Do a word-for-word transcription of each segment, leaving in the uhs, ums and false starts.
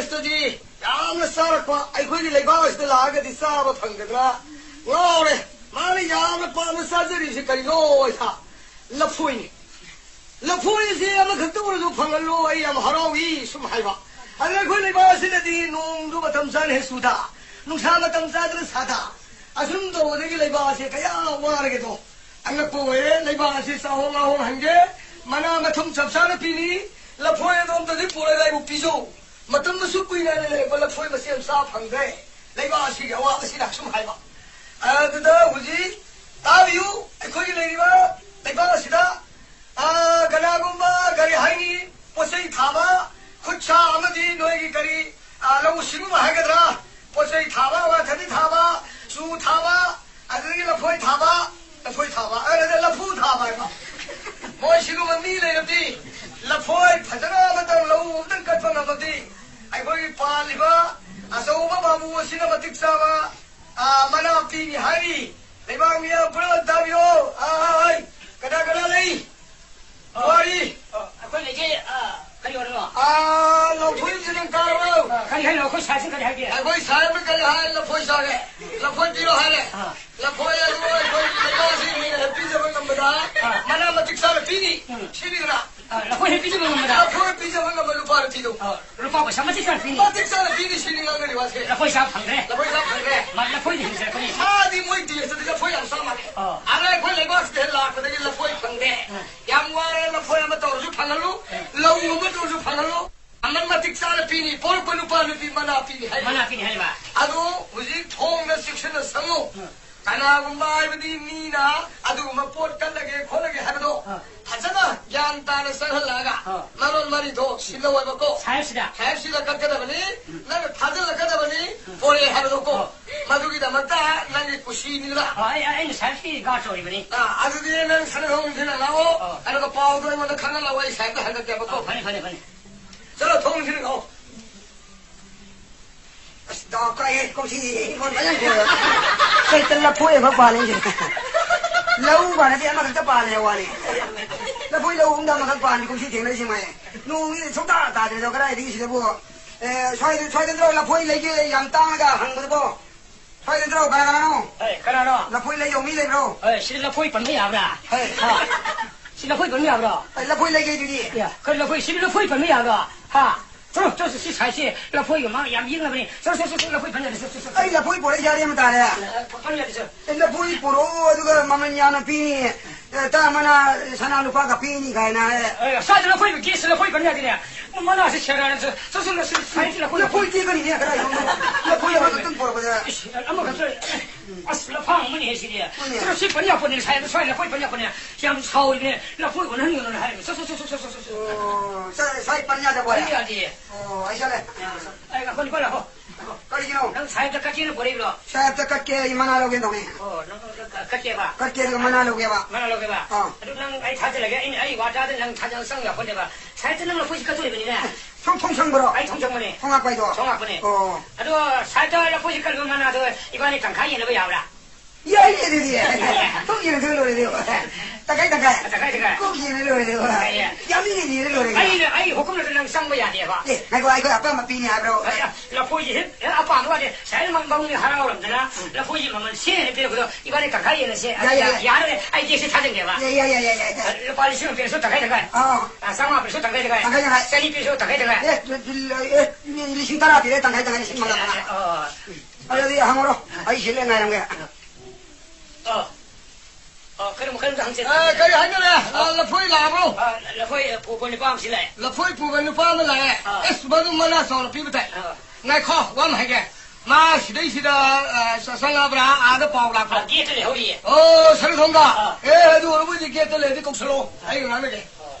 ꯁꯤꯗꯗꯤ ꯌꯥꯝꯅ ꯆꯥꯔꯛꯄ, ꯑꯩꯈꯣꯏꯒꯤ ꯂꯩꯕꯥꯛ ꯑꯁꯤꯗ ꯂꯥꯛꯑꯒꯗꯤ ꯆꯥꯕ ꯐꯪꯒꯗ꯭ꯔꯥ ꯉꯥꯎꯔꯦ꯫ ꯃꯥꯅ ꯌꯥꯝꯅ ꯄꯥꯝꯅ ꯆꯥꯖꯔꯤꯕꯁꯤ ꯀꯔꯤꯅꯣ ꯍꯥꯏꯗ, ꯂꯐꯣꯏꯅꯤ꯫ "ꯂꯐꯣꯏꯁꯤ ꯑꯃꯈꯛꯇ ꯑꯣꯏꯔꯁꯨ ꯐꯪꯍꯜꯂꯣ, ꯑꯩ ꯌꯥꯝ ꯍꯔꯥꯎꯏ" ꯁꯨꯝ ꯍꯥꯏꯕ꯫ ꯑꯗꯨꯅ ꯑꯩꯈꯣꯏ ꯂꯩꯕꯥꯛ ꯑꯁꯤꯗꯗꯤ ꯅꯣꯡꯗꯨ ꯃꯇꯝ ꯆꯥꯅ ꯍꯦꯛ ꯆꯨꯗ, ꯅꯨꯡꯁꯥ ꯃꯇꯝ ꯆꯥꯗꯅ ꯁꯥꯗ, ꯑꯁꯨꯝ ꯇꯧꯕꯗꯒꯤ ꯂꯩꯕꯥꯛ ꯑꯁꯤ ꯀꯌꯥ ꯋꯥꯔꯒꯦꯗꯣ꯫ ꯑꯉꯛꯄ ꯑꯣꯏꯔꯦ꯫ ꯂꯩꯕꯥꯛ ꯑꯁꯤ ꯆꯥꯍꯣꯡ ꯉꯥꯍꯣꯡ ꯍꯟꯒꯦ, ꯃꯅꯥ ꯃꯊꯨꯝ ꯆꯞ ꯆꯥꯅ ꯄꯤꯅꯤ꯫ ꯂꯐꯣꯏ ꯑꯗꯣꯝꯇꯗꯤ ꯄꯨꯔꯒ ꯑꯩꯕꯨ ꯄꯤꯖꯧ꯫ ꯃꯇꯝ ꯑꯁꯨꯛ ꯀꯨꯏꯅ ꯑꯩꯅ ꯂꯩꯔꯛꯄ ꯂꯐꯣꯏ ꯃꯁꯤ ꯌꯥꯝ ꯆꯥ ꯐꯪꯗ꯭ꯔꯦ꯫ ꯂꯩꯕꯥꯛ ꯑꯁꯤꯒꯤ ꯑꯋꯥꯕꯁꯤꯅ ꯑꯁꯨꯝ ꯍꯥꯏꯕ꯫ ꯑꯗꯨꯗ ꯍꯧꯖꯤꯛ ꯇꯥꯕꯤꯌꯨ, ꯑꯩꯈꯣꯏꯒꯤ ꯂꯩꯔꯤꯕ ꯂꯩꯕꯥꯛ ꯑꯁꯤꯗ, ꯑ, ꯀꯅꯥꯒꯨꯝꯕ ꯀꯔꯤ ꯍꯥꯏꯅꯤ, ꯄꯣꯠ ꯆꯩ ꯊꯥꯕ, ꯈꯨꯠ ꯁꯥ ꯑꯃꯗꯤ ꯅꯣꯏꯒꯤ ꯀꯔꯤ, ꯑ, ꯂꯧꯎ ꯁꯤꯡꯎꯕ ꯍꯥꯏꯒꯗ꯭ꯔꯥ, ꯄꯣꯠ ꯆꯩ ꯊꯥꯕ, ꯑꯋꯥꯊꯕꯤ ꯊꯥꯕ, ꯆꯨ ꯊꯥꯕ, ꯑꯗꯨꯗꯒꯤ ꯂꯐꯣꯏ ꯊꯥꯕ, ꯂꯐꯣꯏ ꯊꯥꯕ, ꯑ, ꯅꯠꯇꯦ, ꯂꯐꯨ ꯊꯥꯕ ꯍꯥꯏꯕ꯫ ꯃꯣꯏ ꯁꯤꯒꯨꯝꯕ ꯃꯤ ꯂꯩꯔꯕꯗꯤ, ꯂꯐꯣꯏ ꯐꯖꯅ ꯑꯃꯇꯪ ꯂꯧ ꯑꯃꯇꯪ ꯀꯠꯄ ꯉꯝꯃꯕꯗꯤ, ꯑꯩꯈꯣꯏꯒꯤ ꯄꯥꯜꯂꯤꯕ ꯑꯆꯧꯕ ꯕꯥꯕꯨ ꯑꯁꯤꯅ ꯃꯇꯤꯛ ꯆꯥꯕ, ꯑ, ꯃꯅꯥ ꯄꯤꯅꯤ ꯍꯥꯏꯔꯤ꯫ ꯂꯩꯕꯥꯛ ꯃꯤꯌꯥꯝ ꯄꯨꯝꯅꯃꯛ ꯇꯥꯕꯤꯌꯣ꯫ ꯑ, ꯑ, ꯑ, ꯀꯅꯥ ꯀꯅꯥ ꯂꯩ? ꯋꯥꯔꯤ꯫ ꯑ, ꯑꯩꯈꯣꯏ ꯂꯩꯖꯩ, ꯑ, ꯀꯔꯤ ꯑꯣꯏꯔꯅꯣ? ꯑ, ꯂꯧꯊꯣꯛꯏꯁꯤ ꯅꯪ ꯇꯥꯔꯕꯣ? ꯑ, ꯀꯔꯤ ꯍꯥꯏꯅꯣ? ꯑꯩꯈꯣꯏ ꯁꯥꯏꯁꯤ ꯀꯔꯤ ꯍꯥꯏꯒꯦ? ꯑꯩꯈꯣꯏ ꯁꯥꯏ ꯑꯃ ꯀꯔꯤ ꯍꯥꯏ? ꯂꯐꯣꯏ ꯆꯥꯒꯦ꯫ ꯂꯐꯣꯏ ꯄꯤꯔꯣ ꯍꯥꯏꯔꯦ꯫ ꯑ꯫ ꯂꯐꯣꯏ ꯑꯗꯨ ꯑꯩꯈꯣꯏ ꯂꯩꯕꯥꯛꯁꯤ ꯃꯤꯅ ꯍꯦꯛ ꯄꯤꯖꯕ ꯉꯝꯕꯗ ꯑ꯫ ꯃꯅꯥ ꯃꯇꯤꯛ ꯆꯥꯅ ꯄꯤꯅꯤ꯫ ꯎꯝ꯫ ꯁꯤꯅꯤꯗꯅ꯫ ꯑ, ꯂꯐꯣꯏ ꯍꯦꯛ ꯄꯤꯖꯕ ꯉꯝꯕꯗ꯫ ꯂꯐꯣꯏ ꯄꯤꯖꯕ ꯉꯝꯕ ꯂꯨꯄꯥ ꯂꯤꯁꯤꯡꯗꯣ꯫ ꯑ, ꯂꯨꯄꯥ ꯄꯩꯁꯥ ꯃꯇꯤꯛ ꯆꯥꯅ ꯄꯤꯅꯤ꯫ ꯃꯇꯤꯛ ꯆꯥꯅ ꯄꯤꯅꯤ ꯁꯤꯅꯤ ꯉꯥꯡꯅꯔꯤ ꯋꯥꯁꯦ꯫ ꯂꯐꯣꯏ ꯆꯥ ꯐꯪꯗ꯭ꯔꯦ꯫ ꯂꯐꯣꯏ ꯆꯥ ꯐꯪꯗ꯭ꯔꯦ꯫ ꯃꯥ ꯂꯐꯣꯏꯗꯤ ꯍꯦꯟꯖꯔꯛꯀꯅꯤ꯫ ꯃꯥꯗꯤ ꯃꯣꯏ ꯗꯦꯁꯇꯗꯤ ꯂꯐꯣꯏ ꯌꯥꯝ ꯆꯥ ꯃꯥꯜꯂꯦ꯫ ꯑ꯫ ꯑꯗ ꯑꯩꯈꯣꯏ ꯂꯩꯕꯥꯛꯁꯤꯗ ꯍꯦꯛ ꯂꯥꯛꯄꯗꯒꯤ ꯂꯐꯣꯏ ꯐꯪꯗꯦ꯫ ꯑ꯫ ꯌꯥꯝ ꯋꯥꯔꯦ, ꯂꯐꯣꯏ ꯑꯃ ꯇꯧꯔꯁꯨ ꯐꯪꯍꯜꯂꯨ, ꯂꯧ ꯑꯃ ꯇꯧꯔꯁꯨ ꯐꯪꯍꯜꯂꯨ, ꯑꯃꯟ ꯃꯇꯤꯛ ꯆꯥꯅ ꯄꯤꯅꯤ, ꯄꯣꯔꯛꯄ ꯅꯨꯄꯥ ꯅꯨꯄꯤ ꯃꯅꯥ ꯄꯤꯅꯤ ꯍꯥꯏꯕ꯫ ꯃꯅꯥ ꯄꯤꯅꯤ ꯍꯥꯏꯕ꯫ ꯑꯗꯨ ꯍꯧꯖꯤꯛ ꯊꯣꯡꯗ ꯆꯦꯛꯁꯤꯟꯅ ꯆꯪꯉꯨ꯫ ꯎꯝ꯫ ꯀꯅꯥꯒꯨꯝꯕ ꯍꯥꯏꯕꯗꯤ ꯃꯤꯅ ꯑꯗꯨꯒꯨꯝꯕ ꯄꯣꯠ ꯀꯠꯂꯒꯦ ꯈꯣꯠꯂꯒꯦ ꯍꯥꯏꯕꯗꯣ ꯑ꯫ ꯐꯖꯅ ꯒ꯭ꯌꯥꯟ ꯇꯥꯅ ꯆꯪꯍꯜꯂꯛꯑꯒ ꯑ꯫ ꯃꯔꯣꯟ ꯃꯔꯤꯗꯣ ꯁꯤꯜꯍꯧ ꯍꯥꯏꯕꯀꯣ꯫ ꯁꯥꯍꯦꯕꯁꯤꯗ꯫ ꯁꯥꯍꯦꯕꯁꯤꯗ ꯀꯠꯀꯗꯕꯅꯤ, ꯎꯝ꯫ ꯅꯪꯅ ꯊꯥꯖꯤꯜꯂꯛꯀꯗꯕꯅꯤ, ꯎꯝ꯫ ꯄꯣꯔꯛꯑꯦ ꯍꯥꯏꯕꯗꯣꯀꯣ꯫ ꯑ꯫ ꯃꯗꯨꯒꯤꯗꯃꯛꯇ ꯅꯪꯒꯤ ꯀꯨꯁꯤꯅꯤꯗꯅ꯫ ꯑ, ꯑꯩ, ꯑꯩꯅ ꯁꯥꯍꯦꯕꯁꯤ ꯒꯥꯔꯗ ꯑꯣꯏꯔꯤꯕꯅꯤ꯫ ꯑ, ꯑꯗꯨꯗꯤ ꯅꯪ ꯁꯅꯥ ꯊꯣꯡ ꯅꯤꯡꯊꯤꯅ ꯂꯥꯛꯑꯣ, ꯑ꯫ ꯑꯗꯨꯒ ꯄꯥꯎꯗꯣ ꯑꯩꯉꯣꯟꯗ ꯈꯪꯍꯜꯂꯛꯑꯣ, ꯑꯩ ꯁꯥꯍꯦꯕꯇ ꯍꯟꯗꯛꯀꯦꯕꯀꯣ꯫ ꯑ, ꯐꯅꯤ, ꯐꯅꯤ, ꯐꯅꯤ꯫ ꯆꯠꯂꯣ, ꯊꯣꯡ ꯅꯤꯡꯊꯤꯅ ꯂꯥꯛꯑꯣ꯫ ꯑꯁ, ꯗꯥꯎ ꯀꯥꯏꯍꯦ ꯀꯨꯝꯁꯤꯗꯤ ꯏꯕꯣꯟ ꯐꯖꯅ ꯊꯣꯡꯉꯦ꯫ ꯀꯩꯇ ꯂꯐꯣꯏ ꯑꯃꯈꯛ ꯄꯥꯜꯂꯦ ꯑꯩꯁꯦ꯫ ꯂꯧ ꯄꯥꯜꯂꯗꯤ ꯑꯃꯈꯛꯇ ꯄꯥꯜꯂꯦ ꯋꯥꯅꯤ꯫ ꯂꯐꯣꯏ ꯂꯧ ꯑꯍꯨꯝꯗ ꯑꯃꯈꯛ ꯄꯥꯜꯂꯤ ꯀꯨꯝꯁꯤ ꯊꯦꯡꯅꯔꯤꯁꯦ ꯃꯥꯏ꯫ ꯅꯣꯡꯁꯤꯅ ꯁꯨꯡꯇꯥ ꯇꯥꯗ꯭ꯔꯦꯗꯣ ꯀꯗꯥꯏꯗꯒꯤ ꯁꯤꯗꯕꯨ꯫ ꯑꯦ, ꯁ꯭ꯋꯥꯏꯗ, ꯁ꯭ꯋꯥꯏꯗ ꯅꯠꯇ꯭ꯔꯣ ꯂꯐꯣꯏ ꯂꯩꯒꯦ ꯌꯥꯝ ꯇꯥꯡꯉꯒ ꯍꯪꯕꯗꯨꯕꯣ? ꯁ꯭ꯋꯥꯏꯗ ꯅꯠꯇ꯭ꯔꯣ? ꯀꯅꯥ ꯀꯅꯥꯅꯣ? ꯑꯦ, ꯀꯅꯥꯅꯣ? ꯂꯐꯣꯏ ꯂꯩ ꯌꯧ ꯃꯤ ꯂꯩꯕ꯭ꯔꯣ? ꯑꯦ, ꯁꯤꯗ ꯂꯐꯣꯏ ꯄꯟꯕ ꯌꯥꯕ꯭ꯔꯥ? ꯍꯩ, ꯍꯥ꯫ ꯁꯤ ꯂꯐꯣꯏ ꯄꯟꯕ ꯌꯥꯕ꯭ꯔꯣ? ꯑꯦ, ꯂꯐꯣꯏ ꯂꯩꯒꯦ ꯑꯗꯨꯗꯤ꯫ ꯑꯦ, ꯀꯔꯤ ꯂꯐꯣꯏ? ꯁꯤꯗꯤ ꯂꯐꯣꯏ ꯄꯟꯕ ꯌꯥꯕ꯭ꯔꯥ? ꯍꯥ? ꯆꯠꯂꯣ, ꯆꯠꯂꯣ, ꯁꯤ ꯁꯥꯏꯁꯦ ꯂꯐꯣꯏꯒ ꯃꯥ ꯌꯥꯝ ꯌꯦꯛꯅꯕꯅꯤ꯫ ꯆꯠꯂꯣ, ꯆꯠꯂꯣ, ꯆꯠꯂꯣ, ꯂꯐꯣꯏ ꯄꯟ ꯌꯥꯗꯦ꯫ ꯆꯠꯂꯣ, ꯆꯠꯂꯣ, ꯆꯠꯂꯣ꯫ ꯑꯩ ꯂꯐꯣꯏ ꯄꯣꯔꯛꯏ ꯌꯥꯔꯦ ꯑꯃ ꯇꯥꯔꯦ꯫ ꯑꯦ, ꯄꯟ ꯌꯥꯗꯦ, ꯆꯠꯂꯣ꯫ ꯑꯦ, ꯂꯐꯣꯏ ꯄꯨꯔꯛꯑꯣ, ꯑꯗꯨꯒ ꯃꯃꯜ ꯌꯥꯝꯅ ꯄꯤꯅꯤ꯫ ꯑꯦ, ꯇꯥ ꯃꯅꯥ ꯁꯅꯥ ꯂꯨꯄꯥꯒ ꯄꯤꯅꯤ ꯀꯥꯏꯅ꯫ ꯑꯦ, ꯁ꯭ꯋꯥꯏꯗ ꯂꯐꯣꯏ ꯒꯦꯁ ꯂꯐꯣꯏ ꯄꯟ ꯌꯥꯗꯦꯅꯦ꯫ ꯃꯅꯥꯁꯤ ꯁꯦꯔꯥꯅ ꯆ-, ꯆ-, ꯆ-, ꯂꯐꯣꯏ ꯁꯥꯏꯁꯤ ꯂꯐꯣꯏ ꯂꯐꯣꯏ ꯇꯦꯛꯀꯅꯤꯅꯦ, ꯀꯗꯥꯏꯗꯅꯣ? ꯂꯐꯣꯏ ꯑꯃꯈꯛꯇꯪ ꯄꯨꯔꯛꯄꯗ꯫ ꯏꯁ, ꯑꯃꯈꯛꯇ, ꯑꯁ, ꯂꯐꯥꯡ ꯑꯃꯅꯤ ꯁꯤꯗꯤ꯫ ꯍꯣꯏꯅꯦ꯫ ꯁꯤꯗ ꯁꯤ ꯄꯟ ꯌꯥꯄꯣꯠꯅꯦ, ꯁ꯭ꯋꯥꯏꯗ ꯁ꯭ꯋꯥꯏ ꯂꯐꯣꯏ ꯄꯟ ꯌꯥꯄꯣꯠꯅꯦ꯫ ꯌꯥꯝ ꯁꯥꯎꯔꯤꯅꯦ꯫ ꯂꯐꯣꯏ ꯑꯣꯟꯍꯟꯒꯅꯨꯅ ꯍꯥꯏꯔꯤꯕ꯫ ꯁ-, ꯁ-, ꯁ꯭ꯋꯥꯏ ꯄꯟ ꯌꯥꯗꯕ ꯑꯣꯏꯔꯦ? ꯄꯟ ꯌꯥꯗꯦ꯫ ꯑꯣ, ꯑꯩ ꯆꯠꯂꯦ꯫ ꯑ, ꯑꯩ ꯉꯥꯏꯈꯣ, ꯉꯥꯏꯈꯣ, ꯉꯥꯏꯈꯣ꯫ ꯀꯔꯤꯒꯤꯅꯣ? ꯅꯪ ꯁꯥꯍꯦꯕꯇ ꯀꯠꯀꯦꯅ ꯄꯨꯔꯛꯏꯕ꯭ꯔꯣ? ꯁꯥꯍꯦꯕꯇ ꯀꯠꯀꯦ, ꯑꯩ ꯃꯅꯥ ꯂꯧꯒꯦ ꯇꯧꯅꯤ꯫ ꯑꯣ, ꯅꯪ ꯀ-, ꯀꯠꯀꯦꯕ? ꯀꯠꯀꯦ, ꯑꯗꯨꯒ ꯃꯅꯥ ꯂꯧꯒꯦꯕ꯫ ꯃꯅꯥ ꯂꯧꯒꯦꯕ? ꯑꯥ꯫ ꯑꯗꯨ ꯅꯪ ꯑꯩ ꯊꯥꯖꯤꯜꯂꯒꯦ, ꯑꯩꯅ, ꯑꯩ ꯋꯥ ꯇꯥꯗ ꯅꯪ ꯊꯥꯖꯤꯜꯂ ꯆꯪ ꯌꯥꯄꯣꯠꯇꯦꯕ꯫ ꯁꯥꯍꯦꯕꯇ ꯅꯪ ꯂꯐꯣꯏꯁꯤ ꯀꯠꯇꯣꯔꯤꯕꯅꯤꯅꯦ꯫ ꯁꯣꯝ ꯊꯣꯡ ꯁꯪꯕ꯭ꯔꯣ? ꯑꯩ ꯊꯣꯡ ꯁꯪꯕꯅꯦ꯫ ꯊꯣꯡ ꯍꯥꯞꯄ ꯍꯥꯏꯗꯣ? ꯊꯣꯡ ꯍꯥꯞꯄꯅꯦ꯫ ꯑꯣ꯫ ꯑꯗꯣ ꯁꯥꯍꯦꯕꯇ ꯂꯐꯣꯏꯁꯤ ꯀꯠꯂꯕ ꯃꯅꯥꯗꯣ ꯏꯕꯥꯅꯤ ꯇꯪꯈꯥꯏ ꯌꯦꯟꯅꯕ ꯌꯥꯕ꯭ꯔꯥ? ꯌꯥꯏꯅꯦ ꯑꯗꯨꯗꯤ꯫ ꯀꯣꯛ ꯌꯦꯟꯅꯗꯣꯏ ꯂꯣꯏꯔꯦ ꯑꯗꯨ꯫ ꯇꯪꯈꯥꯏ ꯇꯪꯈꯥꯏ꯫ ꯇꯪꯈꯥꯏ ꯇꯪꯈꯥꯏ꯫ ꯀꯣꯛ ꯌꯦꯟꯅ ꯂꯣꯏꯔꯦ ꯑꯗꯨ꯫ ꯌꯥꯏꯌꯦ꯫ ꯌꯥꯝꯃꯤꯅꯦ ꯂꯣꯏꯔꯦ ꯑꯗꯨ꯫ ꯑꯩꯅ, ꯑꯩ ꯍꯨꯀꯨꯝꯅꯗ ꯅꯪ ꯆꯪꯕ ꯌꯥꯗꯦꯕ꯫ ꯑꯦ, ꯉꯥꯏꯈꯣ, ꯑꯩꯈꯣꯏ ꯑꯄꯥꯝꯕ ꯄꯤꯅꯤ ꯍꯥꯏꯕ꯭ꯔꯣ? ꯑꯦ, ꯂꯐꯣꯏꯁꯤ ꯍꯦꯛ, ꯍꯦꯛ ꯑꯄꯥꯝꯕ ꯋꯥꯗꯤ ꯁꯥꯏꯅ ꯃꯪ-, ꯃꯪꯅꯤ ꯍꯔꯥꯎꯔꯝꯗꯅ ꯎꯝ꯫ ꯂꯐꯣꯏꯁꯤ ꯃꯃꯜ ꯁꯦꯅ ꯄꯤꯔꯛꯄꯗꯣ ꯏꯕꯥꯅꯤ ꯇꯪꯈꯥꯏ ꯌꯦꯟꯅꯁꯦ꯫ ꯌꯥꯏ, ꯌꯥꯏ, ꯌꯥꯏ꯫ ꯌꯥꯔꯦ, ꯑꯩ ꯀꯦꯛꯁꯤ ꯊꯥꯖꯤꯟꯒꯦꯕ꯫ ꯌꯥꯏ, ꯌꯥꯏ, ꯌꯥꯏ, ꯌꯥꯏ, ꯌꯥꯏ꯫ ꯂꯨꯄꯥ ꯂꯤꯁꯤꯡ ꯑꯃ ꯄꯤꯔꯁꯨ ꯇꯪꯈꯥꯏ ꯇꯪꯈꯥꯏ꯫ ꯑꯥ꯫ ꯑ, ꯆꯥꯝꯃꯉꯥ ꯄꯤꯔꯁꯨ ꯇꯪꯈꯥꯏ ꯇꯪꯈꯥꯏ꯫ ꯇꯪꯈꯥꯏ ꯇꯪꯈꯥꯏ꯫ ꯆꯅꯤ ꯄꯤꯔꯁꯨ ꯇꯪꯈꯥꯏ ꯇꯪꯈꯥꯏ꯫ ꯑꯦ, ꯑꯦ, ꯂꯤꯁꯤꯡ ꯇꯔꯥ ꯄꯤꯔꯦ, ꯇꯪꯈꯥꯏ ꯇꯪꯈꯥꯏ, ꯂꯤꯁꯤꯡ ꯃꯉꯥ ꯃꯉꯥ꯫ ꯑ꯫ ꯑꯗꯨꯗꯤ ꯍꯪꯉꯨꯔꯣ꯫ ꯑꯩ ꯁꯤꯜꯂꯦ ꯉꯥꯏꯔꯝꯒꯦ꯫ ꯑ꯫ ꯑ, ꯀꯔꯤ ꯃꯈꯜ ꯑꯝꯇ ꯍꯪꯁꯦ꯫ ꯑ, ꯀꯔꯤ ꯍꯥꯏꯅꯔꯦ? ꯑ, ꯂꯐꯣꯏ ꯂꯥꯛꯑꯕ꯭ꯔꯣ? ꯑ, ꯂꯐꯣꯏ ꯄꯨꯕ ꯅꯨꯄꯥ ꯑꯃꯁꯤ ꯂꯥꯛꯑꯦ꯫ ꯂꯐꯣꯏ ꯄꯨꯕ ꯅꯨꯄꯥ ꯑꯃ ꯂꯥꯛꯑꯦ꯫ ꯑ꯫ ꯑꯦꯁ, ꯃꯗꯨ ꯃꯅꯥ ꯆꯥꯎꯅ ꯄꯤꯕ ꯇꯥꯏ꯫ ꯑ꯫ ꯉꯥꯏꯈꯣ, ꯋꯥ ꯑꯃ ꯍꯥꯏꯒꯦ꯫ ꯃꯥ ꯁꯤꯗꯩꯁꯤꯗ, ꯑ, ꯆ-, ꯆꯪꯉꯛꯑꯕ꯭ꯔꯥ? ꯑꯥꯗ ꯄꯥꯎ ꯂꯥꯛꯄ꯭ꯔꯥ? ꯑ, ꯒꯦꯠꯇ ꯂꯩꯍꯧꯔꯤꯌꯦ꯫ ꯑꯣ, ꯁꯔꯨ ꯊꯣꯡꯗ? ꯑ꯫ ꯑꯦ, ꯑꯗꯨ ꯑꯣꯏꯔꯕꯨꯗꯤ ꯒꯦꯠꯇ ꯂꯩꯔꯗꯤ ꯀꯧꯁꯜꯂꯣ꯫ ꯑꯩꯒ ꯉꯥꯡꯅꯒꯦ꯫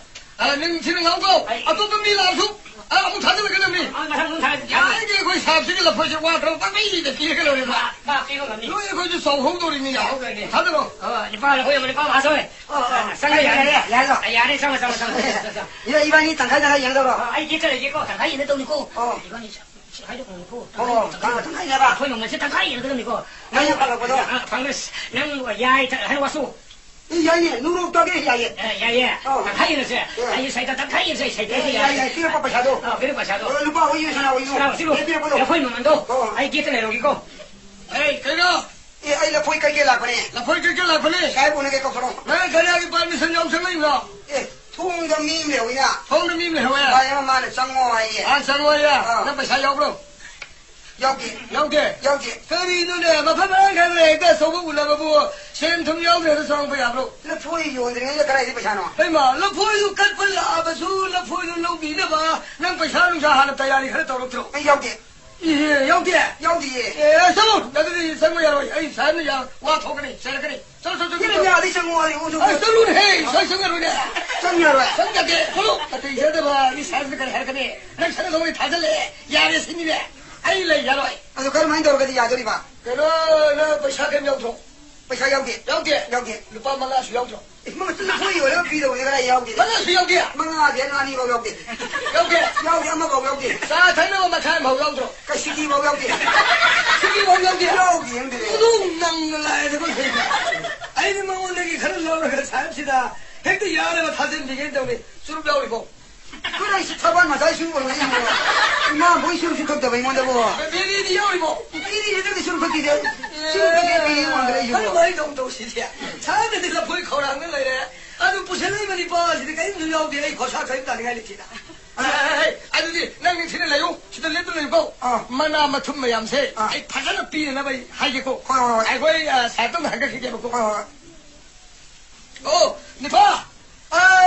ꯑ꯫ ꯑ, ꯅꯤꯡꯊꯤꯅ ꯉꯥꯡꯉꯨꯀꯣ꯫ ꯑꯩ ꯑꯇꯣꯞꯄ ꯃꯤ ꯂꯥꯛꯑꯁꯨ, ꯑ, ꯑꯃꯨꯛ ꯊꯥꯖꯤꯜꯂꯛꯀꯗꯕꯅꯤ꯫ ꯑ, ꯃꯊꯪ ꯑꯗꯨꯝ ꯊꯥꯖꯤꯜꯂꯛꯀꯦ꯫ ꯌꯥꯔꯤꯈꯩ ꯑꯩꯈꯣꯏ ꯁꯥꯍꯦꯕꯁꯤꯒꯤ ꯂꯐꯣꯏꯁꯦ ꯋꯥꯠꯇ꯭ꯔꯕ ꯄꯪꯄꯤꯗ ꯄꯤꯔꯒ ꯂꯣꯏꯔꯦ꯫ ꯃꯥ, ꯃꯥ ꯄꯤꯕ ꯉꯝꯅꯤ꯫ ꯂꯣꯏ ꯑꯩꯈꯣꯏꯁꯨ ꯆꯥꯎꯍꯧꯗꯧꯔꯤꯃꯤ꯫ ꯆꯥꯎꯍꯧꯗꯣꯏꯅꯤ꯫ ꯊꯥꯖꯤꯜꯂꯣ꯫ ꯑ, ꯂꯨꯄꯥ ꯂꯐꯣꯏ ꯑꯃ, ꯂꯨꯄꯥ ꯃꯉꯥ ꯁꯣꯏ꯫ ꯑ, ꯑ, ꯆꯪꯉꯦ, ꯌꯥꯔꯦ, ꯌꯥꯔꯦ꯫ ꯌꯥꯔꯦ, ꯌꯥꯔꯦ꯫ ꯑ, ꯌꯥꯔꯦ, ꯆꯪꯉꯣ, ꯆꯪꯉꯣ, ꯆꯪꯉꯣ, ꯆꯪꯉꯣ, ꯆꯪꯉꯣ꯫ ꯏꯕꯥ-, ꯏꯕꯥꯅꯤ ꯇꯪꯈꯥꯏ ꯇꯪꯈꯥꯏ ꯌꯦꯡꯗꯧꯔꯣ? ꯑ, ꯑꯩ ꯒꯦꯠꯇ ꯂꯩꯒꯦꯀꯣ, ꯇꯪꯈꯥꯏ ꯌꯦꯡꯒꯗꯧꯅꯤꯀꯣ꯫ ꯑꯣ꯫ ꯏꯕꯥꯅꯤ ꯁꯤ ꯍꯥꯏꯗꯣꯛꯀꯅꯨꯀꯣ꯫ ꯑꯣ, ꯇꯪꯈꯥꯏ ꯇꯪꯈꯥꯏꯅꯦꯕ? ꯑꯩꯈꯣꯏ ꯃꯃꯜꯁꯦ ꯇꯪꯈꯥꯏ ꯌꯦꯡꯒꯗꯕꯅꯤꯀꯣ꯫ ꯅꯪ ꯅꯪ ꯐꯪꯉꯛꯄꯗꯣ? ꯑ, ꯐꯪꯉꯦ꯫ ꯅꯪ ꯌꯥꯏ, ꯊ-, ꯍꯥꯏꯔꯣ, ꯋꯥꯁꯨ꯫ ꯑꯦ, ꯌꯥꯏꯅꯦ, ꯅꯨꯡꯔꯣꯛ ꯇꯥꯒꯦ, ꯌꯥꯏꯌꯦ꯫ ꯑꯦ, ꯌꯥꯏꯌꯦ꯫ ꯑꯧ꯫ ꯇꯪꯈꯥꯏ ꯌꯦꯟꯅꯁꯦ꯫ ꯑꯦ꯫ ꯌꯥꯏꯌꯦ, ꯁꯥꯏꯗ ꯇꯪꯈꯥꯏ ꯌꯦꯟꯅꯁꯦ, ꯁꯥꯏꯗ ꯑꯦ, ꯌꯥꯏ, ꯌꯥꯏ, ꯄꯤꯔꯛꯄ ꯄꯩꯁꯥꯗꯣ꯫ ꯑꯥ, ꯄꯤꯔꯛꯄ ꯄꯩꯁꯥꯗꯣ꯫ ꯑꯣ, ꯂꯨꯄꯥ ꯍꯨꯏ ꯁꯅꯥ ꯍꯨꯏꯗꯣ꯫ ꯁꯅꯥ ꯍꯨꯏꯗꯣ꯫ ꯑꯦ, ꯄꯤꯔꯛꯄꯗꯣ꯫ ꯂꯐꯣꯏ ꯃꯃꯜꯗꯣ ꯑꯣ꯫ ꯑꯩ ꯒꯦꯠꯇ ꯂꯩꯔꯝꯒꯦꯀꯣ꯫ ꯑꯦ, ꯀꯩꯅꯣ? ꯑꯦ, ꯑꯩ ꯂꯐꯣꯏ ꯀꯩꯀꯩ ꯂꯥꯛꯄꯅꯦ꯫ ꯂꯐꯣꯏ ꯀꯩꯀꯩ ꯂꯥꯛꯄꯅꯦ? ꯁꯥꯍꯦꯕ ꯎꯅꯒꯦ ꯀꯧꯊꯣꯔꯛꯑꯣ꯫ ꯅꯪ ꯒꯥꯔꯤꯒꯤ ꯄꯥꯔꯃꯤꯁꯟ ꯌꯥꯎ ꯆꯪꯉꯛꯏꯕ꯭ꯔꯣ? ꯑꯦ, ꯊꯣꯡꯗ ꯃꯤ ꯑꯃ ꯂꯩꯍꯧꯏꯅ꯫ ꯊꯣꯡꯗ ꯃꯤ ꯑꯃ ꯂꯩꯍꯧꯋꯦ? ꯚꯥꯏ ꯑꯃ ꯃꯥꯅ ꯆꯪꯉꯣ ꯍꯥꯏꯌꯦ꯫ ꯑꯥ, ꯆꯪꯉꯣ ꯍꯥꯏꯌꯦ? ꯑꯥ꯫ ꯅꯪ ꯄꯩꯁꯥ ꯌꯥꯎꯕ꯭ꯔꯣ? ꯌꯥꯎꯗꯦ꯫ ꯌꯥꯎꯗꯦ? ꯌꯥꯎꯗꯦ꯫ ꯀꯔꯤꯅꯣꯅꯦ? ꯃꯐꯝ ꯃꯔꯥꯡ ꯈꯪꯗꯅ ꯍꯦꯛꯇ ꯑꯆꯧꯕ ꯎꯅꯕꯕꯨ ꯁꯦꯟ ꯊꯨꯝ ꯌꯥꯎꯗ꯭ꯔꯒ ꯆꯪꯉꯛꯄ ꯌꯥꯕ꯭ꯔꯣ? ꯂꯐꯣꯏ ꯌꯣꯟꯗ꯭ꯔꯤꯉꯩꯗ ꯀꯗꯥꯏꯗꯩ ꯄꯩꯁꯥꯅꯣ? ꯍꯩꯃꯥ, ꯂꯐꯣꯏꯗꯨ ꯀꯠꯄ ꯂꯥꯛꯑꯕꯁꯨ ꯂꯐꯣꯏꯗꯨ ꯂꯧꯕꯤꯅꯕ ꯅꯪ ꯄꯩꯁꯥ ꯅꯨꯡꯁꯥ ꯍꯥꯟꯅ ꯇꯌꯥꯔꯤ ꯈꯔ ꯇꯧꯔꯛꯇ꯭ꯔꯣ? ꯑꯩ ꯌꯥꯎꯗꯦ꯫ ꯏꯍꯦ, ꯌꯥꯎꯗꯦ? ꯌꯥꯎꯗꯤꯌꯦ꯫ ꯑꯦ, ꯆꯠꯂꯣ꯫ ꯑꯗꯨꯗꯤ ꯆꯪꯕ ꯌꯥꯔꯣꯏ꯫ ꯑꯩ ꯁꯥꯍꯦꯕꯅ ꯌꯥ-, ꯋꯥ ꯊꯣꯛꯀꯅꯤ, ꯆꯩꯔꯛꯀꯅꯤ꯫ ꯆꯠꯂꯣ, ꯆꯠꯂꯣ, ꯆꯠꯂꯣ, ꯏꯔꯝ ꯆꯠꯂꯣ꯫ ꯌꯥꯗꯤ ꯆꯪꯉꯣ ꯍꯥꯏꯌꯨ, ꯆꯪꯉꯣ꯫ ꯑꯩ ꯆꯠꯂꯨꯅꯦꯍꯦ, ꯁ꯭ꯋꯥꯏ ꯆꯪꯉꯔꯣꯏꯅꯦ꯫ ꯆꯪꯉꯔꯣꯏ꯫ ꯆꯪꯖꯗꯦ, ꯆꯠꯂꯣ꯫ ꯅꯥꯇꯩ ꯆꯥꯗꯕ ꯃꯤ ꯁꯥꯍꯦꯕꯅ ꯀꯔꯤ ꯍꯥꯏꯔꯛꯀꯅꯤ? ꯅꯪ ꯁꯅꯥ ꯂꯧꯕꯩ ꯊꯥꯖꯜꯂꯛꯑꯦ꯫ ꯌꯥꯔꯦ ꯁꯤꯅꯤꯅꯦ꯫ ꯑꯩ ꯂꯩꯔꯔꯣꯏ꯫ ꯑꯗꯨ ꯀꯔꯝꯍꯥꯏꯅ ꯇꯧꯔꯒꯗꯤ ꯌꯥꯗꯣꯔꯤꯕ? ꯀꯩꯅꯣ, ꯅꯪ ꯄꯩꯁꯥ ꯀꯩꯝ ꯌꯥꯎꯗ꯭ꯔꯣ? ꯄꯩꯁꯥ ꯌꯥꯎꯗꯦ꯫ ꯌꯥꯎꯗꯦ? ꯌꯥꯎꯗꯦ꯫ ꯂꯨꯄꯥ ꯃꯉꯥꯁꯨ ꯌꯥꯎꯗ꯭ꯔꯣ? ꯏꯃꯥ, ꯂꯐꯣꯏ ꯌꯣꯜꯂꯒ ꯄꯤꯗꯧꯕꯅꯤ, ꯀꯗꯥꯏ ꯌꯥꯎꯗꯦ? ꯃꯉꯥꯁꯨ ꯌꯥꯎꯗꯦ? ꯃꯉꯥꯗꯤ ꯑꯅꯤ ꯐꯥꯎ ꯌꯥꯎꯗꯦ꯫ ꯌꯥꯎꯗꯦ? ꯌꯥꯎꯗꯦ, ꯑꯃ ꯐꯥꯎ ꯌꯥꯎꯗꯦ꯫ ꯆꯥ ꯊꯛꯅꯕ ꯃꯈꯥꯏ ꯑꯃ ꯐꯥꯎ ꯌꯥꯎꯗ꯭ꯔꯣ? ꯀꯩꯁꯤꯗꯤ ꯐꯥꯎ ꯌꯥꯎꯗꯦ꯫ ꯁꯤꯗꯤ ꯐꯥꯎ ꯌꯥꯎꯗꯦ? ꯌꯥꯎꯗꯦ, ꯌꯥꯎꯗꯦ꯫ ꯑꯗꯨꯝ ꯅꯪꯅ ꯂꯥꯏꯗ ꯀꯨꯝꯊꯩꯕ꯫ ꯑꯩꯗꯤ ꯃꯉꯣꯟꯗꯒꯤ ꯈꯔ ꯂꯧꯔꯒ ꯁꯥꯍꯦꯕꯁꯤꯗ ꯍꯦꯛꯇ ꯌꯥꯅꯕ ꯊꯥꯖꯤꯟꯕꯤꯒꯦꯅ ꯇꯧꯅꯤ꯫ ꯆꯨꯔꯨꯞ ꯌꯥꯎꯔꯤꯕꯣ? ꯀꯔꯥꯏ ꯁꯤ ꯊꯕꯛ ꯉꯁꯥꯏ ꯁꯨꯔꯨꯕꯅꯣ ꯑꯩꯕꯣ? ꯏꯃꯥ ꯕꯣꯏ ꯁꯨꯔꯨ ꯁꯨ ꯊꯛꯇꯕ ꯑꯩꯉꯣꯟꯗꯕꯣ꯫ ꯕꯦꯔꯤꯗꯤ ꯌꯥꯎꯔꯤꯕꯣ? ꯕꯦꯔꯤꯗꯤ ꯅꯪꯗꯤ ꯁꯨꯔꯨ ꯊꯛꯇꯤꯗꯦ꯫ ꯁꯨꯔꯨ ꯊꯛꯇꯦ ꯕꯦꯔꯤ ꯃꯥꯟꯗ꯭ꯔꯦ ꯑꯩꯁꯤꯕꯣ꯫ ꯀꯔꯝꯍꯥꯏꯅ ꯇꯧ ꯇꯧꯁꯤꯗꯤ? ꯁꯥꯍꯦꯕꯅꯗꯤ ꯂꯐꯣꯏ ꯈꯧꯔꯥꯡꯅ ꯂꯩꯔꯦ꯫ ꯑꯗꯨ ꯄꯨꯁꯜꯂꯛꯏꯕ ꯅꯤꯄꯥꯁꯤꯗꯤ ꯀꯔꯤꯝꯁꯨ ꯌꯥꯎꯗꯦ꯫ ꯑꯩ ꯈꯣꯔꯁꯥ ꯀꯔꯤꯝ ꯇꯥꯅꯤꯡꯉꯥꯏ ꯂꯩꯇꯦꯗ꯫ ꯑꯗꯨ ꯑꯦ, ꯑꯦ, ꯑꯦ, ꯑꯗꯨꯗꯤ ꯅꯪ ꯅꯤꯡꯊꯤꯅ ꯂꯩꯌꯨ꯫ ꯁꯤꯗ ꯂꯦꯞꯇꯨꯅ ꯂꯩꯌꯨꯀꯣ꯫ ꯑꯥ꯫ ꯃꯅꯥ ꯃꯊꯨꯝ ꯃꯌꯥꯝꯁꯦ ꯑꯥ꯫ ꯑꯩ ꯐꯖꯅ ꯄꯤꯅꯅꯕ ꯑꯩ ꯍꯥꯏꯒꯦꯀꯣ꯫ ꯍꯣꯏ, ꯍꯣꯏ, ꯍꯣꯏ꯫ ꯑꯩꯈꯣꯏ, ꯑ, ꯁꯥꯍꯦꯕꯇ ꯑꯃꯨꯛ ꯍꯪꯒꯠꯈꯤꯒꯦꯕꯀꯣ꯫ ꯍꯣꯏ, ꯍꯣꯏ, ꯍꯣꯏ꯫ ꯑꯣ, ꯅꯤꯄꯥ! ꯑ,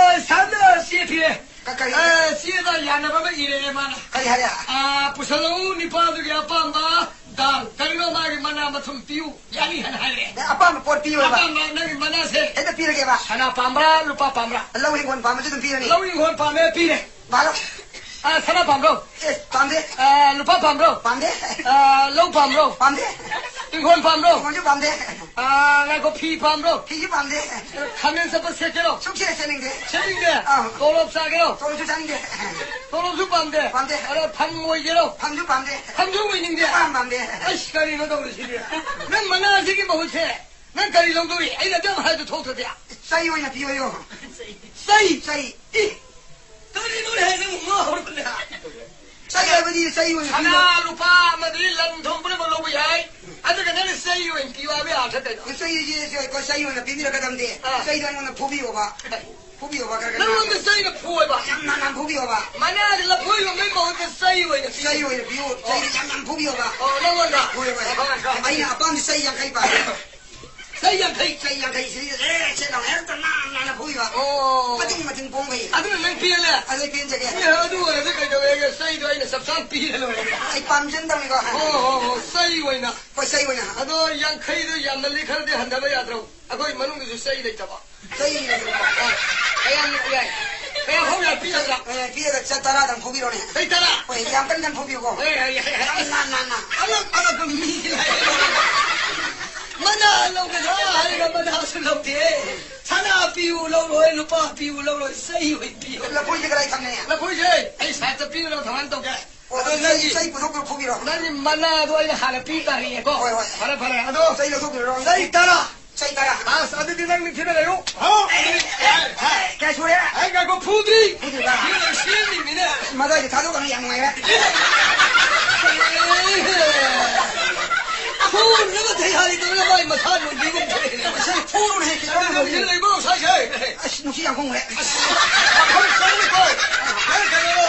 ꯁꯥꯍꯦꯕꯅ ꯆꯦ ꯄꯤꯔꯦ꯫ ꯀ-, ꯀꯔꯤ? ꯑ, ꯆꯦꯗ ꯌꯥꯅꯕ ꯑꯃ ꯏꯔꯛꯑꯦ ꯃꯥꯅ꯫ ꯀꯔꯤ ꯍꯥꯏꯔꯦ? ꯑ, ꯄꯨꯁꯜꯂꯛꯎ ꯅꯤꯄꯥꯗꯨꯒꯤ ꯑꯄꯥꯝꯕ ꯗꯥꯜ꯫ ꯀꯔꯤꯅꯣ ꯃꯥꯒꯤ ꯃꯅꯥ ꯃꯊꯨꯝ ꯄꯤꯌꯨ꯫ ꯌꯥꯅꯤ ꯍꯥꯏꯅ ꯍꯥꯏꯔꯛꯑꯦ꯫ ꯑꯦ, ꯑꯄꯥꯝꯕ ꯄꯣꯠ ꯄꯤꯌꯨ ꯍꯥꯏꯕ? ꯑꯄꯥꯝꯕ ꯅꯪꯒꯤ ꯃꯅꯥꯁꯦ꯫ ꯍꯦꯛꯇ ꯄꯤꯔꯒꯦꯕ? ꯁꯅꯥ ꯄꯥꯝꯕ꯭ꯔꯥ, ꯂꯨꯄꯥ ꯄꯥꯝꯕ꯭ꯔꯥ? ꯂꯧ ꯍꯤꯡꯒꯣꯜ ꯄꯥꯝꯕꯁꯨ ꯑꯗꯨꯝ ꯄꯤꯔꯅꯤ꯫ ꯂꯧ ꯍꯤꯡꯒꯣꯜ ꯄꯥꯝꯃꯦ, ꯄꯤꯔꯦ꯫ ꯚꯥꯔꯣ꯫ ꯑ, ꯁꯅꯥ ꯄꯥꯝꯕ꯭ꯔꯣ? ꯑꯦ, ꯄꯥꯝꯗꯦ꯫ ꯑ, ꯂꯨꯄꯥ ꯄꯥꯝꯕ꯭ꯔꯣ? ꯄꯥꯝꯗꯦ꯫ ꯑ, ꯂꯧ ꯄꯥꯝꯕ꯭ꯔꯣ? ꯄꯥꯝꯗꯦ꯫ ꯏꯪꯈꯣꯜ ꯄꯥꯝꯕ꯭ꯔꯣ? ꯏꯪꯈꯣꯜꯁꯨ ꯄꯥꯝꯗꯦ꯫ ꯑ, ꯉꯥꯏꯈꯣ, ꯐꯤ ꯄꯥꯝꯕ꯭ꯔꯣ? ꯐꯤꯁꯨ ꯄꯥꯝꯗꯦ꯫ ꯈꯥꯃꯦꯟ ꯆꯠꯄ ꯁꯦꯠꯀꯦꯔꯣ? ꯁꯨꯛꯁꯦꯠ ꯁꯦꯠꯅꯤꯡꯗꯦ꯫ ꯁꯦꯠꯅꯤꯡꯗꯦ? ꯑꯥ꯫ ꯇꯣꯂꯣꯞ ꯆꯥꯒꯦꯔꯣ? ꯇꯣꯂꯣꯞꯁꯨ ꯆꯥꯅꯤꯡꯗꯦ꯫ ꯇꯣꯂꯣꯞꯁꯨ ꯄꯥꯝꯗꯦ? ꯄꯥꯝꯗꯦ꯫ ꯑꯗꯣ ꯐꯝ ꯑꯣꯏꯒꯦꯔꯣ? ꯐꯝꯁꯨ ꯄꯥꯝꯗꯦ꯫ ꯐꯝꯁꯨ ꯑꯣꯏꯅꯤꯡꯗꯦ? ꯄꯥꯝ ꯄꯥꯝꯗꯦ꯫ ꯑꯁ, ꯀꯔꯤꯅꯣ ꯇꯧꯔꯤꯁꯤꯗꯤ? ꯅꯪ ꯃꯅꯥꯁꯤꯒꯤ ꯃꯍꯨꯠꯁꯦ ꯅꯪ ꯀꯔꯤ ꯂꯧꯗꯣꯔꯤ? ꯑꯩꯅ ꯑꯗꯨꯝ ꯍꯥꯏꯗꯨ ꯊꯣꯛꯇ꯭ꯔꯗꯤ꯫ ꯆꯩ ꯑꯣꯏꯅ ꯄꯤꯌꯣꯌꯣ꯫ ꯆꯩ? ꯆꯩ꯫ ꯏ! ꯀꯔꯤꯅꯣꯅꯦ ꯅꯪ ꯉꯥꯎꯔꯕꯅꯦ? ꯆꯩ ꯍꯥꯏꯕꯗꯤ ꯆꯩ ꯑꯣꯏꯅ ꯄꯤꯌꯣ꯫ ꯁꯅꯥ ꯂꯨꯄꯥ ꯑꯃꯗꯤ ꯂꯟ ꯊꯨꯝ ꯄꯨꯝꯅꯃꯛ ꯂꯧꯕ ꯌꯥꯏ꯫ ꯑꯗꯨꯒ ꯅꯪꯅ ꯆꯩ ꯑꯣꯏꯅ ꯄꯤꯌꯨ ꯍꯥꯏꯕ ꯑꯔꯊ ꯀꯩꯅꯣ? ꯆꯩꯁꯦ ꯑꯩꯈꯣꯏ ꯆꯩ ꯑꯣꯏꯅ ꯄꯤꯕꯤꯔꯛꯀꯗꯕꯅꯦ꯫ ꯑꯥ꯫ ꯆꯩꯗꯣ ꯑꯩꯉꯣꯟꯗ ꯐꯨꯕꯤꯌꯣꯕ꯫ ꯐꯨꯕꯤꯌꯣꯕ, ꯈꯔ ꯈꯔ ꯅꯪꯉꯣꯟꯗ ꯅꯥꯟꯅ꯫ ꯆꯩꯅ ꯐꯨꯑꯣꯏꯕ? ꯌꯥꯝ ꯅꯥꯟꯅ ꯐꯨꯕꯤꯌꯣꯕ꯫ ꯃꯅꯥꯗꯤ ꯂꯐꯣꯏ ꯌꯣꯟꯕꯩ ꯃꯍꯨꯠꯇ ꯆꯩ ꯑꯣꯏꯅ ꯄꯤꯌꯨ꯫ ꯆꯩ ꯑꯣꯏꯅ ꯄꯤꯌꯨ꯫ ꯑꯣ꯫ ꯆꯩꯗꯤ ꯌꯥꯝ ꯌꯥꯝ ꯐꯨꯕꯤꯌꯣꯕ꯫ ꯑꯣ, ꯅꯪꯉꯣꯟꯗ? ꯍꯣꯏ, ꯍꯣꯏ꯫ ꯍꯣꯏ, ꯍꯣꯏ꯫ ꯑꯩꯅ ꯑꯄꯥꯝꯕ ꯆꯩ ꯌꯥꯡꯈꯩ ꯄꯥꯝꯃꯦ꯫ ꯆꯩ ꯌꯥꯡꯈꯩ? ꯆꯩ ꯌꯥꯡꯈꯩ ꯁꯤꯗ ꯑꯦ, ꯁꯦ ꯂꯥꯎ, ꯍꯦꯛꯇ ꯅꯥꯟ ꯅꯥꯟꯅ ꯐꯨꯕꯤꯕ꯫ ꯑꯣ꯫ ꯃꯇꯨꯝ ꯃꯇꯨꯝ ꯄꯣꯡꯒꯩ꯫ ꯑꯗꯨꯅ ꯅꯪ ꯄꯤꯔꯂꯦ? ꯑꯗꯨ ꯑꯩ ꯄꯦꯟꯖꯒꯦ꯫ ꯑꯦ, ꯑꯗꯨ ꯑꯣꯏꯔꯗꯤ ꯀꯩꯗꯧꯋꯦꯒꯦ? ꯆꯩꯗꯣ ꯑꯩꯅ ꯆꯞ ꯆꯥꯅ ꯄꯤꯔ ꯂꯣꯏꯔꯦ꯫ ꯑꯩ ꯄꯥꯝꯖꯟꯗꯕꯅꯤꯀꯣ꯫ ꯍꯣ, ꯍꯣ, ꯍꯣ, ꯆꯩ ꯑꯣꯏꯅ꯫ ꯍꯣꯏ, ꯆꯩ ꯑꯣꯏꯅ꯫ ꯑꯗꯣ ꯌꯥꯡꯈꯩꯗꯣ ꯌꯥꯝꯃꯜꯂꯤ, ꯈꯔꯗꯤ ꯍꯟꯊꯕ ꯌꯥꯗ꯭ꯔꯣ? ꯑꯩꯈꯣꯏ ꯃꯅꯨꯡꯗꯁꯨ ꯆꯩ ꯂꯩꯇꯕ꯫ ꯆꯩ ꯂꯩꯇꯕ꯫ ꯑ, ꯀꯌꯥꯝ ꯌꯥꯏ? ꯀꯌꯥꯝ ꯍꯧ ꯌꯥꯏ? ꯄꯤꯒꯗ꯭ꯔꯥ? ꯑꯦ, ꯄꯤꯔꯒ ꯆ-, ꯇꯔꯥꯗꯪ ꯐꯨꯕꯤꯔꯣꯅꯦ꯫ ꯆꯩ ꯇꯔꯥ? ꯍꯣꯏ, ꯌꯥꯝ ꯀꯟꯅ ꯀꯟꯅ ꯐꯨꯕꯤꯌꯨꯀꯣ꯫ ꯍꯣꯏ, ꯌꯥꯏ, ꯌꯥꯏ, ꯌꯥꯏ꯫ ꯌꯥꯝ ꯅꯥꯟ ꯅꯥꯟꯅ꯫ ꯑꯉꯛ-, ꯑꯉꯛꯄ ꯃꯤ ꯂꯥꯛꯑꯦ꯫ ꯃꯅꯥ ꯂꯧꯒꯗ꯭ꯔꯥ ꯍꯥꯏꯔꯒ ꯃꯅꯥꯁꯨ ꯂꯧꯗꯦ꯫ ꯁꯅꯥ ꯄꯤꯌꯨ ꯂꯧꯔꯣꯏ, ꯂꯨꯄꯥ ꯄꯤꯌꯨ ꯂꯧꯔꯣꯏ, ꯆꯩ ꯑꯣꯏ ꯄꯤꯌꯨ꯫ ꯂꯐꯣꯏꯁꯦ ꯀꯗꯥꯏ ꯊꯝꯃꯦ? ꯂꯐꯣꯏꯁꯦ ꯑꯩ ꯁꯥꯏꯠꯇ ꯄꯤꯔꯒ ꯀꯃꯥꯏꯅ ꯇꯧꯒꯦ? ꯑꯣ, ꯑꯗꯣ ꯆꯩ, ꯅꯪꯒꯤ ꯆꯩ ꯄꯨꯊꯣꯛꯄꯤꯔꯣ, ꯐꯨꯕꯤꯔꯣ꯫ ꯅꯪꯒꯤ ꯃꯅꯥꯗꯣ ꯑꯩꯅ ꯍꯥꯟꯅ ꯄꯤ ꯇꯥꯔꯤꯌꯦꯀꯣ꯫ ꯍꯣꯏ, ꯍꯣꯏ꯫ ꯐꯔꯦ, ꯐꯔꯦ꯫ ꯑꯗꯣ ꯆꯩ ꯂꯧꯊꯣꯛꯄꯤꯔꯣ꯫ ꯆꯩ ꯇꯔꯥ꯫ ꯑꯁ, ꯑꯗꯨꯗꯤ ꯅꯪ ꯅꯤꯡꯊꯤꯅ ꯂꯩꯌꯨ꯫ ꯍꯥꯎ꯫ ꯀꯌꯥ ꯁꯨꯔꯦ? ꯑꯩ ꯉꯥꯏꯈꯣ, ꯐꯨꯗ꯭ꯔꯤ꯫ ꯐꯨꯗ꯭ꯔꯤꯕ? ꯐꯨꯗ꯭ꯔꯤ, ꯁꯦꯝꯃꯤꯃꯤꯅꯦ꯫ ꯃꯗꯥꯏꯗ ꯊꯥꯗꯣꯛꯀꯅꯨ, ꯌꯥꯝ ꯅꯨꯡꯉꯥꯏꯔꯦ꯫ ꯐꯨꯅꯕ ꯇꯌꯥꯔꯤ ꯇꯧꯔꯒ ꯃꯥꯏ ꯃꯁꯥ ꯂꯣꯏꯕꯤꯒꯨꯝ ꯇꯧꯔꯦꯅꯦ꯫ ꯃꯁꯤ ꯐꯨꯔꯨꯅꯦ, ꯀꯩꯗꯧꯔꯒꯦ? ꯑꯗꯨꯗꯤ ꯅꯪ ꯂꯩꯕ꯭ꯔꯣ, ꯁꯥꯏꯁꯦ? ꯑꯁ, ꯅꯨꯡꯁꯤ ꯌꯥꯝ ꯈꯣꯡꯉꯦ꯫ ꯑꯁ, ꯋꯥꯈꯜ ꯆꯪꯉꯤꯀꯣ꯫ ꯅꯪ ꯀꯩꯅꯣ,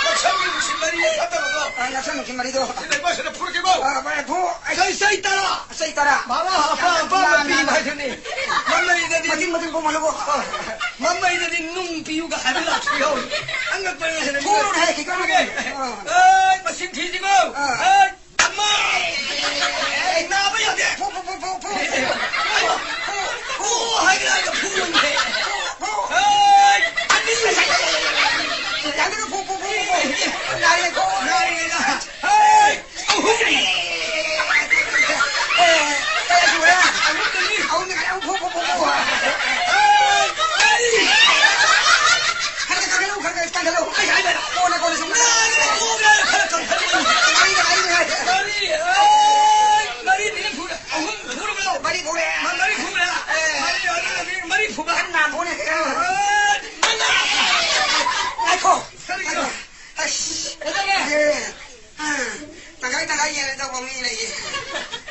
ꯉꯛꯁꯝꯒꯤ ꯅꯨꯡꯁꯤꯠ ꯃꯔꯤ ꯐꯠꯇꯕꯗꯣ꯫ ꯑ, ꯉꯛꯁꯝ ꯅꯨꯡꯁꯤꯠ ꯃꯔꯤꯗꯣ꯫ ꯁꯤ ꯂꯩꯕ, ꯁꯤꯗ ꯐꯨꯔꯛꯀꯦꯀꯣ꯫ ꯑ, ꯐꯔꯦ, ꯐꯨ꯫ ꯑꯩ ꯆꯩ, ꯆꯩ ꯇꯔꯥ꯫ ꯆꯩ ꯇꯔꯥ꯫ ꯃꯥꯃ ꯑꯄꯥꯝ ꯑꯄꯥꯝꯕ ꯅꯥꯟ, ꯄꯤꯌꯨ ꯅꯥꯟ, ꯍꯥꯏꯗꯨꯅꯤ꯫ ꯃꯃꯩꯗꯗꯤ ꯃꯇꯤꯡ ꯃꯇꯤꯡ ꯄꯣꯝꯍꯜꯂꯨꯀꯣ꯫ ꯃꯃꯩꯗꯗꯤ ꯅꯨꯡ ꯄꯤꯌꯨꯒ ꯍꯥꯏꯕ ꯂꯥꯛꯈꯤꯌꯣ꯫ ꯑꯉꯛꯄꯅꯤ ꯍꯥꯏꯅ ꯐꯨꯔꯨꯅꯦ, ꯀꯩꯗꯧꯔꯒꯦ? ꯐꯨꯔꯒꯦ꯫ ꯑ꯫ ꯑꯦ, ꯃꯁꯤꯡ ꯊꯤꯁꯤꯀꯣ꯫ ꯑ꯫ ꯑꯦ, ꯑꯃ! ꯑꯦ, ꯅꯥꯕ ꯌꯥꯗꯦ! ꯐꯨ, ꯐꯨ, ꯐꯨ, ꯐꯨ, ꯐꯨ! ꯐꯨ! ꯐꯨ! ꯐꯨ ꯍꯥꯏꯒꯦ ꯍꯥꯏꯔꯒ ꯐꯨ ꯂꯣꯏꯔꯦ! ꯐꯨ! ꯐꯨ! ꯍꯦ! ꯑꯅꯤ! ꯌꯥꯗꯦ, ꯐꯨ, ꯐꯨ, ꯐꯨ, ꯐꯨ! ꯅꯥꯔꯦ, ꯐꯨ! ꯅꯥꯔꯤꯉꯩꯗ! ꯍꯦ! ꯑꯍꯨꯝ! ꯑꯦ, ꯀꯌꯥ ꯁꯨꯔꯦ? ꯑꯍꯨꯝꯗꯅꯤ! ꯑꯍꯨꯝꯗ ꯉꯥꯏꯔꯦ, ꯐꯨ, ꯐꯨ, ꯐꯨ, ꯐꯨ! ꯍꯦ! ꯃꯔꯤ! ꯈꯔ ꯈꯔ ꯀꯟꯈꯠꯂꯨ, ꯈꯔ ꯈꯔ ꯀꯟꯈꯠꯂꯨ! ꯑꯩ ꯍꯥꯏꯕ! ꯀꯣꯟꯅ, ꯀꯣꯟꯅ ꯁꯨꯝ ꯅꯥꯔꯦ, ꯀꯣꯟꯅ! ꯌꯦꯟ ꯇꯧꯕ ꯃꯤ ꯂꯩꯌꯦ꯫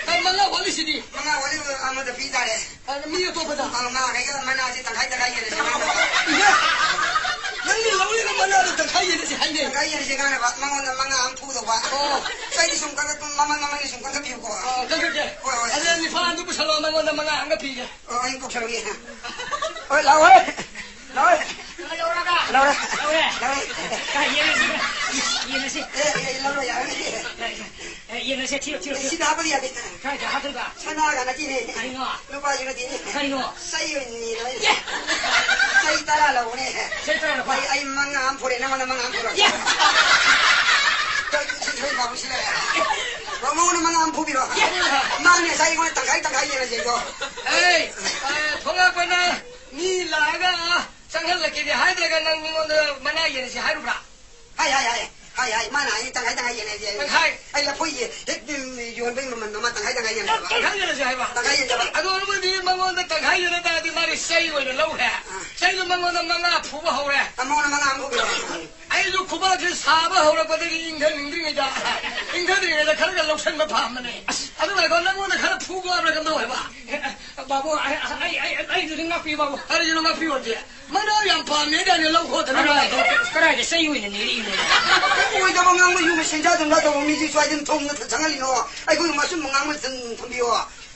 ꯑ, ꯃꯉꯥ ꯋꯥꯠꯂꯤꯁꯤꯗꯤ꯫ ꯃꯉꯥ ꯋꯥꯠꯂꯤꯕ ꯑꯃꯗ ꯄꯤ ꯇꯥꯔꯦ꯫ ꯑ, ꯃꯤ ꯑꯇꯣꯞꯄꯗ꯫ ꯑ, ꯃꯉꯥ ꯀꯩꯒ ꯃꯅꯥꯁꯦ ꯇꯪꯈꯥꯏ ꯇꯪꯈꯥꯏ ꯌꯦꯟꯅꯁꯦ, ꯃꯉꯥ꯫ ꯏꯍꯦ! ꯅꯪꯅ ꯂꯧꯔꯤꯕ ꯃꯅꯥꯗꯣ ꯇꯪꯈꯥꯏ ꯌꯦꯟꯅꯁꯦ ꯍꯥꯏꯅꯦ꯫ ꯇꯪꯈꯥꯏ ꯌꯦꯟꯅꯁꯦ ꯀꯥꯟꯅꯕ ꯃꯉꯣꯟꯗ ꯃꯉꯥ ꯑꯃ ꯐꯨꯗꯧꯕ꯫ ꯑꯣ꯫ ꯆꯩꯗꯤ ꯁꯨꯝ ꯀꯛ-, ꯃꯃꯜ, ꯃꯃꯜꯗꯤ ꯁꯨꯝ ꯀꯛꯊꯠꯄꯤꯌꯨꯀꯣ꯫ ꯑ, ꯀꯛꯊꯠꯀꯦ꯫ ꯍꯣꯏ, ꯍꯣꯏ꯫ ꯑꯗꯨꯅ ꯅꯤꯄꯥꯟꯗꯨ ꯄꯨꯁꯜꯂꯣ, ꯃꯉꯣꯟꯗ ꯃꯉꯥ ꯑꯃꯒ ꯄꯤꯒꯦ꯫ ꯑꯣ, ꯑꯩ ꯀꯧꯁꯜꯂꯒꯦ꯫ ꯍꯣꯏ, ꯂꯥꯛꯑꯣ, ꯍꯣꯏ꯫ ꯂꯥꯛꯑꯣ, ꯍꯣꯏ꯫ ꯂꯧꯔꯒ? ꯂꯧꯔꯦ꯫ ꯂꯧꯔꯦ꯫ ꯂꯧꯔꯦ꯫ ꯀꯥꯏ ꯌꯦꯡꯉꯁꯤ? ꯌꯦꯡꯉꯁꯤ꯫ ꯑꯦ, ꯑꯦ, ꯂꯧꯔꯣ, ꯌꯥꯔꯅꯤ꯫ ꯑꯦ, ꯌꯦꯡꯉꯁꯤ, ꯊꯤꯌꯨ, ꯊꯤꯌꯨ, ꯑꯦ, ꯊꯤꯌꯨ꯫ ꯁꯤꯗ ꯍꯥꯞꯄꯗꯤ ꯌꯥꯗꯦ꯫ ꯀꯥꯏꯗ ꯍꯥꯞꯇꯣꯏꯕ? ꯁꯅꯥꯒ ꯅꯠꯇꯦꯅꯦ꯫ ꯀꯔꯤꯅꯣ? ꯂꯨꯄꯥꯁꯨ ꯅꯠꯇꯦꯅꯦ꯫ ꯀꯔꯤꯅꯣ? ꯆꯩ ꯑꯣꯏꯅ ꯅꯤꯔꯣꯏꯅꯦ꯫ ꯑꯦ! ꯆꯩ ꯇꯔꯥ ꯂꯧꯕꯅꯦ꯫ ꯆꯩ ꯇꯔꯥ ꯂꯧꯕ? ꯑꯩ, ꯑꯩ ꯃꯉꯥ ꯑꯃ ꯄꯨꯔꯛꯑꯦ, ꯅꯉꯣꯟꯗ ꯃꯉꯥ ꯑꯃ ꯄꯨꯔꯛꯑꯣ꯫ ꯌꯦ! ꯇꯧ-, ꯁꯤ ꯊꯣꯏ ꯕꯥꯕꯨ ꯁꯤ ꯂꯩꯔꯦ꯫ ꯕꯥꯃꯣꯟꯅ ꯃꯉꯥ ꯑꯃ ꯐꯨꯕꯤꯔꯣ꯫ ꯌꯦ! ꯃꯥꯅꯦ, ꯉꯁꯥꯏ ꯑꯩꯉꯣꯟꯗ ꯇꯪꯈꯥꯏ ꯇꯪꯈꯥꯏ ꯌꯦꯟꯅꯁꯦꯗꯣ꯫ ꯑꯦ, ꯑ, ꯊꯣꯛꯂꯛꯄꯅ ꯃꯤ ꯂꯥꯛꯑꯒ ꯆꯪꯍꯜꯂꯛꯀꯦꯗꯤ ꯍꯥꯏꯗ꯭ꯔꯒ ꯅꯪ ꯃꯤꯉꯣꯟꯗ ꯃꯅꯥ ꯌꯦꯟꯅꯁꯤ ꯍꯥꯏꯔꯨꯕ꯭ꯔꯥ? ꯍꯥꯏ, ꯍꯥꯏ, ꯍꯥꯏ, ꯍꯥꯏ, ꯍꯥꯏ, ꯃꯥꯅ ꯍꯥꯏ, ꯇꯪꯈꯥꯏ ꯇꯪꯈꯥꯏ ꯌꯦꯟꯅꯁꯦ ꯍꯥꯏ꯫ ꯇꯪꯈꯥꯏ? ꯑꯩ ꯂꯐꯣꯏ ꯌꯦ-, ꯍꯦꯛ, ꯎꯝ, ꯌꯣꯟꯕꯒꯤ ꯃꯃꯜꯗꯣ ꯃꯥ ꯇꯪꯈꯥꯏ ꯇꯪꯈꯥꯏ ꯌꯦꯟꯅꯕ꯫ ꯇꯪꯈꯥꯏ ꯌꯦꯟꯅꯁꯦ ꯍꯥꯏꯕ? ꯇꯪꯈꯥꯏ ꯌꯦꯟꯅꯕ꯫ ꯑꯗꯨ ꯑꯣꯏꯔꯕꯗꯤ ꯃꯉꯣꯟꯗ ꯇꯪꯈꯥꯏ ꯌꯦꯟꯅ ꯇꯥꯔꯗꯤ ꯃꯥꯗꯤ ꯆꯩ ꯑꯣꯏꯅ ꯂꯧꯈ꯭ꯔꯦ꯫ ꯑꯥ꯫ ꯆꯩꯗꯣ ꯃꯉꯣꯟꯗ ꯃꯉꯥ ꯐꯨꯕ ꯍꯧꯔꯦ꯫ ꯑꯥ, ꯃꯉꯣꯟꯗ ꯃꯉꯥ ꯑꯃ ꯐꯨꯕꯤꯔꯣ꯫ ꯑꯩꯁꯨ ꯈꯨꯕꯥꯛꯁꯦ ꯁꯥꯕ ꯍꯧꯔꯛꯄꯗꯒꯤ ꯏꯪꯊꯅꯤꯡꯗ꯭ꯔꯤꯉꯩꯗ, ꯏꯪꯊꯗ꯭ꯔꯤꯉꯩꯗ ꯈꯔꯒ ꯂꯧꯁꯟꯕ ꯄꯥꯝꯕꯅꯦ꯫ ꯑꯁ, ꯑꯗꯨ ꯉꯥꯏꯈꯣ, ꯅꯪꯉꯣꯟꯗ ꯈꯔ ꯐꯨꯒꯣ ꯍꯥꯏꯕ꯭ꯔꯥ ꯀꯝꯗꯧ ꯍꯥꯏꯕ? ꯑꯦ, ꯑꯦ, ꯕꯥꯕꯨ, ꯑꯩ, ꯑꯩ, ꯑꯩ, ꯑꯩ, ꯑꯩꯗꯨꯗꯤ ꯉꯥꯛꯄꯤꯌꯨ, ꯕꯥꯕꯨ꯫ ꯑꯩꯁꯨ ꯉꯥꯛꯄꯤꯌꯨ ꯍꯧꯖꯤꯛ꯫ ꯃꯅꯥ ꯌꯥꯝ ꯄꯥꯝꯃꯦ ꯍꯥꯏꯗꯥꯏꯅꯦ, ꯂꯧ ꯈꯣꯠꯇꯅ꯫ ꯀꯔꯥꯏꯗ, ꯀꯔꯥꯏꯗ ꯆꯩ ꯑꯣꯏꯅ ꯅꯤꯔꯛꯏꯅꯣ? ꯑꯣꯏꯗꯕ ꯉꯥꯡꯕ ꯌꯨꯝꯗ ꯁꯦꯟꯖꯥ ꯊꯨꯝꯖꯥ ꯇꯧꯕ ꯃꯤꯁꯤ ꯁ꯭ꯋꯥꯏꯗ ꯊꯣꯡꯅ ꯆꯪꯍꯜꯂꯤꯅꯣ? ꯑꯩꯈꯣꯏ ꯑꯆꯨꯝꯕ ꯉꯥꯡꯕ ꯊꯝꯕꯤꯌꯣ꯫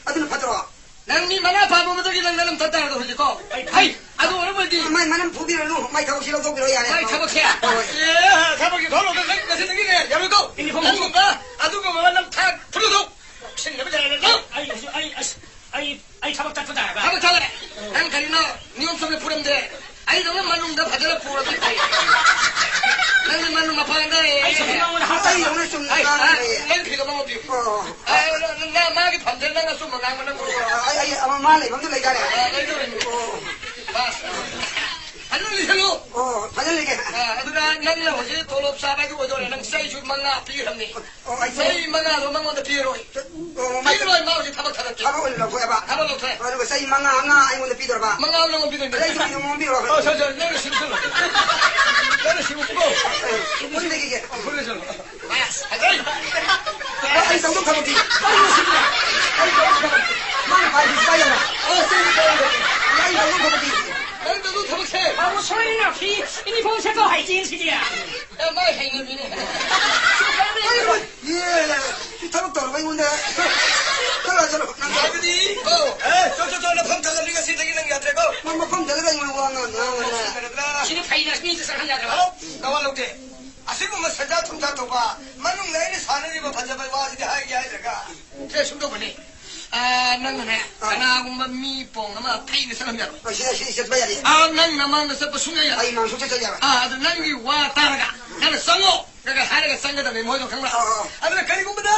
ꯑꯗꯨꯅ ꯐꯠꯇ꯭ꯔꯣ? ꯅꯪ ꯃꯤ ꯃꯅꯥ ꯄꯥꯝꯕ ꯃꯊꯛꯀꯤ ꯅꯪ ꯅꯅꯝ ꯊꯛ ꯇꯥꯔꯗꯣ ꯍꯧꯖꯤꯛꯀꯣ? ꯑꯩ ꯍꯩ! ꯑꯗꯨ ꯑꯣꯏꯔꯕꯗꯤ ꯃꯥꯏ ꯃꯅꯝ ꯐꯨꯕꯤꯔꯅꯨ, ꯃꯥꯏ ꯊꯕꯛꯁꯤ ꯂꯧꯊꯣꯛꯄꯤꯔꯣ ꯌꯥꯔꯦ꯫ ꯃꯥꯏ ꯊꯕꯛꯁꯦ? ꯍꯣꯏ꯫ ꯑꯦ, ꯊꯕꯛꯀꯤ ꯊꯧꯔꯝꯗ ꯅꯪ ꯉꯁꯤꯗꯒꯤꯅꯦ, ꯌꯥꯔꯣꯏꯀꯣ? ꯏꯅꯤ ꯐꯝꯃꯨ꯫ ꯑꯗꯨꯒꯨꯝꯕ, ꯑꯗꯨꯒꯨꯝꯕ ꯅꯝ ꯊꯥꯛ ꯐꯨꯔꯨꯗꯧ꯫ ꯁꯤꯟꯅꯕ ꯂꯩꯔꯒ ꯂꯧ꯫ ꯑꯩ, ꯑꯩ, ꯑꯁ, ꯑꯩ, ꯑꯩ ꯊꯕꯛ ꯆꯠꯄ ꯇꯥꯔꯕ? ꯊꯕꯛ ꯆꯠꯂꯦ꯫ ꯅꯪ ꯀꯔꯤꯅꯣ ꯅꯤꯌꯣꯝ ꯆꯨꯝꯅ ꯄꯨꯔꯝꯗꯦ? ꯑꯩꯗꯧꯅ ꯃꯅꯨꯡꯗ ꯐꯖꯅ ꯄꯨꯔꯗꯤ ꯐꯩ꯫ ꯅꯪꯗꯤ ꯃꯅꯨꯡ ꯃꯄꯥꯟꯗ, ꯑꯦ, ꯑꯩ ꯁꯨꯝ ꯅꯉꯣꯟꯗ ꯍꯥꯏ, ꯍꯥꯏ, ꯍꯥꯏ, ꯅꯪ ꯐꯤꯗꯣ ꯃꯉꯣꯟꯗ ꯄꯤꯌꯨ꯫ ꯑꯣ꯫ ꯑꯦ, ꯅꯪ, ꯅꯪ, ꯃꯥꯒꯤ ꯐꯝꯗꯦ, ꯅꯪ ꯑꯆꯨꯝꯕ ꯉꯥꯡꯕ ꯅꯪ ꯄꯨꯔꯛꯑꯣ꯫ ꯑꯩ, ꯑꯩ, ꯑꯃ ꯃꯥ ꯂꯩꯐꯝꯗꯨ ꯂꯩꯇꯥꯔꯦ꯫ ꯑꯦ, ꯂꯩꯗꯧꯔꯤꯅꯤ꯫ ꯑꯣ꯫ ꯕꯥꯁ꯫ ꯐꯖꯅ ꯂꯤꯁꯜꯂꯨ꯫ ꯑꯣ, ꯐꯖꯅ ꯂꯤꯒꯦ꯫ ꯑꯦ, ꯑꯗꯨꯅ ꯅꯪꯅ ꯍꯧꯖꯤꯛ ꯇꯣꯂꯣꯞ ꯆꯥꯕ ꯍꯥꯏꯗꯨ ꯑꯣꯏꯗꯣꯔꯦ꯫ ꯅꯪ ꯆꯩꯁꯨ ꯃꯉꯥ ꯄꯤꯈ꯭ꯔꯕꯅꯤ꯫ ꯑꯣ, ꯑꯩ ꯆꯍꯤ ꯃꯉꯥꯗꯣ ꯃꯉꯣꯟꯗ ꯄꯤꯔꯣꯏ꯫ ꯑꯣ, ꯃꯥꯏ ꯄꯤꯔꯣꯏ, ꯃꯥ ꯍꯧꯖꯤꯛ ꯊꯕꯛ ꯊꯥꯗꯣꯛꯀꯦ꯫ ꯊꯕꯛ ꯑꯣꯏꯅ ꯂꯧꯊꯣꯛꯑꯦꯕ? ꯊꯕꯛ ꯂꯧꯊꯣꯛꯑꯦ꯫ ꯑꯗꯨꯒ ꯆꯍꯤ ꯃꯉꯥ ꯑꯃ ꯑꯩꯉꯣꯟꯗ ꯄꯤꯗꯣꯔꯕ? ꯃꯉꯥ ꯑꯃ ꯅꯉꯣꯟꯗ ꯄꯤꯗꯣꯏꯅꯦ꯫ ꯑꯗꯩ ꯑꯩꯁꯨ ꯄꯤꯗꯣ ꯃꯉꯣꯟꯗ ꯄꯤꯔꯣ꯫ ꯑꯣ, ꯁꯥꯔ, ꯁꯥꯔ, ꯅꯪꯅ ꯁꯤꯟꯁꯤꯜꯂꯣ꯫ ꯅꯪꯅ ꯁꯤꯟꯕ ꯄꯨꯔꯣ꯫ ꯑꯦ, ꯄꯨꯟꯅ ꯂꯩꯈꯤꯒꯦ꯫ ꯄꯨꯟꯅ ꯂꯩꯁꯜꯂꯣ꯫ ꯑꯁ, ꯐꯖꯩ꯫ ꯃꯤꯅꯦ꯫ ꯁꯤ ꯊꯕꯛ ꯇꯧꯔꯕ ꯑꯩꯉꯣꯟꯗ? ꯆꯠꯂꯣ, ꯆꯠꯂꯣ, ꯅꯪ ꯆꯠꯂꯣ꯫ ꯍꯥꯏꯕꯗꯤ, ꯑꯧ꯫ ꯑꯦ, ꯆꯣ, ꯆꯣ, ꯆꯣ, ꯅꯐꯝ ꯊꯥꯗꯕꯅꯤ, ꯉꯁꯤꯗꯒꯤ ꯅꯪ ꯌꯥꯗ꯭ꯔꯦꯀꯣ꯫ ꯃꯥ ꯃꯐꯝ ꯊꯥꯗꯕ ꯑꯩꯉꯣꯟꯗ ꯋꯥ ꯉꯥꯡ, ꯉꯥꯡ, ꯉꯥꯡ꯫ ꯁꯤꯗꯤ ꯐꯩꯅ, ꯃꯤꯁꯦ ꯆꯠꯍꯟ ꯌꯥꯗ꯭ꯔꯕ? ꯍꯜꯂꯣ, ꯅꯋꯥ ꯂꯧꯗꯦ꯫ ꯑꯁꯤꯒꯨꯝꯕ ꯁꯦꯟꯖꯥ ꯊꯨꯝꯖꯥ ꯇꯧꯕ, ꯃꯅꯨꯡꯗ ꯑꯩꯅ ꯁꯥꯟꯅꯔꯤꯕ ꯐꯖꯕ ꯋꯥꯁꯤꯗꯤ ꯍꯥꯏꯒꯦ ꯍꯥꯏꯗ꯭ꯔꯒ꯫ ꯁꯦ, ꯁꯨꯝ ꯇꯧꯕꯅꯤ꯫ ꯑꯥ, ꯅꯪꯅꯅꯦ, ꯑꯥ꯫ ꯀꯅꯥꯒꯨꯝꯕ ꯃꯤ ꯄꯣꯡ ꯑꯃ ꯐꯩꯅ ꯆꯠꯂꯝ ꯌꯥꯔꯣꯏ꯫ ꯑꯥ, ꯁꯤ, ꯁꯤ ꯆꯠꯄ ꯌꯥꯗꯦ꯫ ꯑꯥ, ꯅꯪ ꯅꯃꯥꯡꯗ ꯆꯠꯄ ꯁꯨꯡꯌꯥ ꯌꯥꯔꯣꯏ꯫ ꯑꯩ ꯃꯥꯡ ꯁꯨꯡꯆꯠ ꯆꯠ ꯌꯥꯔꯣꯏ꯫ ꯑꯥ, ꯑꯗꯨ ꯅꯪꯒꯤ ꯋꯥ ꯇꯥꯔꯒ, ꯅꯪꯅ ꯆꯪꯉꯣ, ꯅꯪꯅ ꯍꯥꯏꯔꯒ ꯆꯪꯒꯗꯕꯅꯤ ꯃꯣꯏꯗꯣ, ꯈꯪꯕ꯭ꯔꯥ? ꯑꯥ, ꯑꯥ꯫ ꯑꯗꯨꯅ ꯀꯔꯤꯒꯨꯝꯕꯗ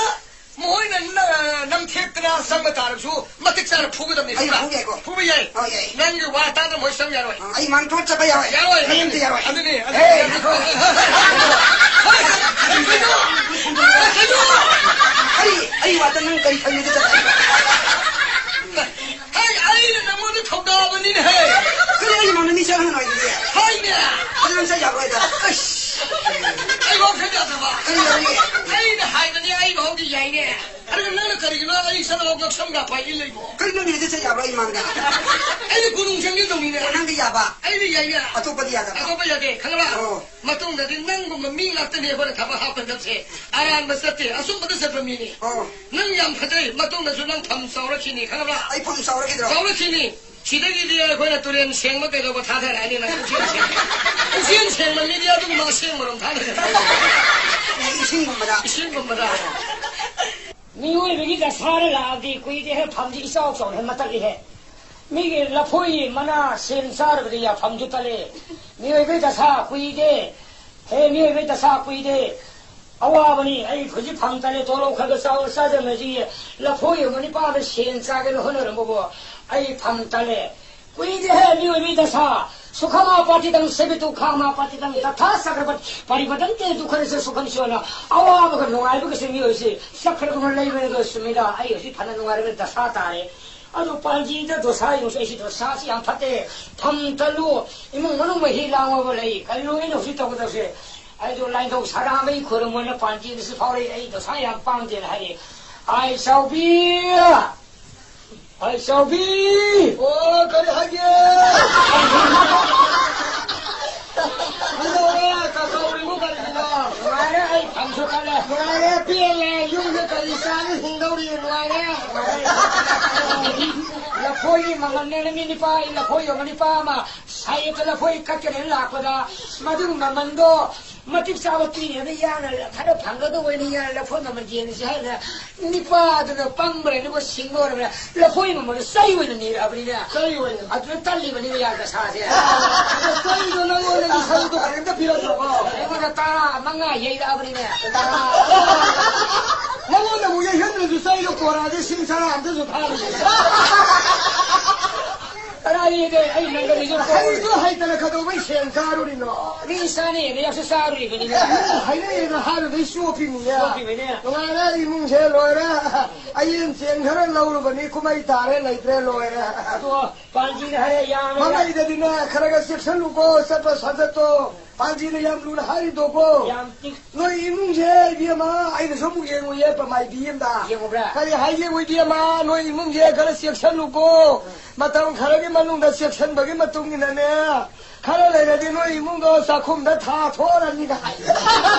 ꯃꯈꯣꯏꯅ ꯅ-, ꯅꯝꯊꯦꯛꯇꯅ ꯆꯪꯕ ꯇꯥꯔꯕꯁꯨ, ꯃꯇꯤꯛ ꯆꯥꯅ ꯐꯨꯒꯗꯕꯅꯤ, ꯑꯩ ꯈꯪꯕ꯭ꯔꯥ? ꯐꯨꯕ ꯌꯥꯏꯀꯣ? ꯐꯨꯕ ꯌꯥꯏ꯫ ꯑꯥ, ꯌꯥꯏ꯫ ꯅꯪꯒꯤ ꯋꯥ ꯇꯥꯗꯅ ꯃꯣꯏ ꯆꯪ ꯌꯥꯔꯣꯏ꯫ ꯑꯥ, ꯑꯩ ꯃꯥꯡꯊꯣꯛ ꯆꯠꯄ ꯌꯥꯔꯣꯏ꯫ ꯌꯥꯔꯣꯏ꯫ ꯑꯩ ꯑꯝꯇ ꯌꯥꯔꯣꯏ꯫ ꯑꯗꯨꯅꯤ, ꯑꯗꯨꯅꯤ, ꯑꯦ, ꯑꯗꯨꯅꯤ꯫ ꯉꯥꯏꯈꯣ꯫ ꯀꯩꯅꯣ? ꯀꯩꯅꯣ? ꯑꯩ, ꯑꯩ ꯋꯥꯗ ꯅꯪ ꯀꯔꯤ ꯈꯪꯉꯤꯗ ꯆꯠꯄ? ꯍꯩ, ꯑꯩꯅ ꯅꯉꯣꯟꯗ ꯊꯧꯗꯥꯕꯅꯤꯅꯦ, ꯍꯦ꯫ ꯀꯔꯤ ꯑꯩ ꯃꯥꯡꯗ ꯃꯤ ꯆꯪꯍꯟꯒꯅꯣ ꯍꯥꯏꯗꯨꯗꯤ? ꯍꯥꯏꯅꯦ꯫ ꯑꯗꯨ ꯅꯪ ꯆꯠ ꯌꯥꯔꯣꯏꯗ꯫ ꯑꯁ꯫ ꯑꯩ ꯋꯥꯈꯜ ꯌꯥꯗ꯭ꯔꯕ? ꯀꯔꯤ ꯌꯥꯔꯣꯏꯌꯦ? ꯑꯩꯅ ꯍꯥꯏꯕꯅꯦ, ꯑꯩ ꯐꯥꯎꯗꯤ ꯌꯥꯏꯅꯦ꯫ ꯑꯗꯨꯒ ꯅꯪꯅ ꯀꯔꯤꯒꯤꯅꯣ ꯑꯩ ꯆꯠꯂꯣ ꯉꯛꯁꯝ ꯂꯥꯛꯄ ꯍꯥꯏ ꯏꯜ ꯂꯩꯕꯣ? ꯀꯔꯤ ꯅꯪ ꯅꯨꯃꯤꯠꯇ ꯆꯠ ꯌꯥꯕ꯭ꯔꯣ ꯑꯩ ꯃꯥꯡꯗ? ꯑꯩꯅ ꯀꯣꯅꯨꯡ ꯆꯪꯒꯦ ꯇꯧꯅꯤꯅꯦ꯫ ꯑꯣ, ꯅꯪꯗꯤ ꯌꯥꯕ? ꯑꯩꯗꯤ ꯌꯥꯏꯅꯦ꯫ ꯑꯇꯣꯞꯄꯗꯤ ꯌꯥꯗꯕ? ꯑꯇꯣꯞꯄ ꯌꯥꯗꯦ, ꯈꯪꯉꯕ? ꯑꯣ꯫ ꯃꯇꯨꯡꯗꯗꯤ ꯅꯪꯒꯨꯝꯕ ꯃꯤ ꯉꯥꯛꯇꯅꯦ ꯑꯩꯈꯣꯏꯅ ꯊꯕꯛ ꯍꯥꯞꯀꯗꯕꯁꯦ꯫ ꯑꯔꯥꯟꯕ ꯆꯠꯇꯦ, ꯑꯆꯨꯝꯕꯗ ꯆꯠꯄ ꯃꯤꯅꯤ꯫ ꯑꯣ꯫ ꯅꯪ ꯌꯥꯝ ꯐꯖꯩ, ꯃꯇꯨꯡꯗꯁꯨ ꯅꯪ ꯐꯝ ꯆꯥꯎꯔꯛꯈꯤꯅꯤ, ꯈꯪꯉꯕ꯭ꯔꯥ? ꯑꯩ ꯐꯝ ꯆꯥꯎꯔꯛꯈꯤꯗ꯭ꯔꯣ? ꯆꯥꯎꯔꯛꯈꯤꯅꯤ꯫ ꯁꯤꯗꯒꯤꯗꯤ ꯑꯩꯈꯣꯏꯅ ꯇꯨꯔꯦꯟ ꯁꯦꯡꯕ ꯀꯩꯗꯧꯕ ꯊꯥꯗꯔꯛꯑꯅꯤ ꯅꯪ ꯄꯨꯛꯆꯦꯜ ꯁꯦꯡꯕ꯫ ꯄꯨꯛꯆꯦꯜ ꯁꯦꯡꯕ ꯃꯤꯗꯤ ꯑꯗꯨꯒꯨꯝꯕ ꯑꯁꯦꯡꯕꯔꯣꯝ ꯊꯥꯗꯔꯛꯑꯅꯤ꯫ ꯏꯁꯤꯡꯒꯨꯝꯕꯗ꯫ ꯏꯁꯤꯡꯒꯨꯝꯕꯗ꯫ ꯃꯤꯑꯣꯏꯕꯒꯤ ꯗꯁꯥꯗ ꯂꯥꯛꯑꯗꯤ ꯀꯨꯏꯗꯦꯍꯦ, ꯐꯝꯁꯤ ꯏꯆꯥꯎ ꯆꯥꯎꯅ ꯃꯊꯛꯂꯤꯍꯦ꯫ ꯃꯤꯒꯤ ꯂꯐꯣꯏ ꯃꯅꯥ ꯁꯦꯝ ꯆꯥꯔꯕꯗꯤ ꯌꯥꯐꯝꯁꯨ ꯇꯜꯂꯦ꯫ ꯃꯤꯑꯣꯏꯕꯒꯤ ꯗꯁꯥ ꯀꯨꯏꯗꯦ꯫ ꯍꯦ, ꯃꯤꯑꯣꯏꯕꯒꯤ ꯗꯁꯥ ꯀꯨꯏꯗꯦ꯫ ꯑꯋꯥꯕꯅꯤ꯫ ꯑꯩ ꯍꯧꯖꯤꯛ ꯐꯝ ꯇꯜꯂꯦ, ꯇꯣꯂꯣꯞ ꯈꯔ ꯈꯔ ꯆꯥꯎ ꯆꯥꯖꯅꯁꯤ꯫ ꯂꯐꯣꯏ ꯑꯃ ꯅꯤꯄꯥꯗ ꯁꯦꯟ ꯆꯥꯒꯦꯅ ꯍꯣꯠꯅꯔꯝꯕꯕꯨ ꯑꯩ ꯐꯝ ꯇꯜꯂꯦ꯫ ꯀꯨꯏꯗꯦꯍꯦ ꯃꯤꯑꯣꯏꯕꯒꯤ ꯗꯁꯥ꯫ ꯁꯨꯈꯃꯥ ꯄꯥꯇꯤꯇꯪ ꯁꯦꯕꯤꯇꯨ ꯈꯥꯃꯥ ꯄꯥꯇꯤꯇꯪ ꯇꯊꯥ ꯆꯀ꯭ꯔꯕꯠ ꯄꯔꯤꯕꯇꯟꯇꯦ ꯗꯨꯈꯔꯁꯦ ꯁꯨꯈꯟꯁꯣꯅ꯫ ꯑꯋꯥꯕꯒ ꯅꯨꯡꯉꯥꯏꯕꯒꯁꯦ ꯃꯤꯑꯣꯏꯁꯦ ꯆꯀ꯭ꯔꯒꯨꯝꯅ ꯂꯩꯕꯅꯤꯗꯣ ꯆꯨꯝꯃꯤꯗ꯫ ꯑꯩ ꯍꯧꯖꯤꯛ ꯐꯅ ꯅꯨꯡꯉꯥꯏꯔꯕ ꯗꯁꯥ ꯇꯥꯔꯦ꯫ ꯑꯗꯣ ꯄꯥꯟꯖꯤꯗ ꯗꯣꯁꯥ ꯌꯦꯡꯉꯨꯁꯦ, ꯑꯩꯁꯤ ꯗꯣꯁꯥꯁꯤ ꯌꯥꯝ ꯐꯠꯇꯦ꯫ ꯐꯝ ꯇꯜꯂꯨ, ꯏꯃꯨꯡ ꯃꯅꯨꯡ ꯃꯍꯤ ꯂꯥꯡꯉꯒ ꯂꯩ꯫ ꯀꯔꯤꯅꯣ ꯑꯩꯅ ꯍꯧꯖꯤꯛ ꯇꯧꯒꯗꯕꯁꯦ? ꯑꯩꯗꯣ ꯂꯥꯏꯅꯤꯡꯊꯧ ꯁꯅꯥꯃꯍꯤ ꯈꯨꯔꯨꯝꯃꯣꯅ ꯄꯥꯟꯖꯤꯗꯁꯨ ꯐꯥꯎꯔꯛꯏ, ꯑꯩ ꯗꯣꯁꯥ ꯌꯥꯝ ꯄꯥꯡꯗꯦꯅ ꯍꯥꯏꯔꯛꯏ꯫ ꯑꯥꯏ ꯆꯥꯎꯕꯤ! ꯑꯥꯏ ꯆꯥꯎꯕꯤ! ꯑꯣ, ꯀꯔꯤ ꯍꯥꯏꯒꯦ? ꯀꯩꯗꯧꯔꯦ? ꯀꯥ ꯆꯥꯎꯔꯤꯕꯨ ꯀꯔꯤꯒꯤꯅꯣ? ꯌꯥꯔꯦ, ꯑꯩ ꯐꯝꯁꯨ ꯀꯜꯂꯦ꯫ ꯅꯨꯡꯉꯥꯏꯔꯦ, ꯄꯦꯜꯂꯦ꯫ ꯌꯨꯝꯗ ꯀꯔꯤ ꯆꯥꯅ ꯍꯤꯡꯗꯧꯔꯤ? ꯅꯨꯡꯉꯥꯏꯔꯦ꯫ ꯂꯐꯣꯏꯒꯤ ꯃꯃꯜꯅꯦꯅ ꯃꯤ ꯅꯤꯄꯥ, ꯑꯩ ꯂꯐꯣꯏ ꯌꯣꯟꯕ ꯅꯤꯄꯥ ꯑꯃ ꯁꯥꯏꯠꯇ ꯂꯐꯣꯏ ꯀꯛꯀꯅꯦꯅ ꯂꯥꯛꯄꯗ, ꯃꯗꯨꯒꯤ ꯃꯃꯜꯗꯣ ꯃꯇꯤꯛ ꯆꯥꯕ ꯄꯤꯅꯦꯅ ꯌꯥꯅ ꯈꯔ ꯐꯪꯒꯗꯧꯕꯅꯤ, ꯌꯥꯅ ꯂꯐꯣꯏ ꯃꯃꯜ ꯌꯦꯡꯉꯁꯤ ꯍꯥꯏꯅ ꯅꯤꯄꯥꯗꯨꯅ ꯄꯪꯕ꯭ꯔꯥ, ꯅꯤꯄꯥ ꯁꯤꯡꯕ ꯑꯣꯏꯔꯕ꯭ꯔꯥ, ꯂꯐꯣꯏ ꯃꯃꯜꯗꯣ ꯆꯩ ꯑꯣꯏꯅ ꯅꯤꯔꯛꯑꯕꯅꯤꯅꯦ꯫ ꯆꯩ ꯑꯣꯏꯅ꯫ ꯑꯗꯨꯅ ꯇꯜꯂꯤꯕꯅꯤꯅꯦ, ꯌꯥ ꯗꯁꯥꯁꯦ꯫ ꯑꯗꯣ ꯆꯩꯗꯣ ꯅꯪꯉꯣꯟꯗꯒꯤ ꯁꯔꯨꯛꯇꯣ ꯀꯔꯤꯝꯇ ꯄꯤꯔꯛꯇ꯭ꯔꯕꯣ? ꯑꯩꯉꯣꯟꯗ ꯇꯔꯥ ꯃꯉꯥ ꯌꯩꯔꯛꯑꯕꯅꯤꯅꯦ꯫ ꯅꯪꯉꯣꯟꯗ ꯑꯃꯨꯛ ꯌꯩꯍꯟꯗ꯭ꯔꯁꯨ ꯆꯩꯗꯣ ꯄꯣꯔꯛꯑꯗꯤ ꯁꯤꯡ ꯆꯔꯥ ꯑꯝꯇꯁꯨ ꯊꯥꯔꯤꯁꯦ꯫ ꯀꯅꯥꯅ ꯌꯩꯗꯦ? ꯑꯩ ꯅꯪꯒꯅꯤꯁꯨ ꯄꯣꯔꯦ꯫ ꯍꯩꯁꯨ ꯍꯩꯇꯅ ꯀꯩꯗꯧꯕꯩ ꯁꯦꯟ ꯆꯥꯔꯨꯔꯤꯅꯣ? ꯃꯤ ꯆꯥꯅꯩꯅ ꯌꯥꯝꯁꯨ ꯆꯥꯔꯨꯔꯤꯕꯅꯤꯅꯦ꯫ ꯍꯩꯅꯩꯅ ꯍꯥꯏꯔꯨꯗꯩ ꯆꯣꯞꯄꯤꯅꯤꯅꯦ꯫ ꯆꯣꯞꯄꯤꯕꯅꯦ꯫ ꯅꯨꯡꯉꯥꯏꯔꯦ, ꯏꯃꯨꯡꯁꯦ ꯂꯣꯏꯔꯦ꯫ ꯑꯌꯦꯟ ꯆꯦꯡ ꯈꯔ ꯂꯧꯔꯨꯕꯅꯤ, ꯀꯨꯝꯍꯩ ꯇꯥꯔꯦ, ꯂꯩꯇ꯭ꯔꯦ, ꯂꯣꯏꯔꯦ꯫ ꯑꯗꯣ ꯄꯥꯟꯖꯤꯅ ꯍꯥꯏꯔꯦ, ꯌꯥꯝꯃꯦ꯫ ꯃꯃꯩꯗꯗꯤꯅꯦ, ꯈꯔ ꯈꯔ ꯆꯦꯛꯁꯜꯂꯨꯀꯣ, ꯆꯠꯄ ꯁꯥꯖꯠꯇꯣ꯫ ꯄꯥꯟꯖꯤꯅ ꯌꯥꯝ ꯂꯨꯅ ꯍꯥꯏꯔꯤꯗꯣꯀꯣ꯫ ꯌꯥꯝ ꯆꯤꯛ- ꯅꯣꯏ ꯏꯃꯨꯡꯁꯦ, ꯏꯕꯦꯝꯃ, ꯑꯩꯅꯁꯨ ꯑꯃꯨꯛ ꯌꯦꯡꯉꯨꯏꯌꯦ, ꯄꯃꯥꯏꯕꯤ ꯑꯃꯗ꯫ ꯌꯦꯡꯉꯨꯕ꯭ꯔꯥ? ꯀꯔꯤ ꯍꯥꯏ ꯌꯦꯡꯉꯨ, ꯏꯕꯦꯝꯃ, ꯅꯣꯏ ꯏꯃꯨꯡꯁꯦ ꯈꯔ ꯆꯦꯛꯁꯜꯂꯨꯀꯣ꯫ ꯃꯇꯝ ꯈꯔꯒꯤ ꯃꯅꯨꯡꯗ ꯆꯦꯛꯁꯟꯕꯒꯤ ꯃꯇꯨꯡ ꯏꯟꯅꯅꯦ, ꯈꯔ ꯂꯩꯔꯗꯤ ꯅꯣꯏ ꯏꯃꯨꯡꯗꯣ ꯆꯥꯛꯈꯨꯝꯗ ꯊꯥ ꯊꯣꯛꯑꯔꯅꯤꯒ ꯍꯥꯏ꯫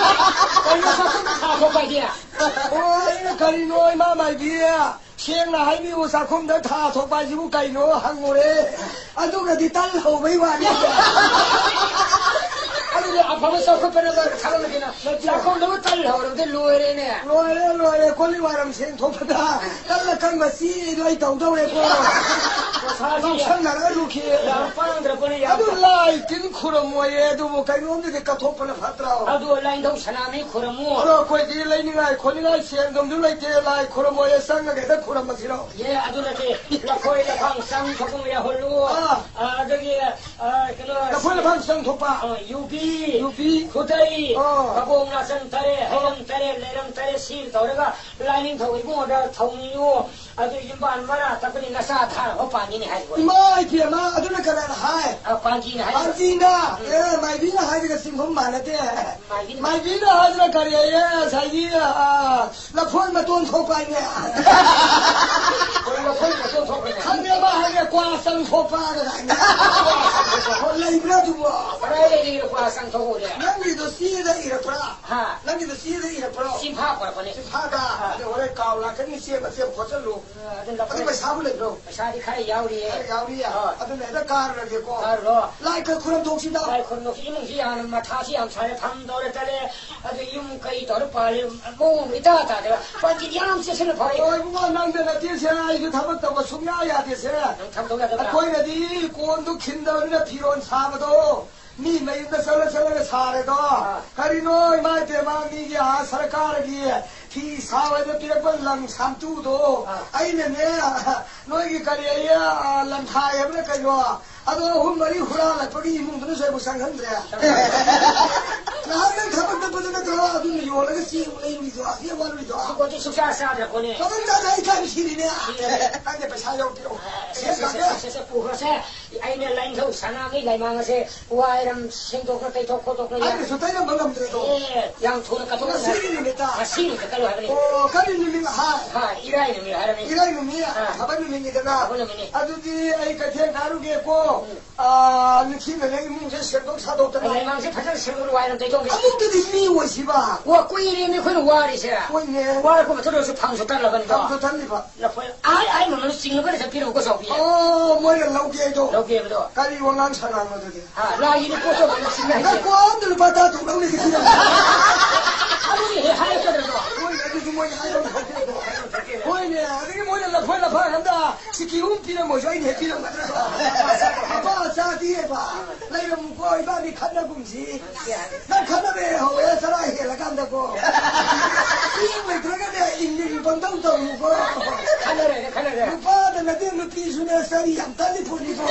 ꯀꯩꯅꯣ ꯆꯥꯛꯈꯨꯝꯗ ꯊꯥ ꯊꯣꯛꯄ ꯍꯥꯏꯗꯤ? ꯑꯣ, ꯑꯩꯅ ꯀꯔꯤꯅꯣ, ꯏꯃꯥ ꯃꯥꯏꯕꯤ? ꯁꯦꯡꯅ ꯍꯥꯏꯕꯤꯌꯨ, ꯆꯥꯛꯈꯨꯝꯗ ꯊꯥ ꯊꯣꯛꯄ ꯍꯥꯏꯁꯤꯕꯨ ꯀꯩꯅꯣ ꯍꯪꯉꯨꯔꯦ꯫ ꯑꯗꯨꯒꯗꯤ ꯇꯜ ꯍꯧꯕꯩ ꯋꯥꯅꯤ꯫ ꯑꯗꯨꯗꯤ ꯑꯐꯕ ꯆꯥꯎꯈꯠꯄꯅ ꯊꯥꯒꯠꯂꯒꯦꯅ꯫ ꯆꯥꯛꯈꯨꯝꯗꯕꯨ ꯇꯜ ꯍꯧꯔꯕꯗꯤ ꯂꯣꯏꯔꯦꯅꯦ꯫ ꯂꯣꯏꯔꯦ, ꯂꯣꯏꯔꯦ꯫ ꯀꯣꯜꯂꯤꯛ ꯋꯥꯏꯔꯝ ꯁꯦꯡꯊꯣꯛꯄꯗ ꯇꯜ ꯑꯀꯪꯕ ꯆꯦꯗꯣ ꯑꯩ ꯇꯧꯗꯧꯔꯦꯀꯣ꯫ ꯃꯁꯥꯁꯤ ꯉꯥꯎꯁꯟꯅꯔꯒ ꯂꯨꯈꯤ꯫ ꯌꯥꯝ ꯄꯥꯡꯗ꯭ꯔꯕꯅꯤ, ꯌꯥꯝ ꯑꯗꯨ ꯂꯥꯏ ꯇꯤꯟ ꯈꯨꯔꯝꯃꯣꯏꯌꯦ, ꯑꯗꯨꯕꯨ ꯀꯩꯅꯣꯝꯗꯗꯤ ꯀꯠꯊꯣꯛꯄꯅ ꯐꯠꯇ꯭ꯔꯣ? ꯑꯗꯨ ꯂꯥꯏꯅꯤꯡꯊꯧ ꯁꯅꯥꯃꯍꯤ ꯈꯨꯔꯝꯃꯨ꯫ ꯑꯗꯣ ꯑꯩꯈꯣꯏꯗꯤ ꯂꯩꯅꯤꯡꯉꯥꯏ ꯈꯣꯠꯅꯤꯡꯉꯥꯏ ꯁꯦꯟ ꯊꯨꯝꯁꯨ ꯂꯩꯇꯦ, ꯂꯥꯏ ꯈꯨꯔꯝꯃꯣꯏꯌꯦ, ꯆꯪꯉꯒ ꯍꯦꯛꯇ ꯈꯨꯔꯝꯃꯁꯤꯔꯣ? ꯌꯦ, ꯑꯗꯨꯅꯗꯤ ꯂꯐꯣꯏ ꯂꯐꯥꯡ ꯆꯪ ꯊꯣꯛꯄ ꯌꯥꯍꯜꯂꯨ꯫ ꯑꯥ꯫ ꯑꯗꯒꯤ, ꯑ, ꯀꯩꯅꯣ, ꯂꯐꯣꯏ ꯂꯐꯥꯡ ꯆꯪ ꯊꯣꯛꯄ꯫ ꯑ, ꯌꯨꯕꯤ, ꯌꯨꯕꯤ꯫ ꯈꯨꯗꯩ, ꯑꯥ꯫ ꯀꯕꯣꯛ ꯅꯥꯆꯟ ꯇꯔꯦꯠ, ꯍꯩꯔꯝ ꯇꯔꯦꯠ, ꯂꯩꯔꯝ ꯇꯔꯦꯠ, ꯁꯤꯜ ꯇꯧꯔꯒ ꯂꯥꯏꯅꯤꯡꯊꯧ ꯏꯕꯨꯡꯉꯣꯗ ꯊꯧꯅꯤꯌꯨ꯫ ꯑꯗꯨ ꯌꯨꯝꯕꯥꯟ ꯃꯔꯥ ꯇꯛꯄꯅꯤ, ꯅꯆꯥ ꯊꯥꯔꯕ ꯄꯥꯟꯅꯤꯅꯦ ꯍꯥꯏꯔꯤꯕꯣ꯫ ꯏꯃꯥ ꯏꯕꯦꯝꯃ, ꯑꯗꯨꯅ ꯀꯅꯥꯅ ꯍꯥꯏ? ꯑ, ꯄꯥꯟꯖꯤꯅ ꯍꯥꯏꯔꯤꯕ꯫ ꯄꯥꯟꯖꯤꯅ? ꯎꯝ꯫ ꯑꯦ, ꯃꯥꯏꯕꯤꯅ ꯍꯥꯏꯔꯒ ꯆꯤꯡꯐꯝ ꯃꯥꯟꯅꯗꯦ꯫ ꯃꯥꯏꯕꯤꯅ꯫ ꯃꯥꯏꯕꯤꯅ ꯍꯥꯏꯗꯅ ꯀꯔꯤ ꯍꯥꯏꯌꯦ? ꯉꯁꯥꯏꯒꯤ, ꯑ, ꯂꯐꯣꯏ ꯃꯇꯣꯟ ꯊꯣꯛꯄ ꯍꯥꯏꯅꯦ꯫ ꯀꯩꯅꯣ ꯂꯐꯣꯏ ꯃꯇꯣꯟ ꯊꯣꯛꯄꯅꯦ? ꯈꯪꯗꯦ, ꯃꯥ ꯍꯥꯏꯅꯦ, ꯀ꯭ꯋꯥ ꯆꯪ ꯊꯣꯛꯄ ꯍꯥꯏꯅ ꯍꯥꯏꯅꯦ꯫ ꯍꯣ, ꯂꯩꯕ꯭ꯔꯥ ꯑꯗꯨꯕꯣ? ꯀꯗꯥꯏꯗ ꯂꯩꯔꯤꯅꯣ ꯀ꯭ꯋꯥ ꯆꯪ ꯊꯣꯛꯎꯔꯦ? ꯅꯪꯒꯤꯗꯣ ꯆꯦꯗ ꯏꯔꯛꯄ꯭ꯔꯥ? ꯍꯥ? ꯅꯪꯒꯤꯗꯣ ꯆꯦꯗ ꯏꯔꯛꯄ꯭ꯔꯣ? ꯆꯤꯟꯐꯥ ꯄꯨꯔꯛꯄꯅꯦ꯫ ꯆꯤꯟꯐꯥꯗ? ꯑꯥ꯫ ꯑꯗꯨ ꯍꯣꯔꯦꯟ ꯀꯥꯎ ꯂꯥꯛꯀꯅꯤ, ꯆꯦ ꯃꯆꯦꯠ ꯈꯣꯠꯆꯜꯂꯨ꯫ ꯑꯥ, ꯑꯗꯨ ꯂꯐꯣꯏ ꯑꯗꯨ ꯄꯩꯁꯥꯕꯨ ꯂꯩꯕ꯭ꯔꯣ? ꯄꯩꯁꯥꯗꯤ ꯈꯔ ꯌꯥꯎꯔꯤꯌꯦ꯫ ꯈꯔ ꯌꯥꯎꯔꯤꯌꯦ? ꯑꯥ꯫ ꯑꯗꯨꯅ ꯍꯦꯛꯇ ꯀꯥꯔꯨꯔꯒꯦꯀꯣ꯫ ꯀꯥꯔꯨꯔꯣ꯫ ꯂꯥꯏ ꯈꯔ ꯈꯨꯔꯝ ꯊꯣꯛꯁꯤꯗ꯫ ꯂꯥꯏ ꯈꯨꯔꯝ ꯊꯣꯛꯁꯤ꯫ ꯏꯃꯨꯡꯁꯤ ꯌꯥꯝꯅ ꯃꯊꯥꯁꯤ ꯌꯥꯝ ꯁꯥꯔꯦ, ꯐꯝ ꯇꯧꯔꯦ ꯇꯜꯂꯦ꯫ ꯑꯗꯨ ꯌꯨꯝ ꯀꯩ ꯇꯧꯔ ꯄꯥꯜꯂꯤ, ꯃꯑꯣꯡ ꯏꯇꯥ ꯇꯥꯗꯦꯕ꯫ ꯄꯥꯟꯖꯤꯗꯤ ꯌꯥꯝ ꯆꯦꯛꯁꯤꯟꯅ ꯐꯔꯦ꯫ ꯍꯣꯏ, ꯏꯕꯨꯡꯉꯣ, ꯅꯪꯗ ꯅꯠꯇꯦꯁꯦ, ꯑꯩꯁꯨ ꯊꯕꯛ ꯇꯧꯕ ꯁꯨꯡꯌꯥ ꯌꯥꯗꯦꯁꯦ꯫ ꯅꯪ ꯊꯕꯛ ꯇꯧ ꯌꯥꯗꯕ꯭ꯔꯥ? ꯑꯩꯈꯣꯏꯅꯗꯤ ꯀꯣꯟꯗꯨ ꯈꯤꯟꯗꯕꯅꯤꯅ ꯐꯤꯔꯣꯜ ꯁꯥꯕꯗꯣ ꯃꯤ ꯃꯌꯨꯝꯗ ꯆꯠꯂ ꯆꯠꯂꯒ ꯁꯥꯔꯦꯗꯣ꯫ ꯑꯥ꯫ ꯀꯔꯤꯅꯣ, ꯏꯃꯥ ꯏꯕꯦꯝꯃ, ꯃꯤꯒꯤ ꯑꯥ ꯁꯔꯀꯥꯔꯒꯤ ꯐꯤ ꯁꯥꯕꯗ ꯄꯤꯔꯛꯄ ꯂꯪ ꯁꯥꯝꯇꯨꯗꯣ ꯑꯥ꯫ ꯑꯩꯅꯅꯦ, ꯅꯣꯏꯒꯤ ꯀꯔꯤ ꯑꯌꯦ, ꯑꯥ, ꯂꯪꯈꯥꯏ ꯍꯥꯏꯕ꯭ꯔꯥ ꯀꯩꯅꯣ, ꯑꯗꯣ ꯑꯍꯨꯝ ꯃꯔꯤ ꯍꯨꯔꯥꯜꯂꯛꯄꯒꯤ ꯏꯃꯨꯡꯗꯨꯅꯁꯨ ꯑꯩꯕꯨ ꯆꯪꯍꯟꯗ꯭ꯔꯦ꯫ ꯅꯍꯥꯟ ꯅꯪ ꯊꯕꯛ ꯆꯠꯄꯗꯨ ꯅꯠꯇ꯭ꯔꯣ ꯑꯗꯨꯅ ꯌꯣꯜꯂꯒ ꯆꯦꯡ ꯂꯩꯔꯨꯏꯗꯣ, ꯆꯦꯡ ꯋꯥꯠꯂꯨꯏꯗꯣ? ꯑꯗꯨ ꯄꯣꯠꯇꯤ ꯁꯨꯡꯆꯥ ꯆꯥꯗ꯭ꯔ ꯄꯣꯠꯅꯤ꯫ ꯀꯃꯥꯏꯅ ꯆꯥꯗ ꯑꯩ ꯀꯥꯏꯕ ꯁꯤꯔꯤꯅꯦ? ꯁꯤꯔꯦ꯫ ꯅꯪꯗꯤ ꯄꯩꯁꯥ ꯌꯥꯎꯗ꯭ꯔꯣ? ꯑ, ꯁꯦ, ꯁꯦ, ꯁꯦ, ꯁꯦ, ꯁꯦ, ꯄꯨꯈ꯭ꯔꯣꯁꯦ꯫ ꯑꯩꯅ ꯂꯥꯏꯅꯤꯡꯊꯧ ꯁꯅꯥꯃꯍꯤ ꯂꯥꯏꯃꯥꯡ ꯑꯁꯦ ꯋꯥꯏꯔꯝ ꯁꯦꯡꯗꯣꯛꯅ ꯇꯩꯊꯣꯛ ꯈꯣꯠꯇꯣꯛꯅ ꯌꯥ-, ꯑꯩꯅꯁꯨ ꯇꯩꯔꯝꯕ ꯉꯝꯗ꯭ꯔꯦꯗꯣ꯫ ꯑꯦ, ꯌꯥꯝ ꯊꯨꯅ ꯀꯠꯊꯣꯛꯅ ꯉꯁꯤꯒꯤ ꯅꯨꯃꯤꯠꯇ? ꯉꯁꯤ ꯅꯨꯃꯤꯠꯇ ꯀꯠꯂꯨ ꯍꯥꯏꯕꯅꯤ꯫ ꯑꯣ, ꯀꯔꯤ ꯅꯨꯃꯤꯠ ꯍꯥꯏ? ꯍꯥ, ꯏꯔꯥꯏ ꯅꯨꯃꯤꯠ ꯍꯥꯏꯔꯝꯃꯤ꯫ ꯏꯔꯥꯏ ꯅꯨꯃꯤꯠ? ꯑꯥ꯫ ꯊꯕꯛ ꯅꯨꯃꯤꯠꯅꯤꯗꯅ? ꯊꯕꯛ ꯅꯨꯃꯤꯠꯅꯤ꯫ ꯑꯗꯨꯗꯤ ꯑꯩ ꯀꯩꯊꯦꯜ ꯀꯥꯔꯨꯒꯦꯀꯣ꯫ ꯎꯝ꯫ ꯑꯥ, ꯅꯤꯡꯊꯤꯅ ꯅꯪ ꯏꯃꯨꯡꯁꯦ ꯁꯦꯡꯗꯣꯛ ꯁꯥꯗꯣꯛꯇꯅ꯫ ꯂꯩꯃꯥꯡꯁꯦ ꯐꯖꯅ ꯁꯦꯡꯗꯣꯛ ꯋꯥꯏꯔꯝ ꯇꯩꯊꯣꯛꯀꯦ꯫ ꯑꯃꯨꯛꯇꯗꯤ ꯃꯤ ꯑꯣꯏꯁꯤꯕ꯫ ꯋꯥ, ꯀꯨꯏꯔꯦꯅꯦ ꯑꯩꯈꯣꯏꯅ ꯋꯥꯔꯤꯁꯦ꯫ ꯍꯣꯏꯅꯦ꯫ ꯋꯥꯔꯛꯄ ꯃꯇꯨꯡꯗꯁꯨ ꯐꯪꯁꯨ ꯇꯠꯂꯕꯅꯤꯗꯣ꯫ ꯐꯪꯁꯨ ꯇꯠꯂꯤꯕ꯫ ꯂꯐꯣꯏ ꯑꯥꯏ, ꯑꯥꯏ ꯃꯃꯜ ꯆꯤꯡꯉꯒ ꯆꯠꯄꯤꯔꯝꯃꯨꯀꯣ ꯆꯥꯎꯕꯤ꯫ ꯑꯣ, ꯃꯣꯏꯅ ꯂꯧꯒꯦ ꯍꯥꯏꯗꯣ꯫ ꯂꯧꯒꯦ ꯍꯥꯏꯕꯗꯣ꯫ ꯀꯔꯤ ꯋꯥꯉꯥꯡ ꯁꯉꯥꯡꯅꯣ ꯑꯗꯨꯗꯤ? ꯍꯥ, ꯂꯥꯏꯒꯤꯅꯤ ꯄꯣꯠꯇꯣ ꯑꯃꯨꯛ ꯆꯤꯡꯅ ꯍꯥꯏꯁꯦ꯫ ꯅꯪ ꯀꯣꯟꯗ ꯂꯨꯄꯥ ꯇꯔꯥ ꯇꯔꯨꯛ ꯂꯧꯅꯤ ꯀꯩꯁꯨ ꯌꯥꯝ-, ꯑꯗꯨꯗꯤ ꯍꯦꯛ ꯍꯥꯏꯔꯛꯀꯗ꯭ꯔꯗꯣ? ꯍꯣꯏ, ꯑꯗꯨꯁꯨ ꯃꯣꯏꯅ ꯍꯥꯏꯕ ꯑꯃ ꯊꯣꯛꯄ ꯌꯥꯏꯗꯣ꯫ ꯍꯣꯏꯅꯦ, ꯑꯗꯒꯤ ꯃꯣꯏꯅ ꯂꯐꯣꯏ ꯂꯐꯥꯡ ꯑꯝꯗ ꯁꯤꯀꯤ ꯑꯍꯨꯝ ꯄꯤꯔꯝꯃꯣꯏꯁꯨ ꯑꯩꯅ ꯍꯦꯛ ꯄꯤꯔꯝꯒꯗ꯭ꯔꯗꯣ? ꯃꯄꯥ ꯆꯥꯗꯦꯕ꯫ ꯂꯩꯔꯝꯃꯨꯀꯣ, ꯏꯕꯥꯅꯤ ꯈꯠꯅꯒꯨꯝꯁꯤ꯫ ꯅꯪ ꯈꯠꯅꯕ ꯍꯦꯛ ꯍꯧꯔꯦ, ꯆꯔꯥ ꯍꯦꯜꯂꯀꯥꯟꯗꯀꯣ꯫ ꯆꯦꯡ ꯂꯩꯇ꯭ꯔꯒꯅꯦ, ꯏꯟꯖꯤꯟ ꯄꯪꯇꯧ ꯇꯧꯔꯨꯀꯣ꯫ ꯈꯠꯅꯔꯦꯅꯦ, ꯈꯠꯅꯔꯦ꯫ ꯂꯨꯄꯥ ꯅꯠꯇꯦ, ꯅꯨꯄꯤꯁꯨꯅꯦ, ꯆꯔꯤ ꯌꯥꯝ ꯇꯜꯂꯤ ꯄꯣꯠꯅꯤꯀꯣ꯫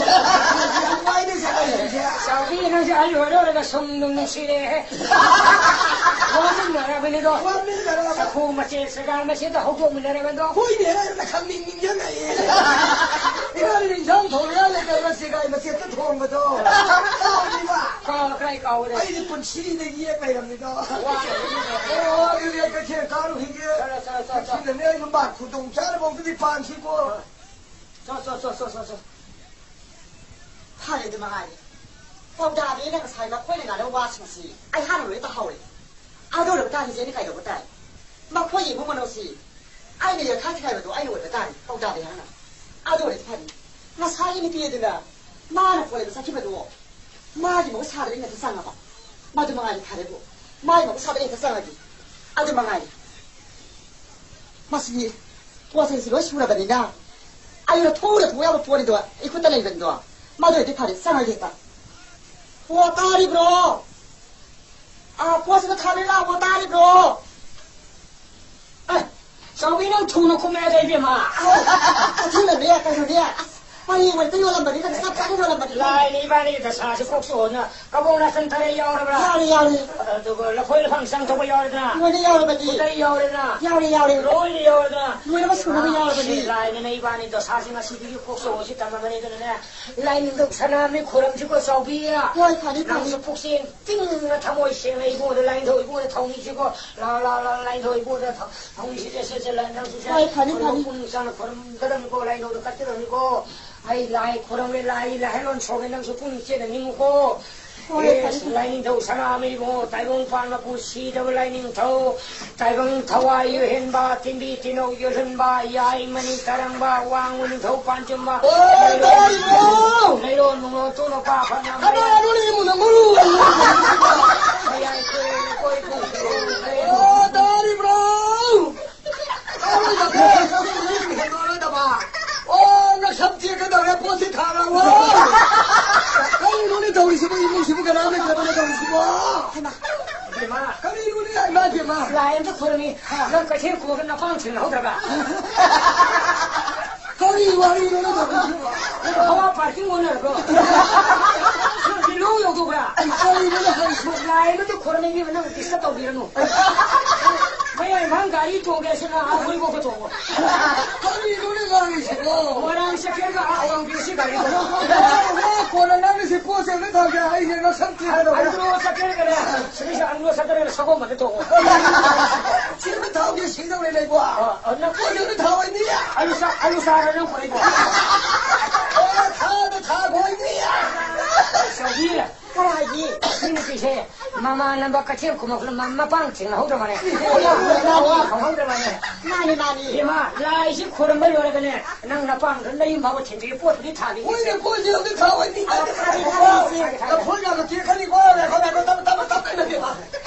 ꯌꯥꯝ ꯋꯥꯏꯅꯦ ꯁꯦꯒꯥꯏ ꯍꯧꯕꯁꯦ꯫ ꯆꯥꯎꯕꯤ, ꯅꯪꯁꯦ ꯑꯍꯜ ꯑꯣꯏꯔ ꯑꯣꯏꯔꯒ ꯁꯨꯝ ꯅꯨꯡ ꯅꯨꯡꯁꯤꯔꯦꯍꯦ꯫ ꯋꯥꯃꯤꯟꯅꯔꯕꯅꯤꯗꯣ꯫ ꯋꯥꯃꯤꯟꯅꯔꯕ꯫ ꯆꯐꯨ ꯃꯆꯦꯠ ꯁꯦꯒꯥꯏ ꯃꯆꯦꯠꯇ ꯍꯧꯗꯣꯛꯃꯤꯟꯅꯔꯕꯗꯣ꯫ ꯍꯣꯏꯅꯦ, ꯅꯈꯪ ꯅꯤꯡ ꯅꯤꯡꯁꯤꯡꯉꯛꯑꯦ꯫ ꯏꯕꯥꯅꯤ ꯏꯟꯁꯥꯡ ꯊꯣꯡꯉꯒ ꯂꯩꯔꯒ ꯁꯦꯒꯥꯏ ꯃꯆꯦꯠꯇ ꯊꯣꯡꯕꯗꯣ꯫ ꯀꯥꯎꯔꯤꯕ? ꯀꯥꯎ-, ꯀꯥꯏ ꯀꯥꯎꯔꯦ? ꯑꯩꯗꯤ ꯄꯨꯟꯁꯤꯗꯒꯤ ꯌꯦꯛ ꯂꯩꯔꯝꯃꯤꯗꯣ꯫ ꯋꯥ-, ꯑꯣ, ꯑꯗꯨꯗꯤ ꯑꯩ ꯀꯩꯊꯦꯜ ꯀꯥꯔꯨꯈꯤꯒꯦ꯫ ꯆꯠꯂꯣ, ꯆꯠꯂꯣ, ꯆꯠꯂꯣ, ꯆꯠꯂꯣ꯫ ꯉꯁꯤꯗꯅꯦ ꯑꯩ ꯌꯨꯝꯕꯥꯟ ꯈꯨꯗꯣꯡ ꯆꯥꯗꯕ ꯑꯝꯇꯗꯤ ꯄꯥꯟꯁꯤꯀꯣ꯫ ꯆꯣ, ꯆꯣ, ꯆꯣ, ꯆꯣ, ꯆꯣ, ꯆꯣ꯫ ꯐꯔꯦ, ꯑꯗꯨ ꯃꯉꯥꯏꯔꯦ꯫ ꯄꯥꯎꯗꯥꯔꯤꯅ ꯉꯁꯥꯏ ꯃꯈꯣꯏꯅ ꯉꯥꯡꯅꯕ ꯋꯥꯁꯤꯡꯁꯤ ꯑꯩ ꯍꯥꯟꯅ ꯂꯣꯏ ꯇꯥꯍꯧꯔꯦ꯫ ꯑꯗꯨ ꯑꯣꯏꯔꯕ ꯇꯥꯔꯗꯤ ꯏꯆꯦꯅ ꯀꯩꯗꯧꯕ ꯇꯥꯏ? ꯃꯈꯣꯏꯒꯤ ꯏꯃꯨꯡ ꯃꯅꯨꯡꯁꯤ ꯑꯩꯅ ꯌꯦꯛꯈꯥꯏ ꯊꯤꯒꯥꯏꯕꯗꯣ ꯑꯩꯅ ꯑꯣꯏꯕ ꯇꯥꯔꯦ, ꯄꯥꯎꯗꯥꯔꯤ ꯍꯥꯏꯅ꯫ ꯑꯗꯨ ꯑꯣꯏꯔꯗꯤ ꯐꯔꯦ꯫ ꯉꯁꯥꯏꯒꯤ ꯅꯨꯄꯤ ꯑꯗꯨꯅ ꯃꯥꯅ ꯐꯣꯟ ꯂꯩꯕ ꯆꯠꯈꯤꯕꯗꯨ ꯃꯥꯒꯤ ꯃꯍꯨꯠ ꯁꯥꯗꯅ ꯑꯩꯅ ꯆꯪꯉꯕ꯫ ꯃꯗꯨ ꯃꯉꯥꯏꯔꯦ ꯐꯔꯦꯕꯨ꯫ ꯃꯥꯒꯤ ꯃꯍꯨꯠ ꯁꯥꯗꯅ ꯑꯩꯅ ꯆꯪꯉꯒꯦ꯫ ꯑꯗꯨ ꯃꯉꯥꯏꯔꯦ꯫ ꯃꯁꯤꯒꯤ ꯄꯣꯠ ꯆꯩꯁꯤ ꯂꯣꯏ ꯁꯨꯔꯕꯅꯤꯅ ꯑꯩꯅ ꯊꯣꯛꯎꯔ ꯊꯣꯛ ꯌꯥꯕ ꯄꯣꯠꯅꯤꯗꯣ ꯑꯩ ꯈꯨꯠꯇ ꯂꯩꯕꯅꯤꯗꯣ꯫ ꯃꯗꯨ ꯑꯣꯏꯔꯗꯤ ꯐꯔꯦ, ꯆꯪꯉꯒꯦ ꯍꯦꯛꯇ꯫ ꯑꯣ, ꯇꯥꯔꯤꯕ꯭ꯔꯣ? ꯑꯥ, ꯄꯣꯠꯁꯤꯗ ꯊꯥꯕꯤꯔ ꯂꯥꯛꯑꯣ, ꯇꯥꯔꯤꯕ꯭ꯔꯣ? ꯑꯦ, ꯆꯥꯎꯕꯤ, ꯅꯪ ꯊꯨꯅ ꯀꯨꯝꯃꯛꯑꯦꯗ, ꯏꯕꯦꯝꯃ꯫ ꯑꯧ, ꯀꯩꯊꯦꯜꯗꯅꯦ, ꯀꯩꯅꯣꯅꯦ, ꯑꯁ, ꯄꯔꯦꯡ ꯑꯣꯏꯅ ꯌꯣꯜꯂꯝꯕꯅꯤꯗ, ꯆꯞ ꯆꯥꯅ ꯌꯣꯜꯂꯝꯕꯅꯤ꯫ ꯂꯥꯏꯅ ꯏꯕꯥꯅꯤꯒꯤ ꯗꯁꯥꯁꯤ ꯀꯣꯛ ꯆꯣꯛꯑꯣꯅ꯫ ꯀꯕꯣꯛ ꯅꯥꯆꯟ ꯇꯔꯦꯠ ꯌꯥꯎꯔꯕ꯭ꯔꯥ? ꯌꯥꯎꯔꯦ, ꯌꯥꯎꯔꯦ꯫ ꯑꯗꯨꯒ ꯂꯐꯣꯏ ꯂꯐꯥꯡ ꯆꯪ ꯇꯧꯕ ꯌꯥꯎꯔꯗꯅ? ꯂꯣꯏꯅ ꯌꯥꯎꯔꯕꯅꯤ꯫ ꯈꯨꯗꯩ ꯌꯥꯎꯔꯗꯅ? ꯌꯥꯎꯔꯦ, ꯌꯥꯎꯔꯦ꯫ ꯂꯣꯏꯅ ꯌꯥꯎꯔꯗꯅ? ꯂꯣꯏꯅꯃꯛ ꯁꯨꯅꯕ ꯌꯥꯎꯔꯕꯅꯤ꯫ ꯁꯤ ꯂꯥꯏꯅ ꯏꯕꯥꯅꯤ ꯗꯁꯥꯁꯤ ꯉꯁꯤꯗꯒꯤ ꯀꯣꯛ ꯆꯣꯛꯑꯣꯁꯤ ꯇꯝꯃꯕꯅꯤ꯫ ꯑꯗꯨꯅꯅꯦ, ꯂꯥꯏꯅꯤꯡꯊꯧ ꯁꯅꯥꯃꯍꯤ ꯈꯨꯔꯝꯁꯤꯀꯣ ꯆꯥꯎꯕꯤ꯫ ꯍꯣꯏ, ꯐꯅꯤ, ꯐꯅꯤ꯫ ꯅꯪꯁꯨ ꯄꯨꯛꯆꯦꯜ ꯇꯤꯡꯅ ꯊꯃꯣꯏ ꯁꯦꯡꯅ ꯏꯕꯨꯡꯗ ꯂꯥꯏꯅꯤꯡꯊꯧ ꯏꯕꯨꯡꯗ ꯊꯧꯅꯤꯁꯤꯀꯣ꯫ ꯂꯥ, ꯂꯥ, ꯂꯥ, ꯂꯥꯏꯅꯤꯡꯊꯧ ꯏꯕꯨꯡꯗ ꯊꯧ-, ꯊꯧꯅꯤꯁꯤꯗ ꯁꯦ, ꯁꯦ, ꯂꯥꯏ-, ꯅꯪꯁꯨ ꯁꯦ, ꯍꯣꯏ, ꯐꯅꯤ, ꯈꯨꯔꯝ ꯐꯅꯤ꯫ ꯄꯨꯛꯅꯤꯡ ꯆꯪꯅ ꯈꯨꯔꯝꯒꯗꯕꯅꯤꯀꯣ, ꯂꯥꯏꯅꯤꯡꯊꯧꯗ ꯀꯠꯀꯗꯕꯅꯤꯀꯣ꯫ ꯑꯩ ꯂꯥꯏ ꯈꯨꯔꯝꯂꯦ, ꯂꯥꯏ, ꯂꯥꯏ ꯍꯦꯂꯣꯟ ꯁꯣꯛꯂꯦ, ꯅꯪꯁꯨ ꯄꯨꯛꯅꯤꯡ ꯆꯦꯠꯅ ꯅꯤꯡꯉꯨꯀꯣ꯫ ꯍꯣꯏ, ꯑꯦ, ꯐꯔꯦ, ꯐꯔꯦ꯫ ꯂꯥꯏꯅꯤꯡꯊꯧ ꯁꯅꯥꯃꯍꯤ ꯏꯕꯨꯡꯉꯣ, ꯇꯥꯏꯕꯪ ꯄꯥꯟ ꯃꯄꯨ ꯁꯤꯗꯕ ꯂꯥꯏꯅꯤꯡꯊꯧ, ꯇꯥꯏꯕꯪ ꯊꯋꯥꯏ ꯌꯣꯛꯍꯦꯟꯕ, ꯇꯤꯟꯕꯤ ꯇꯤꯅꯧ ꯌꯣꯜꯍꯟꯕ, ꯌꯥꯏ ꯃꯅꯤ ꯇꯥꯔꯪꯕ, ꯋꯥꯡ ꯃꯅꯤꯡꯊꯧ ꯄꯥꯟ ꯆꯨꯝꯕ, ꯑꯣ, ꯂꯩꯔꯣꯟ, ꯇꯥꯔꯤꯕ꯭ꯔꯣ? ꯂꯩꯔꯣꯟ ꯅꯨꯡꯂꯣꯟ ꯇꯨꯅ ꯄꯥ ꯐꯅ ꯀꯅꯥꯅꯣꯅꯦ ꯏꯃꯨꯡꯗ ꯃꯔꯨ? ꯃꯌꯥꯏ ꯀꯣꯏꯔꯦ, ꯀꯣꯏ ꯀꯣꯏ ꯀꯣꯏ꯫ ꯑꯣ, ꯇꯥꯔꯤꯕ꯭ꯔꯣ? ꯇꯥꯔꯣꯏꯗꯕ, ꯇꯥꯔꯣꯏꯗꯕ꯫ ꯑꯣ, ꯅꯁꯝ ꯇꯦꯛꯀꯗꯧꯔꯦ, ꯄꯣꯠꯁꯤ ꯊꯥꯔꯛꯑꯣ꯫ ꯀꯔꯤꯅꯣꯅꯦ ꯇꯧꯔꯤꯁꯤꯕꯨ, ꯏꯃꯨꯡꯁꯤꯕꯨ ꯀꯅꯥꯝ ꯂꯩꯇ꯭ꯔꯕꯅꯦ ꯇꯧꯔꯤꯁꯤꯕꯨ? ꯍꯩꯃꯥ꯫ ꯏꯕꯦꯝꯃ꯫ ꯀꯔꯤꯅꯣꯅꯦ, ꯏꯃꯥ ꯏꯕꯦꯝꯃ? ꯂꯥꯏ ꯑꯝꯇ ꯈꯨꯔꯨꯝꯃꯤ꯫ ꯅꯪ ꯀꯩꯊꯦꯜ ꯈꯨꯝꯃꯒ ꯅꯄꯥꯝ ꯊꯦꯡꯅꯍꯧꯗ꯭ꯔꯕ? ꯀꯔꯤ ꯋꯥꯔꯤꯅꯣ ꯅꯪ ꯇꯧꯔꯤꯁꯤꯕꯣ? ꯍꯋꯥ ꯄꯥꯔꯀꯤꯡ ꯑꯣꯟꯅꯔꯕ꯭ꯔꯣ? ꯂꯤꯂꯣꯡ ꯌꯧꯗꯧꯕ꯭ꯔꯥ? ꯑꯩ ꯀꯔꯤꯅꯣ ꯅꯪ ꯍꯥꯏꯔꯤꯁꯤꯕꯣ? ꯂꯥꯏ ꯑꯃꯗꯤ ꯈꯣꯏꯔꯝꯃꯤ, ꯏꯕꯦꯝꯃ, ꯅꯪ ꯗꯤꯁꯇꯔꯕ ꯇꯧꯕꯤꯔꯅꯨ꯫ ꯃꯌꯥꯏ ꯏꯝꯐꯥꯜ ꯒꯥꯔꯤ ꯇꯣꯡꯒꯦ ꯍꯥꯏꯁꯤꯅ ꯑꯥ ꯎꯔꯤꯄꯣꯛꯇ ꯇꯣꯡꯉꯣ꯫ ꯀꯔꯤꯅꯣꯅꯦ ꯉꯥꯡꯉꯤꯁꯤꯕꯣ? ꯃꯣꯏꯔꯥꯡ ꯆꯠꯀꯦꯒ ꯑꯋꯥꯡꯕꯤ ꯑꯁꯤ ꯒꯥꯔꯤ ꯇꯣꯡꯉꯣ꯫ ꯑꯣ, ꯀꯣꯟꯅ ꯅꯪꯅ ꯁꯤ ꯄꯣꯠꯁꯦ ꯑꯝꯇ ꯊꯝꯒꯦ, ꯑꯩꯁꯦ ꯉꯛꯁꯝ ꯇꯦꯛꯀꯗꯧꯔꯦ꯫ ꯑꯟꯗ꯭ꯔꯣ ꯆꯠꯀꯦꯒꯅꯦ, ꯁꯤꯗꯩꯁꯤꯗ ꯑꯟꯗ꯭ꯔꯣ ꯆꯠꯀꯗꯧꯔꯦ, ꯁꯒꯣꯜꯕꯟꯗ ꯇꯣꯡꯉꯣ꯫ ꯁꯤ ꯑꯝꯇ ꯊꯥꯎꯒꯦ ꯁꯤꯗꯧꯔꯦ ꯂꯩꯕꯣ꯫ ꯑ, ꯑ, ꯅꯪ ꯄꯣꯠꯁꯦ ꯑꯝꯇ ꯊꯥꯎ ꯍꯥꯏꯅꯤꯌꯦ꯫ ꯑꯂꯨ ꯆꯥ-, ꯑꯂꯨ ꯆꯥꯔ ꯅꯪ ꯄꯨꯔꯛꯏꯕꯣ꯫ ꯑꯣ, ꯊꯥꯗ ꯊꯥꯈꯣ ꯍꯥꯏꯅꯤꯌꯦ꯫ ꯆꯥꯎꯕꯤ, ꯀꯔꯥꯏꯒꯤ? ꯁꯤ ꯅꯨꯄꯤꯁꯦ ꯃꯃꯥꯟꯅꯕ ꯀꯩꯊꯦꯜ ꯀꯨꯝꯃꯛꯄꯗ ꯃ-, ꯃꯄꯥꯡ ꯆꯤꯡꯅꯍꯧꯗ꯭ꯔ ꯃꯥꯜꯂꯦ꯫ ꯃꯥꯅꯤ, ꯃꯥꯅꯤ꯫ ꯈꯪꯍꯧꯗ꯭ꯔ ꯃꯥꯜꯂꯦ꯫ ꯃꯥꯅꯤ, ꯃꯥꯅꯤ꯫ ꯏꯃꯥ, ꯂꯥꯏꯁꯤ ꯈꯨꯔꯨꯝꯕ ꯂꯣꯏꯔꯒꯅꯦ, ꯅꯪ ꯅꯄꯥꯝꯗ ꯅꯌꯨꯝ ꯐꯥꯎꯕ ꯊꯤꯟꯕꯤꯒꯦ, ꯄꯣꯠꯄꯨꯗꯤ ꯊꯥꯕꯤꯒꯦ꯫ ꯍꯣꯏꯅꯦ, ꯄꯣꯠꯁꯦ ꯑꯝꯇ ꯊꯥꯎ ꯍꯥꯏꯅꯤꯡꯉꯦ꯫ ꯑ, ꯊꯥꯕꯤ, ꯊꯥꯕꯤ, ꯏꯆꯦ꯫ ꯂꯐꯣꯏꯒ ꯇꯦꯛꯈꯠꯂꯤꯀꯣ, ꯉꯥꯏꯈꯣ, ꯉꯥꯏꯈꯣ, ꯇꯞ, ꯇꯞ, ꯇꯞ, ꯇꯞ, ꯇꯞ, ꯇꯞ꯫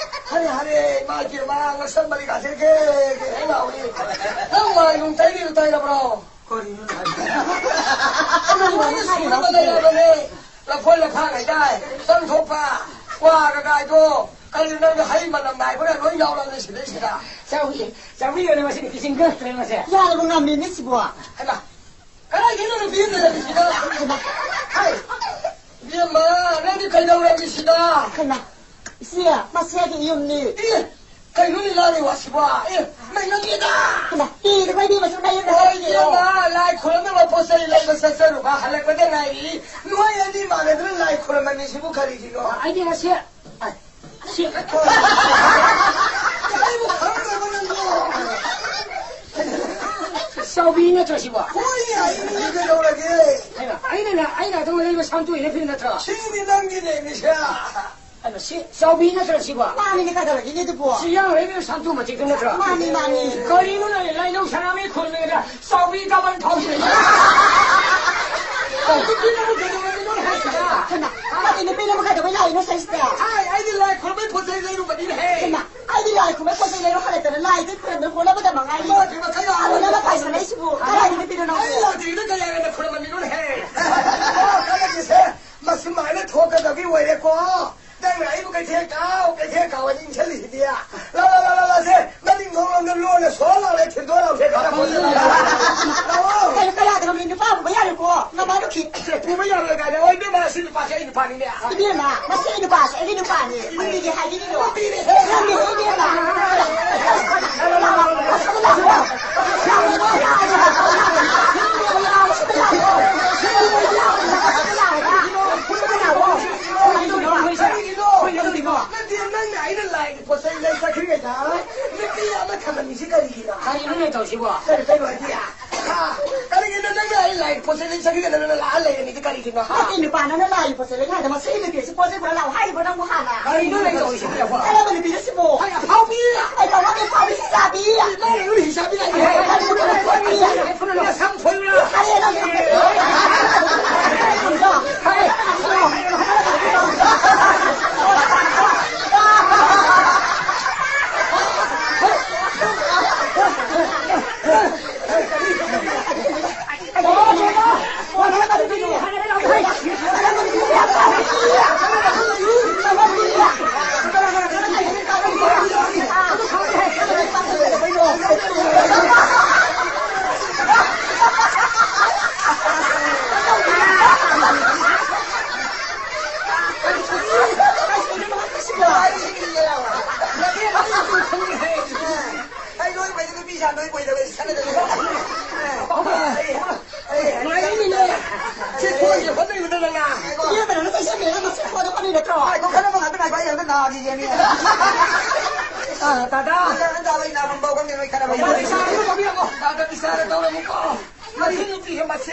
ꯍꯔꯦ, ꯍꯔꯦ, ꯏꯃꯥ ꯏꯕꯦꯝꯃ, ꯉꯛꯁꯝ ꯃꯔꯤꯒꯥꯁꯦ ꯒꯦ, ꯒꯦ ꯍꯦꯛ ꯂꯥꯎꯏ꯫ ꯅꯪ ꯋꯥꯏ ꯅꯨꯡ ꯇꯩꯔꯤꯗꯣ ꯇꯩꯔꯕ꯭ꯔꯣ? ꯀꯔꯤꯅꯣ ꯅꯪ ꯍꯥꯏꯁꯤꯕꯣ? ꯑꯗꯨ ꯂꯣꯏꯅ ꯁꯨꯅꯕ ꯂꯩꯔꯕꯅꯦ꯫ ꯂꯐꯣꯏ ꯂꯐꯥꯡ ꯍꯥꯏꯇꯥꯔꯦ, ꯆꯪ ꯊꯣꯛꯄ, ꯀ꯭ꯋꯥ ꯀꯀꯥꯏꯗꯣ, ꯀꯔꯤ ꯅꯪꯗꯤ ꯍꯩ ꯃꯅꯝ ꯅꯥꯏꯕꯒ ꯂꯣꯏ ꯌꯥꯎꯔꯕꯅꯦ ꯁꯤꯗꯩꯁꯤꯗ꯫ ꯆꯥꯎꯕꯤ, ꯆꯥꯎꯕꯤ ꯑꯣꯏꯅ ꯃꯁꯤ ꯅꯨꯄꯤꯁꯤ ꯉꯛꯇ꯭ꯔꯦ ꯃꯁꯦ꯫ ꯌꯥꯔꯕ ꯉꯝꯃꯤꯅꯦ ꯁꯤꯕꯣ꯫ ꯍꯩꯃꯥ, ꯀꯗꯥꯏꯗꯩꯅꯣ ꯅꯨꯄꯤ ꯑꯃ ꯂꯩꯔꯝꯃꯤꯁꯤꯅ? ꯍꯩꯃꯥ꯫ ꯍꯥꯏ, ꯏꯕꯦꯝꯃ, ꯅꯪꯗꯤ ꯀꯩꯗꯧꯔꯝꯃꯤꯁꯤꯅ? ꯍꯩꯃꯥ, ꯏꯆꯦ, ꯃꯁꯤ ꯑꯩꯒꯤ ꯌꯨꯝꯅꯤ꯫ ꯑꯦ, ꯀꯩꯅꯣꯅꯦ ꯂꯥꯡꯉꯤ ꯋꯥꯁꯤꯕꯣ? ꯑꯦ, ꯃꯩ ꯉꯝꯃꯦꯗ! ꯍꯩꯃꯥ, ꯀꯤꯗꯕ ꯏꯕꯦꯝꯃ ꯁꯨꯝ ꯂꯩꯌꯨ, ꯍꯣꯏ, ꯂꯩꯌꯨ꯫ ꯏꯕꯦꯝꯃ, ꯂꯥꯏ ꯈꯨꯔꯨꯝꯅꯕ ꯄꯣꯠ ꯆꯩ ꯂꯩꯕ ꯆꯠꯆꯔꯨꯕ, ꯍꯜꯂꯛꯄꯗ ꯉꯥꯏꯔꯤ꯫ ꯅꯣꯏ ꯑꯅꯤ ꯃꯥꯟꯅꯗꯅ ꯂꯥꯏ ꯈꯨꯔꯨꯝꯃꯝꯃꯤꯁꯤꯕꯨ ꯀꯔꯤꯒꯤꯅꯣ? ꯑꯩꯗꯤ ꯉꯁꯤ, ꯑꯩ, ꯁꯤ, ꯑꯩꯕꯨ ꯈꯪꯗ꯭ꯔꯕ ꯅꯪꯕꯣ? ꯆꯥꯎꯕꯤ ꯅꯠꯇ꯭ꯔꯣ ꯁꯤꯕꯣ? ꯍꯣꯏꯅꯦ, ꯑꯩꯅꯦ, ꯀꯩꯗꯧꯔꯒꯦ? ꯍꯩꯃꯥ, ꯑꯩꯅ, ꯑꯩꯅ ꯑꯗꯨꯝ ꯂꯩꯕ ꯁꯥꯝꯇꯣꯛꯏꯅ ꯐꯤꯕꯝ ꯅꯠꯇ꯭ꯔꯣ? ꯁꯤꯅꯤ ꯅꯪꯒꯤ ꯂꯦꯡꯉꯤꯁꯦ꯫ ꯑꯗꯣ ꯁꯤ ꯆꯥꯎꯕꯤ ꯅꯠꯇ꯭ꯔꯣ ꯁꯤꯕꯣ? ꯃꯥꯅꯤꯅꯦ, ꯀꯩꯗꯧꯔꯒꯦꯅꯦ ꯑꯗꯨꯕꯣ? ꯁꯤ ꯌꯥꯝ ꯂꯩꯕ ꯁꯥꯝꯇꯨ ꯃꯇꯤꯛꯇꯨ ꯅꯠꯇ꯭ꯔꯣ? ꯃꯥꯅꯤ, ꯃꯥꯅꯤ꯫ ꯀꯔꯤꯅꯣ ꯅꯪ ꯂꯥꯏꯅꯧ ꯁꯅꯥꯃꯍꯤ ꯈꯨꯔꯨꯝꯃꯦꯗ ꯆꯥꯎꯕꯤ ꯀꯃꯟ ꯊꯧꯔꯤ? ꯅꯨꯄꯤ ꯅꯪꯕꯨ ꯀꯩꯗꯧꯔꯒꯦ ꯅꯪ ꯍꯥꯏꯁꯤꯅ? ꯍꯩꯃꯥ, ꯃꯥꯗꯤ ꯅꯨꯄꯤ ꯅꯪꯕꯨ ꯀꯩꯗꯧꯕꯩ ꯂꯥꯛꯏꯅꯣ ꯁꯤꯗ? ꯍꯥꯏ, ꯑꯩꯗꯤ ꯂꯥꯏ ꯈꯨꯔꯨꯝꯕꯩ ꯄꯣꯠ ꯆꯩ ꯂꯩꯔꯨꯕꯅꯤꯅꯦꯍꯦ꯫ ꯍꯩꯃꯥ, ꯑꯩꯗꯤ ꯂꯥꯏ ꯈꯨꯔꯨꯝꯕꯩ ꯄꯣꯠ ꯆꯩ ꯂꯩꯔꯨ ꯍꯜꯂꯛꯇꯅ ꯂꯥꯏꯗ ꯈꯨꯔꯨꯝꯕ ꯈꯣꯠꯅꯕꯗ ꯃꯉꯥꯏꯔꯤ꯫ ꯏꯃꯥ, ꯏꯃꯥ, ꯀꯌꯥ ꯈꯨꯔꯨꯝꯅꯕ ꯄꯩꯁꯥ ꯂꯩꯁꯤꯕꯨ ꯀꯗꯥꯏꯗ ꯅꯨꯄꯤꯅꯣ ꯅꯪꯕꯨ? ꯑꯩ ꯂꯥꯛꯇ꯭ꯔꯤꯉꯩꯗ ꯀꯌꯥ ꯍꯦꯟꯅ ꯈꯨꯔꯨꯝꯃꯝꯃꯤꯅꯣꯅꯦꯍꯦ? ꯑꯣ, ꯀꯥꯟꯅꯗꯦꯁꯦ꯫ ꯃꯁꯨꯃꯥꯏꯅ ꯊꯣꯛꯀꯗꯕꯒꯤ ꯑꯣꯏꯔꯦꯀꯣ꯫ ꯅꯪꯅ ꯑꯩꯕꯨ ꯀꯩꯊꯦꯜ ꯀꯥꯎ, ꯀꯩꯊꯦꯜ ꯀꯥꯎ ꯍꯥꯏꯅ ꯏꯟꯁꯤꯜꯂꯤꯁꯤꯗꯤ꯫ ꯂꯥꯎ, ꯂꯥꯎ, ꯂꯥꯎ, ꯂꯥꯎ, ꯂꯥꯎ, ꯁꯦ, ꯃꯅꯤꯡ ꯊꯣꯡ ꯂꯣꯝꯗ ꯂꯣꯟꯅ ꯁꯣꯔ ꯂꯥꯎꯔꯦ, ꯊꯤꯟꯗꯣꯛ ꯂꯥꯎꯁꯦ, ꯈꯔ ꯄꯣꯠꯁꯦ ꯂꯥꯎ꯫ ꯂꯥꯎ꯫ ꯀꯩꯅꯣ, ꯀꯌꯥꯗ ꯊꯤꯕ ꯌꯥꯔꯣꯏ ꯀꯥꯏꯅ꯫ ꯍꯣꯏ, ꯏꯕꯦꯝꯃ, ꯁꯤ ꯅꯨꯄꯥꯁꯦ ꯑꯩ ꯅꯨꯄꯥꯅꯤꯅꯦ꯫ ꯏꯕꯦꯝꯃ, ꯃꯁꯤ ꯑꯩ ꯅꯨꯄꯥꯁꯦ ꯑꯩꯒꯤ ꯅꯨꯄꯥꯅꯤ꯫ ꯀꯔꯤꯒꯤ ꯍꯥꯏꯕꯤꯔꯤꯅꯣ? ꯅꯨꯄꯤꯅꯦ꯫ ꯅꯪꯒꯤꯅꯦ, ꯏꯕꯦꯝꯃ꯫ ꯀꯔꯤꯒꯤꯅꯣ? ꯅꯠꯇꯦ, ꯅꯪꯅ ꯑꯩꯅ ꯂꯥꯏꯒꯤ ꯄꯣꯠ ꯆꯩ ꯂꯩ ꯆꯠꯈ꯭ꯔꯤꯉꯩꯗ ꯅꯨꯄꯤ ꯑꯃ ꯊꯝꯃꯝꯃꯤꯁꯤ ꯀꯔꯤꯒꯤꯅꯣ? ꯀꯔꯤꯅꯣ ꯅꯣꯏ ꯇꯧꯔꯤꯁꯤꯕꯣ? ꯀꯔꯤ, ꯀꯩꯅꯣ ꯍꯥꯏꯗꯤ? ꯍꯥ? ꯀꯔꯤꯒꯤꯅꯣ ꯅꯪꯅ ꯑꯩ ꯂꯥꯏꯒꯤ ꯄꯣꯠ ꯆꯩ ꯂꯩ ꯆꯠꯈ꯭ꯔꯤꯉꯩꯗ ꯅꯪꯅ ꯂꯥꯛꯑ ꯂꯩꯔꯝꯃꯤꯗꯤ ꯀꯔꯤꯒꯤꯅꯣ? ꯍꯥ? ꯅꯠꯇꯦ, ꯅꯨꯄꯥꯅ ꯅꯪ ꯂꯥꯏꯒꯤ ꯄꯣꯠ ꯆꯩ ꯂꯩ ꯍꯥꯏꯗ ꯃꯁꯤ ꯅꯨꯄꯤꯁꯤ ꯄꯣꯠ ꯆꯩ ꯄꯨꯔ ꯂꯥꯛꯑꯣ ꯍꯥꯏꯔꯤꯕꯣ ꯅꯪꯕꯨ ꯍꯥꯟꯅ? ꯀꯔꯤꯅꯣ ꯅꯪ ꯇꯧꯔꯤꯁꯤꯕꯣ? ꯀꯔꯝꯕ ꯅꯨꯄꯤꯅꯣ ꯁꯤꯕꯣ? ꯑꯩ ꯑꯐꯥꯎꯕꯤ! ꯑꯩ ꯇꯧꯔꯒꯦ ꯑꯐꯥꯎꯕꯤ ꯁꯤ ꯆꯥꯕꯤ! ꯅꯪ ꯑꯩꯉꯣꯟꯗ ꯍꯤꯡꯆꯥꯕꯤ ꯂꯥꯛꯏ ꯍꯥꯏ꯫ ꯅꯪ ꯁꯝ ꯐꯣꯏꯔꯨꯔꯣ꯫ ꯑꯩ ꯂꯣꯏ ꯐꯩꯗ, ꯅꯨꯄꯤ ꯁꯥ ꯂꯣꯏ ꯐꯩꯗ, ꯑꯩ ꯈꯠꯅꯗꯕ꯫ ꯑꯩ, ꯑꯩ, ꯑꯩ, ꯅꯨꯡꯉꯥꯏꯔꯤꯅꯦ꯫ ꯁꯤ ꯐꯣꯟꯁꯦ ꯍꯣꯠꯅꯔꯤꯕꯗ ꯅꯪꯅ꯫ ꯏꯕꯦꯝꯃ, ꯅꯪ ꯆꯩꯁꯟꯅꯩꯔ? ꯃꯁꯤ ꯐꯣꯟꯗꯣ ꯀꯔꯤꯅꯣ ꯇꯧꯔꯣ? ꯉꯥꯏꯈꯣ, ꯈꯠꯅꯕ ꯉꯥꯛꯇ ꯉꯥꯏꯈꯣ, ꯑꯩ ꯑꯝꯇ ꯅꯥꯈꯤꯒꯦꯅꯦ꯫ ꯑ, ꯇꯥꯗꯥ꯫ ꯅꯪ ꯅꯥꯕ ꯏꯅꯥ ꯈꯨꯟꯕ ꯈꯪꯗꯦ, ꯅꯣꯏ ꯈꯠꯅꯕ꯫ ꯏꯃꯥ, ꯏꯆꯥ ꯑꯃ ꯇꯧꯕꯤꯔꯝꯃꯣ꯫ ꯇꯥꯗ ꯏꯆꯥꯗ ꯇꯧꯔꯝꯃꯨꯀꯣ꯫ ꯃꯁꯤ ꯅꯨꯄꯤꯁꯦ ꯃꯁꯤ꯫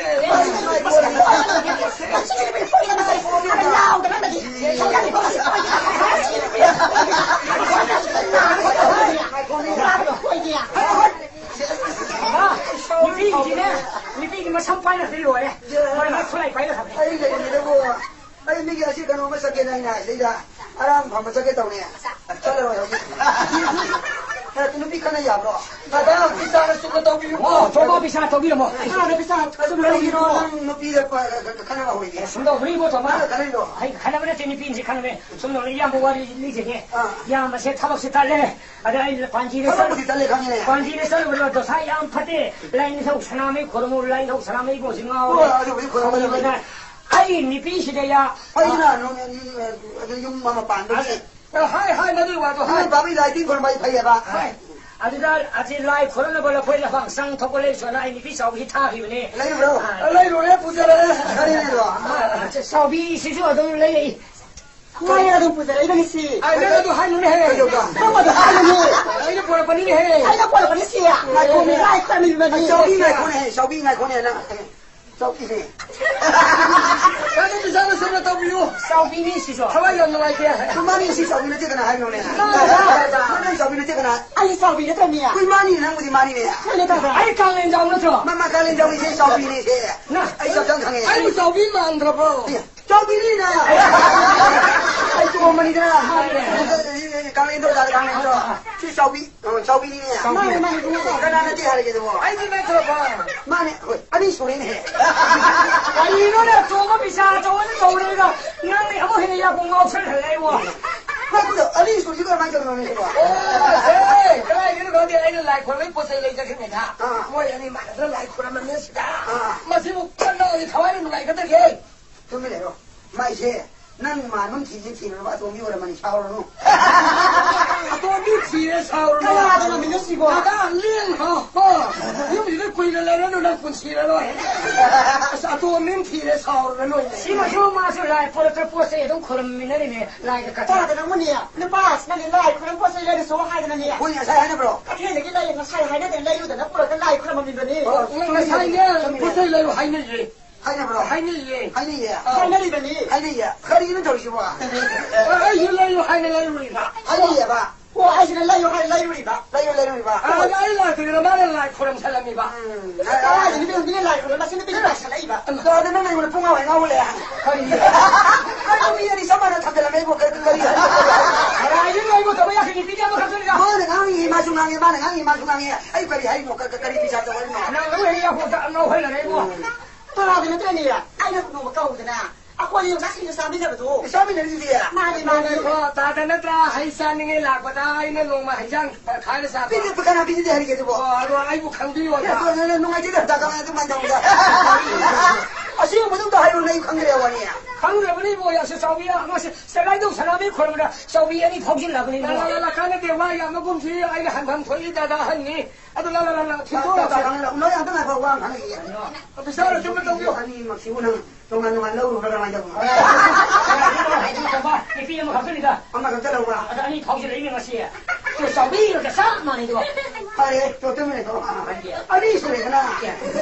ꯅꯨꯄꯤꯒꯤꯗꯤꯅꯦ, ꯅꯨꯄꯤꯒꯤ ꯃꯁꯝ ꯄꯥꯏꯔꯗꯤ ꯂꯣꯏꯔꯦ꯫ ꯃꯣꯏ ꯃꯥ ꯈꯨꯠꯂꯥꯏ ꯄꯥꯏꯔ ꯊꯝꯃꯦ꯫ ꯑꯩ ꯂꯩꯔꯝꯃꯤꯗꯕꯨ ꯑꯩ ꯃꯤꯒꯤ ꯑꯁꯤ ꯀꯩꯅꯣꯝꯃ ꯆꯠꯀꯦꯅ ꯑꯩꯅ ꯁꯤꯗ ꯑꯔꯥꯡ ꯐꯝꯕ ꯆꯠꯀꯦ ꯇꯧꯅꯤ꯫ ꯆꯠꯂꯔꯣꯏ ꯍꯧꯖꯤꯛ꯫ ꯑꯦ, ꯅꯨꯄꯤ ꯈꯠꯅ ꯌꯥꯕ꯭ꯔꯣ? ꯃꯗꯥꯝ, ꯄꯤꯁꯥꯅ ꯆꯨꯝꯅ ꯇꯧꯕꯤꯌꯨꯀꯣ꯫ ꯑꯣ, ꯊꯣꯛꯄ ꯄꯤꯁꯥ ꯇꯧꯕꯤꯔꯝꯃꯣ꯫ ꯄꯤꯁꯥꯅ ꯄꯤꯁꯥ ꯀꯩꯅꯣ ꯀꯔꯤꯒꯤꯅꯣ ꯇꯧꯕꯤꯌꯨꯀꯣ꯫ ꯅꯪ ꯅꯨꯄꯤꯗ ꯄ-, ꯈꯠꯅꯕ ꯍꯧꯔꯤꯒꯦ? ꯁꯨꯝ ꯇꯧꯕꯅꯤꯀꯣ, ꯊꯣꯃꯥ꯫ ꯅꯪꯅ ꯈꯠꯅꯩꯗꯣ? ꯑꯩ ꯈꯠꯅꯕ ꯅꯠꯇꯦ, ꯅꯨꯄꯤꯅꯁꯤ ꯈꯠꯅꯕꯅꯦ꯫ ꯁꯨꯝ ꯇꯧꯅ ꯏꯌꯥꯝꯕ ꯋꯥꯔꯤ ꯂꯤꯖꯒꯦ꯫ ꯑꯥ꯫ ꯏꯌꯥꯝꯕꯁꯦ ꯊꯕꯛꯁꯦ ꯇꯜꯂꯦ꯫ ꯑꯗ ꯑꯩ ꯄꯥꯟꯖꯤꯗ ꯊꯕꯛꯄꯨꯗꯤ ꯆꯠ-, ꯇꯜꯂꯦ ꯈꯪꯉꯤꯅꯦ꯫ ꯄꯥꯟꯖꯤꯗ ꯆꯠꯂꯨꯕꯗ ꯗꯣꯁꯥ ꯌꯥꯝ ꯐꯠꯇꯦ꯫ ꯂꯥꯏꯅꯤꯡꯊꯧ ꯁꯅꯥꯃꯍꯤ ꯈꯨꯔꯨꯝꯃꯨ, ꯂꯥꯏꯅꯤꯡꯊꯧ ꯁꯅꯥꯃꯍꯤꯕꯨ ꯍꯧꯖꯤꯛ ꯉꯥꯎꯔꯦ꯫ ꯍꯣꯏ, ꯑꯗꯨꯕꯨꯗꯤ ꯈꯨꯔꯨꯝꯃꯨ꯫ ꯑꯗꯨꯅ ꯑꯩ ꯅꯨꯄꯤꯁꯤꯗ ꯌꯥ-, ꯑꯩꯅ ꯅꯣꯡ-, ꯑꯗꯨ ꯌꯨꯝ ꯑꯃ ꯄꯥꯟꯕꯒꯤ ꯑ, ꯍꯥꯏ, ꯍꯥꯏ, ꯃꯗꯨꯒꯤ ꯋꯥꯗꯣ ꯍꯥꯏ꯫ ꯏꯃꯥ ꯏꯄꯥꯕꯨ ꯂꯥꯏ ꯇꯤꯟ ꯈꯣꯏꯔꯝꯕ ꯑꯩ ꯐꯩꯌꯦꯕ꯫ ꯍꯥꯏ꯫ ꯑꯗꯨꯗ ꯑꯁꯤ ꯂꯥꯏ ꯈꯣꯏꯔꯝꯅꯕ ꯂꯐꯣꯏ ꯂꯐꯥꯡ ꯆꯪ ꯊꯣꯛꯄ ꯂꯩꯁꯨ ꯑꯅ ꯑꯩ ꯅꯨꯄꯤ ꯆꯥꯎꯕꯤ ꯊꯥꯈꯤꯕꯅꯦ꯫ ꯂꯩꯔꯨꯔꯣ? ꯑ, ꯂꯩꯔꯨꯔꯦ, ꯄꯨꯖꯔꯦ꯫ ꯀꯔꯤꯅꯣ? ꯑ, ꯆꯥꯎꯕꯤꯁꯤꯁꯨ ꯑꯗꯨꯝ ꯂꯩꯔꯛꯏ꯫ ꯃꯥꯅꯦ, ꯑꯗꯨꯝ ꯄꯨꯖꯔꯛꯏꯕꯅꯤ ꯁꯤ꯫ ꯑꯩ ꯅꯪ ꯑꯗꯨ ꯍꯥꯏꯅꯨꯅꯦꯍꯦ꯫ ꯀꯩꯗꯧꯕ? ꯅꯪ ꯑꯗꯨ ꯍꯥꯏꯅꯨꯅꯦ꯫ ꯑꯩꯅ ꯄꯨꯔꯛꯄꯅꯤꯅꯦꯍꯦ꯫ ꯑꯩꯅ ꯄꯨꯔꯛꯄꯅꯤ ꯁꯤ꯫ ꯉꯥꯏꯈꯣꯅꯦ꯫ ꯂꯥꯏ ꯈꯣꯏꯔꯝꯃꯤꯕꯅꯤ꯫ ꯆꯥꯎꯕꯤ ꯉꯥꯏꯈꯣꯅꯦꯍꯦ, ꯆꯥꯎꯕꯤ ꯉꯥꯏꯈꯣꯅꯦ ꯅꯪ꯫ ꯆꯥꯎꯕꯤꯅꯦ꯫ ꯀꯔꯤ ꯄꯩꯁꯥꯅ ꯁꯦꯝꯅ ꯇꯧꯕꯤꯌꯨ꯫ ꯆꯥꯎꯕꯤꯅꯤ ꯁꯤꯁꯨ꯫ ꯊꯋꯥꯏ ꯌꯥꯝ ꯅꯨꯡꯉꯥꯏꯇꯦ꯫ ꯀꯨꯟꯃꯥꯅꯤ ꯁꯤ ꯆꯥꯎꯕꯤ ꯅꯠꯇꯦ ꯀꯅꯥ ꯍꯥꯏꯅꯣꯅꯦ? ꯅꯪ ꯅꯪ ꯆꯥꯎꯕꯤ ꯅꯠꯇꯦ ꯀꯅꯥ? ꯑꯩ ꯆꯥꯎꯕꯤ ꯅꯠꯇ꯭ꯔꯃꯤ꯫ ꯀꯨꯟꯃꯥꯅꯤ ꯅꯪꯕꯨꯗꯤ ꯃꯥꯅꯤꯅꯦ꯫ ꯀꯩꯅꯣ ꯇꯧꯕ꯭ꯔꯥ? ꯑꯩ ꯀꯥꯂꯦꯟ ꯖꯥꯎ ꯅꯠꯇ꯭ꯔꯣ? ꯃꯃꯥ ꯀꯥꯂꯦꯟ ꯖꯥꯎꯅꯤꯁꯦ ꯆꯥꯎꯕꯤꯅꯦ ꯁꯦ꯫ ꯅ-, ꯑꯩ ꯆꯞ ꯆꯥꯅ ꯈꯪꯉꯦ꯫ ꯑꯩꯕꯨ ꯆꯥꯎꯕꯤ ꯃꯥꯟꯗ꯭ꯔꯕꯣ? ꯑꯦ, ꯆꯥꯎꯕꯤꯅꯤꯅ! ꯑꯩ ꯇꯣꯝꯕꯅꯤꯗꯅ! ꯀꯥꯡꯂꯦꯟꯗꯣ, ꯀꯥꯡꯂꯦꯟꯗꯣ꯫ ꯁꯤ ꯆꯥꯎꯕꯤ, ꯑ, ꯆꯥꯎꯕꯤꯅꯤꯅꯦ꯫ ꯆꯥꯎꯕꯤ꯫ ꯃꯥꯅꯦ, ꯃꯥꯅꯦ, ꯏꯕꯨꯡꯉꯣ꯫ ꯀꯅꯥ ꯅꯠꯇꯦ ꯍꯥꯏꯔꯒꯦ ꯑꯗꯨꯕꯣ? ꯑꯩꯗꯤ ꯅꯠꯇ꯭ꯔꯕ? ꯃꯥꯅꯦ, ꯍꯣꯏ, ꯑꯅꯤ ꯁꯨꯔꯦꯅꯦ꯫ ꯀꯔꯤꯅꯣꯅꯦ, ꯑꯇꯣꯝꯕ ꯄꯤꯁꯥ ꯑꯆꯧꯕꯅ ꯇꯧꯔꯦꯒ, ꯅꯪꯅ ꯑꯃꯨꯛ ꯍꯦꯟꯅ ꯌꯥꯝ ꯉꯥꯎꯁꯜꯍꯜꯂꯦ, ꯏꯕꯨꯡꯉꯣ꯫ ꯉꯥꯏꯈꯣ, ꯑꯅꯤ ꯁꯨꯔꯤꯁꯤꯕꯨ ꯀꯃꯥꯏꯅ ꯇꯧꯔꯤꯅꯣꯅꯦ ꯁꯤꯕꯣ? ꯑꯣ, ꯁꯦ, ꯀꯗꯥꯏꯗꯩꯅꯣ ꯈꯪꯗꯦ, ꯑꯩꯅ ꯂꯥꯏ ꯈꯣꯏꯔꯝꯕꯩ ꯄꯣꯠ ꯆꯩ ꯂꯩ ꯆꯠꯈꯤꯕꯅꯤꯗ꯫ ꯑꯥ꯫ ꯃꯣꯏ ꯑꯅꯤ ꯃꯥꯟꯅꯗꯅ ꯂꯥꯏ ꯈꯣꯏꯔꯝꯃꯕꯅꯤꯅ ꯁꯤꯗ꯫ ꯑꯥ꯫ ꯃꯁꯤꯕꯨ ꯀꯟꯅ ꯊꯋꯥꯏꯅ ꯅꯨꯡꯉꯥꯏꯒꯗꯒꯦ꯫ ꯇꯨꯃꯤꯟ ꯂꯩꯔꯣ꯫ ꯃꯥꯏꯁꯦ ꯅꯪ ꯃꯥꯟꯕ ꯑꯃ ꯊꯤꯁꯦ ꯊꯤꯔꯨꯔꯕ ꯑꯇꯣꯝꯕꯤ ꯑꯣꯏꯔꯝꯃꯅꯤ, ꯁꯥꯎꯔꯅꯨ꯫ ꯑꯇꯣꯝꯕꯤ ꯊꯤꯔꯦ, ꯁꯥꯎꯔꯅꯨ꯫ ꯀꯅꯥꯗꯅꯣ ꯃꯤꯅꯨꯡꯁꯤꯕꯣ? ꯀꯀꯥ, ꯂꯦꯡ ꯍꯥ, ꯍꯣ꯫ ꯌꯨꯝꯁꯤꯗ ꯀꯨꯏꯅ ꯂꯩꯔꯅꯨ, ꯅꯪ ꯄꯨꯟꯁꯤꯔꯔꯣꯏ꯫ ꯑꯁ, ꯑꯇꯣꯝꯕꯤ ꯑꯃ ꯊꯤꯔꯦ, ꯁꯥꯎꯔꯅꯨ ꯅꯣꯏ꯫ ꯁꯤ ꯃꯁꯨ ꯃꯥꯁꯨ ꯂꯥꯏ ꯄꯣꯔꯛꯇ ꯄꯣꯠ ꯆꯩ ꯑꯗꯨꯝ ꯈꯨꯔꯨꯝꯃꯤꯟꯅꯔꯤꯅꯦ, ꯂꯥꯏꯒ ꯀꯠꯇꯅ꯫ ꯇꯥꯗꯅ ꯑꯃꯨꯛꯅꯦ, ꯅꯨꯄꯥ, ꯅꯪꯗꯤ ꯂꯥꯏ ꯈꯨꯔꯨꯝ ꯄꯣꯠ ꯆꯩ ꯂꯩꯔꯨꯆꯣ ꯍꯥꯏꯗꯅꯅꯦ꯫ ꯍꯣꯏ, ꯉꯁꯥꯏ ꯍꯥꯏꯅꯕ꯭ꯔꯣ? ꯀꯩꯊꯦꯜꯗꯒꯤ ꯂꯩ-, ꯉꯁꯥꯏ ꯍꯥꯏꯅꯗꯅ ꯂꯩꯔꯨꯗꯅ ꯄꯨꯔꯛꯇ ꯂꯥꯏ ꯈꯨꯔꯨꯝꯃꯝꯃꯤꯕꯅꯤ꯫ ꯑꯣ, ꯉꯁꯥꯏꯅꯦ, ꯄꯣꯠ ꯆꯩ ꯂꯩꯔꯨ ꯍꯥꯏꯅꯩꯌꯦ꯫ ꯍꯥꯏꯅꯕ꯭ꯔꯣ? ꯍꯥꯏꯅꯩꯌꯦ꯫ ꯍꯥꯏꯅꯩꯌꯦ? ꯑꯥ꯫ ꯍꯥꯏꯅꯔꯤꯕꯅꯤ꯫ ꯍꯥꯏꯅꯩꯌꯦ꯫ ꯀꯔꯤꯒꯤꯅꯣ ꯇꯧꯔꯤꯁꯤꯕꯣ? ꯑ, ꯑꯩꯁꯨ ꯂꯩꯌꯨ ꯍꯥꯏꯅ ꯂꯩꯔꯨꯔꯤꯕ꯫ ꯍꯥꯏꯅꯩꯌꯦꯕ? ꯑꯣ, ꯑꯩꯁꯤꯅ ꯂꯩꯌꯨ ꯍꯥꯏꯅ ꯂꯩꯔꯨꯔꯤꯕ꯫ ꯂꯩꯌꯨ ꯂꯩꯔꯨꯔꯤꯕ꯫ ꯑ, ꯑꯗ ꯑꯩ ꯂꯥꯛꯇ꯭ꯔꯤꯉꯩꯗ ꯃꯥꯅ ꯂꯥꯏ ꯈꯨꯔꯨꯝꯁꯜꯂꯝꯃꯤꯕ꯫ ꯎꯝ꯫ ꯀꯗꯥꯏꯗ ꯅꯨꯄꯤ ꯍꯧꯖꯤꯛꯅ ꯂꯥꯏ ꯈꯨꯔꯨꯝꯕ, ꯃꯁꯤ ꯅꯨꯄꯤꯁꯤ ꯇꯥꯏꯁꯜꯂꯛꯏꯕ꯫ ꯑꯗꯣ ꯑꯗ ꯅꯪ ꯑꯩꯉꯣꯟꯗ ꯄꯨꯡꯉꯥꯎ ꯍꯦꯛ ꯉꯥꯎꯍꯜꯂꯦ꯫ ꯀꯔꯤ? ꯑꯩꯕꯨ ꯃꯤ ꯑꯅꯤ ꯆꯞ ꯃꯥꯟꯅ ꯊꯝꯖꯜꯂꯝꯃꯦ, ꯑꯩꯕꯨ ꯀꯔꯤ, ꯀꯔꯤ ꯍꯥꯏꯅꯣ? ꯀꯔꯥꯏꯗꯒꯤ ꯑꯩꯕꯨ ꯇꯧꯕ ꯌꯥꯈꯤꯅꯤ? ꯅꯨꯄꯤ ꯑꯃꯈꯛꯇꯅꯤꯗ꯫ ꯃꯥꯅ ꯉꯥꯡꯉꯤ, ꯃꯥꯁꯨ ꯉꯥꯡꯉꯤ, ꯃꯥꯅ ꯉꯥꯡꯉꯤ, ꯃꯥꯁꯨ ꯉꯥꯡꯉꯤ꯫ ꯑꯩ ꯀꯔꯤ ꯍꯥꯏꯅꯣ? ꯀ-, ꯀ-, ꯀꯔꯤ ꯕꯤꯆꯥꯔ ꯇꯧ ꯍꯥꯏꯅꯣ? ꯅꯪ ꯑꯃꯨꯛ ꯍꯦꯛ ꯌꯥꯎꯍꯧꯗ-, ꯉꯥꯎꯍꯜꯂꯔꯦ ꯏꯕꯨꯡꯉꯣ꯫ ꯎꯝ꯫ ꯇꯥꯗ ꯅꯠꯇ꯭ꯔꯅꯦ? ꯑꯩꯅ ꯅꯣꯡꯃ ꯀꯧꯗꯅ ꯑꯩꯈꯣꯏ ꯌꯣꯡꯆꯥꯛ ꯁꯤꯡꯖꯨ ꯆꯥꯃꯤꯟꯅꯕꯗꯣ꯫ ꯆꯥꯃꯤꯟꯅꯔꯤꯗꯨꯗꯤ꯫ ꯃꯥꯅꯦ, ꯃꯥꯅꯦ꯫ ꯑꯣ, ꯇꯥꯗ ꯅꯠꯇ꯭ꯔꯥ ꯍꯩ ꯆꯥꯅꯤꯡꯉꯦ ꯂꯥꯛꯄꯗ ꯑꯩꯅ ꯅꯣꯡꯃ ꯍꯩꯖꯥꯡ ꯈꯥꯏꯔ ꯆꯥꯕ? ꯄꯤꯗꯦ, ꯀꯅꯥ ꯄꯤꯗꯦ ꯍꯥꯏꯔꯤꯒꯦ ꯑꯗꯨꯕꯣ? ꯑꯣ, ꯑꯗꯣ ꯑꯩꯕꯨ ꯈꯪꯕꯤꯌꯣ꯫ ꯑꯦ, ꯑꯗꯣ ꯅꯪ ꯅꯨꯡꯉꯥꯏꯇꯦꯗ, ꯗꯥ ꯀꯃꯥꯏ ꯑꯗꯨꯃꯥꯏꯅ ꯇꯧꯕꯗ? ꯑꯁꯦꯡꯕꯗꯨ ꯑꯝꯇ ꯍꯥꯏꯔꯣ, ꯅꯪ ꯈꯪꯗ꯭ꯔꯦ ꯋꯥꯅꯤ꯫ ꯈꯪꯗ꯭ꯔꯕꯅꯤ ꯏꯕꯣ, ꯑꯁ ꯆꯥꯎꯕꯤ ꯑꯉꯥꯡꯁꯦ ꯁꯦꯂꯥꯏꯗꯧ ꯁꯅꯥꯃꯤ ꯈꯣꯏꯔꯝꯕꯗ ꯆꯥꯎꯕꯤ ꯑꯅꯤ ꯐꯥꯎꯖꯤꯜꯂꯕꯅꯤ ꯏꯕꯣ꯫ ꯂꯥ, ꯂꯥ, ꯂꯥ, ꯀꯥꯟꯅꯗꯦ, ꯋꯥ ꯌꯥꯝꯅꯒꯨꯝꯁꯤ, ꯑꯩꯅ ꯍꯟꯐꯝ ꯊꯣꯛꯏ ꯗꯥꯗꯥ ꯍꯟꯅꯤ꯫ ꯑꯗꯨ ꯂꯥ, ꯂꯥ, ꯂꯥ, ꯂꯥ, ꯊꯤꯟꯗꯣꯛꯑꯣ꯫ ꯂꯥ, ꯂꯥ, ꯂꯥ, ꯂꯥ, ꯅꯣꯏ ꯑꯝꯇ ꯉꯥꯏꯈꯣ, ꯋꯥ ꯑꯃ ꯍꯪꯉꯛꯈꯤꯒꯦ꯫ ꯑꯣꯐꯤꯁꯥꯔ ꯑꯗꯨꯝꯅ ꯇꯧꯕꯤꯌꯨ꯫ ꯑꯅꯤꯃꯛꯁꯤꯕꯨ ꯅꯪ ꯇꯣꯉꯥꯟ ꯇꯣꯉꯥꯟ ꯂꯧꯔꯨꯕ꯭ꯔꯥ ꯀꯃꯥꯏꯅ ꯇꯧꯕꯅꯣ? ꯅꯨꯄꯤ ꯑꯃꯈꯛꯇꯅꯤꯗ꯫ ꯑꯃꯈꯛꯇ ꯂꯧꯕ꯭ꯔꯥ? ꯑꯗ ꯑꯅꯤ ꯐꯥꯎꯖꯤꯜꯂꯛꯏꯅꯦ ꯉꯁꯤ꯫ ꯇꯨ ꯆꯥꯎꯕꯤꯒ ꯆꯞ ꯃꯥꯟꯅꯩꯗꯣ꯫ ꯐꯔꯦ, ꯇꯣ ꯇꯨꯃꯤꯟ ꯂꯩꯊꯣꯛꯑꯣ꯫ ꯑꯅꯤ ꯁꯨꯔꯦꯗꯅ꯫